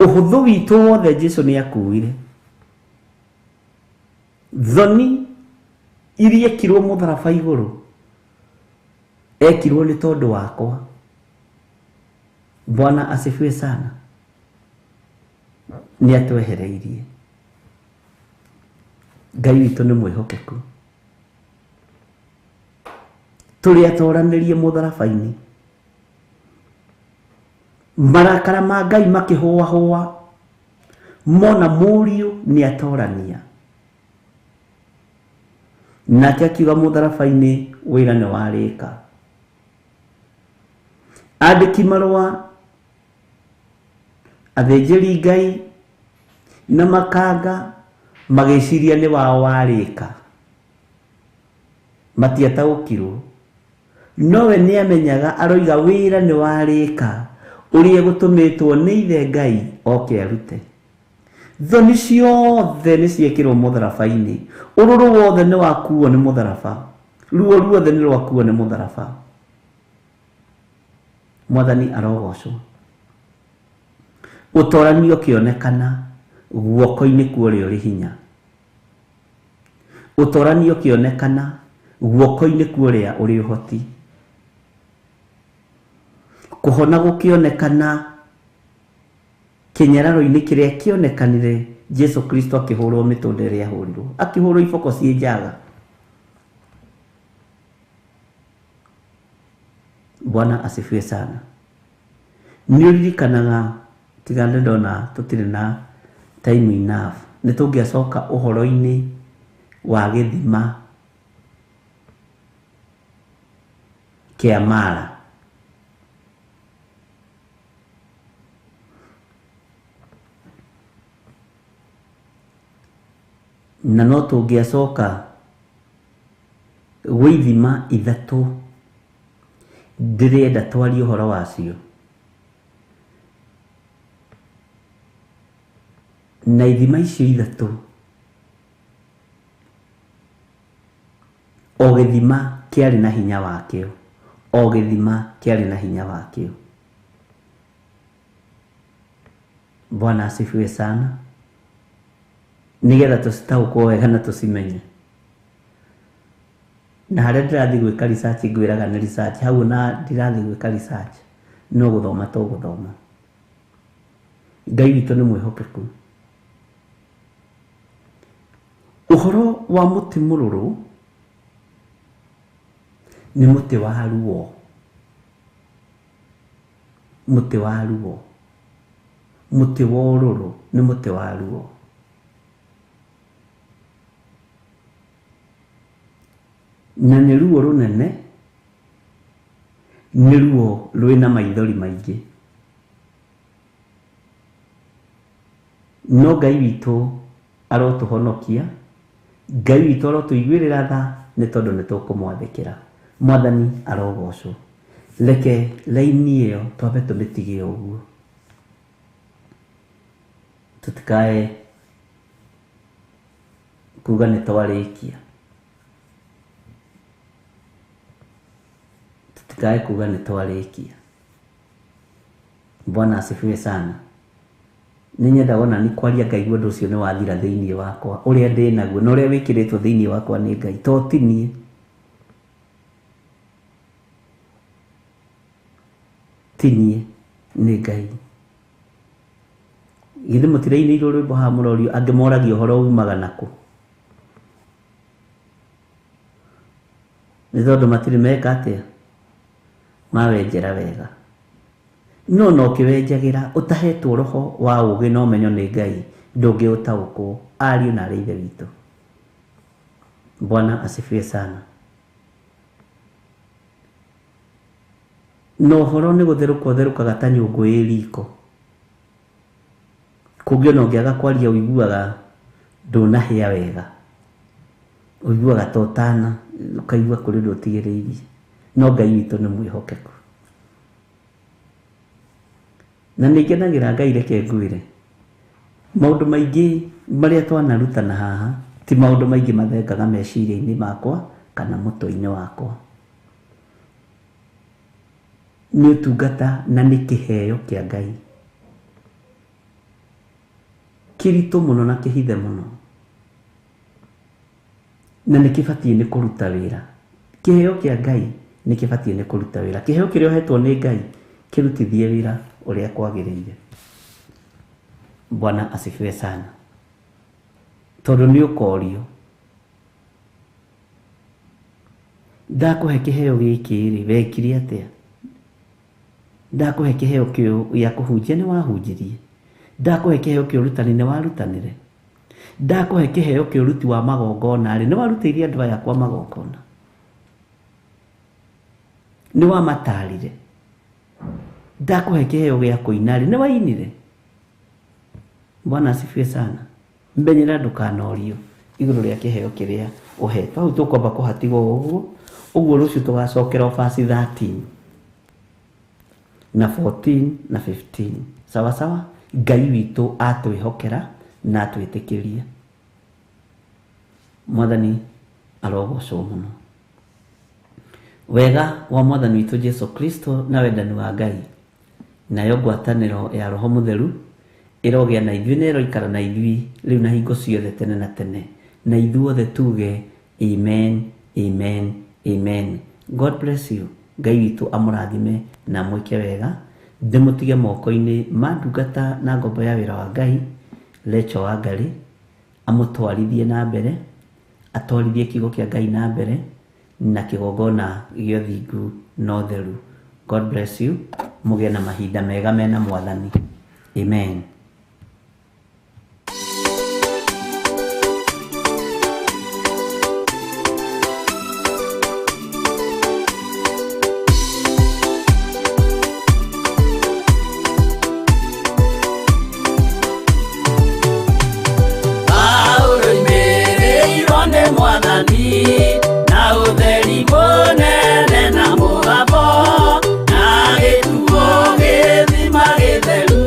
Speaker 4: Ũhũthũ witũ wothe Jesu nĩ akuire. Thoni iria ekirwo mũtharaba igũrũ ekirwo nĩ tondũ wakwa. Bwana asifiwe sana. Nĩ atwehereirie. Ngai witũ nĩ mwĩhokeku. Tũrĩ atoranĩrie mũtharaba-inĩ. Marakara ma Ngai makĩhũahũa mona mũriũ nĩ atorania. Nake akiuga mũtharaba-inĩ wĩra nĩ warĩka. Andĩki marũa, athĩnjĩri Ngai na makanga magĩciria nĩ wao warĩka. Matiataũkirwo. Nowe nĩ amenyaga aroiga wĩra nĩ warĩka ũrĩa gũtũmĩtwo nĩ ithe Ngai oke arute. Thoni ciothe nĩ ciekĩrwo mũtharaba-inĩ. Ũrũrũ wothe nĩ wakuo nĩ mũtharaba. Ruo ruothe nĩ rwakuo nĩ mũtharaba. Mwathani arogocwo. Ũtorani ũkĩonekana guoko-inĩ kwa ũrĩa ũrĩ hinya. Ũtorani ũkĩonekana guoko-inĩ kwa ũrĩa ũrĩ ũhoti. Kũhona gũkĩonekana kĩnyararo-inĩ kĩrĩa kĩonekanire Jesu Kristo akĩhũrwo mĩtũnda ĩrĩa ahũrirwo, akĩhũrwo iboko ciĩ njaga. Bwana asifiwe sana. Nĩ ũririkanaga tiga nĩ ndona tũtirĩ na time enough, nĩ tũngĩacoka ũhoro-inĩ wa gĩthima kĩa Mara. Na no tũngĩacoka gwĩ ithima ithatũ ndĩrenda twarie ũhoro wacio. Na ithima icio ithatũ o gĩthima kĩarĩ na hinya wakĩo, o gĩthima kĩarĩ na hinya wakĩo. Bwana asifiwe sana. Nĩgetha tũcitaũkwo wega na tũcimenye. Na harĩa ndĩrathiĩ gwĩka research ngwĩraga nĩ research, hau na ndirathiĩ gwĩka research no gũthoma tũgũthoma. Ngai witũ nĩ mwĩhokeku. Ũhoro wa mũtĩ mũrũrũ nĩ mũtĩ wa ruo. Mũtĩ wa ruo. Mũtĩ wa ũrũrũ nĩ mũtĩ wa ruo. Na nĩ ruo rũnene, nĩ ruo rwĩna maithori maingĩ. No Ngai witũ arotũhonokia, Ngai witũ arotũiguĩrĩra tha nĩ tondũ nĩ tũkũmwathĩkĩra. Mwathani arogocwo. Reke raini ĩyo twambe tũmĩtige ũguo, tũtikae kuga nĩ twarĩkia. Tũtikae kuga nĩ twarĩkia. Bwana asifiwe sana. Nĩ nyendaga ona nĩ kwaria ngaigua ũndũ ũcio nĩ wathira thĩinĩ wakwa, ũrĩa ndĩ naguo na ũrĩa wĩkĩrĩtwo thĩinĩ wakwa nĩ Ngai, to ti niĩ. Ti niĩ, nĩ Ngai. Githĩ mũtirainĩirwo rwĩmbo haha mũrorio angĩ moragia ũhoro umaga nakũ? Nĩ tondũ matirĩ meka atĩa? Mawenjera wega. No no ũkĩwenjagĩra ũtahetwo roho wa ũũgĩ na ũmenyo nĩ Ngai, ndũngĩũtaũkwo. Ariũ na arĩ ithe witũ. Bwana asifiwe sana. Na ũhoro nĩ gũtherũka ũtherũkaga ta nyũngũ ĩ riko. Kũngĩ ona ũngĩaga kwaria ũiguaga ndũnahĩa wega. Ũiguaga ta ũtana
Speaker 3: Ũkaigua kũrĩ ũndũ ũtigĩrĩirie. No Ngai witũ nĩ mwĩhokeku. Na nĩ ngenagĩra Ngai, reke ngwĩre maũndũ maingĩ marĩa twanarutana haha ti maũndũ maingĩ mathengaga meciria-inĩ makwa kana mũtwe-inĩ wakwa. Nĩ ũtungata na nĩ kĩheo kĩa Ngai kĩritũ mũno na kĩhithe mũno, na nĩ kĩbatiĩ nĩ kũruta wĩra. Kĩheo kĩa Ngai nĩ kĩbatiĩ nĩ kũruta wĩra. Kĩheo kĩrĩa ũhetwo nĩ Ngai kĩrutithie wĩra ũrĩa kwagĩrĩire. Bwana asifiwe sana. Tondũ nĩ ũkorio, ndakũhe kĩheo gĩkĩ rĩ, wekire atĩa? Ndakũhe kĩheo kĩu gĩa kũhunjia, nĩ wahunjirie? Ndakũhe kĩheo kĩa ũrutani, nĩ warutanire? Ndakũhe kĩheo kĩa ũruti wa magongona rĩ, nĩ warutĩire andũ aya kwa magongona? Nĩ wamatarire? Ndakũhe kĩheo gĩa kũina rĩ, nĩ wainire? Bwana asifiwe sana. Menyera ndũkanorio igũrũ rĩa kĩheo kĩrĩa ũhetwo. Hau tũkwamba kũhatigwo ũguo ũguo, rũciũ tũgacokera verse 13 na 14 na 15. Sawa sawa. Ngai witũ atwĩhokera na atwĩtĩkĩria. Mwathani arogocwo mũno. Wega wa Mwathani witũ Jesu Kristo na wendani wa Ngai nayo ngwatanĩro ya Roho Mũtheru ĩrogĩa na ithuĩ na ĩroikara na ithuĩ rĩu na hingo ciothe tene na tene. Na ithuothe tuge amen, amen, amen. God bless you. Ngai witũ amũrathime na amwĩke wega. Ndĩmũtige moko-inĩ ma ndungata na ngombo ya wĩra wa Ngai Lecho wa Ngarĩ, amũtwarithie na mbere, atwarithie kiugo kĩa Ngai na mbere na kĩgongona gĩa ũthingu na ũtheru. God bless you. Mũgĩe na mahinda mega mena Mwathani. Amen.
Speaker 5: Paulo oimĩrĩirwo nĩ Mwathani na ũtheri mũnene na mũgambo, na gĩtuo gĩthima gĩtheru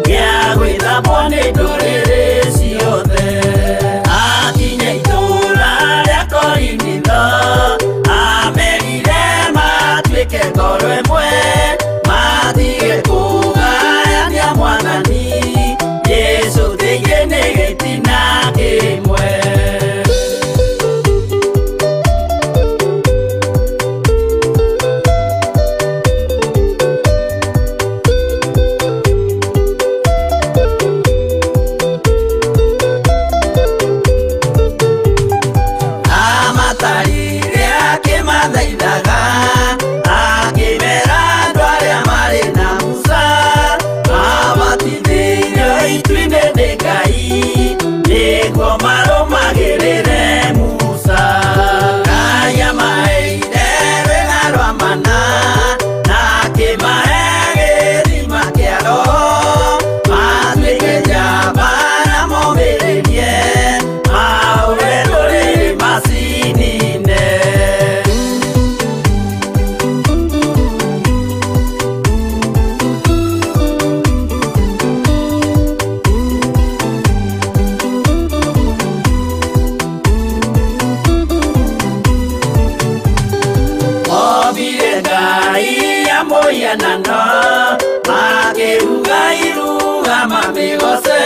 Speaker 5: gĩa gwĩthambwo nĩ ndũrĩrĩ ciothe. Akinya itũũra rĩa Korinitho, amerire matuĩke ngoro ĩmwe, matige kũgayania Mwathani Jesũ thĩinĩ nĩ gĩtina kĩmwe. Amatarire akĩmathaithaga, akĩmera andũ arĩa marĩ na Musa mabatithĩirio itu-inĩ nĩ Ngai nĩguo marũmagĩrĩre Musa. Ngai amaheire rwĩga rwa mana na akĩmahe gĩthima kĩa Roho, matuĩke njamba na momĩrĩrie mahũre ndũrĩrĩ macinine. Ombire Ngai ya mũhianano, makĩruga iruga mamĩgoce.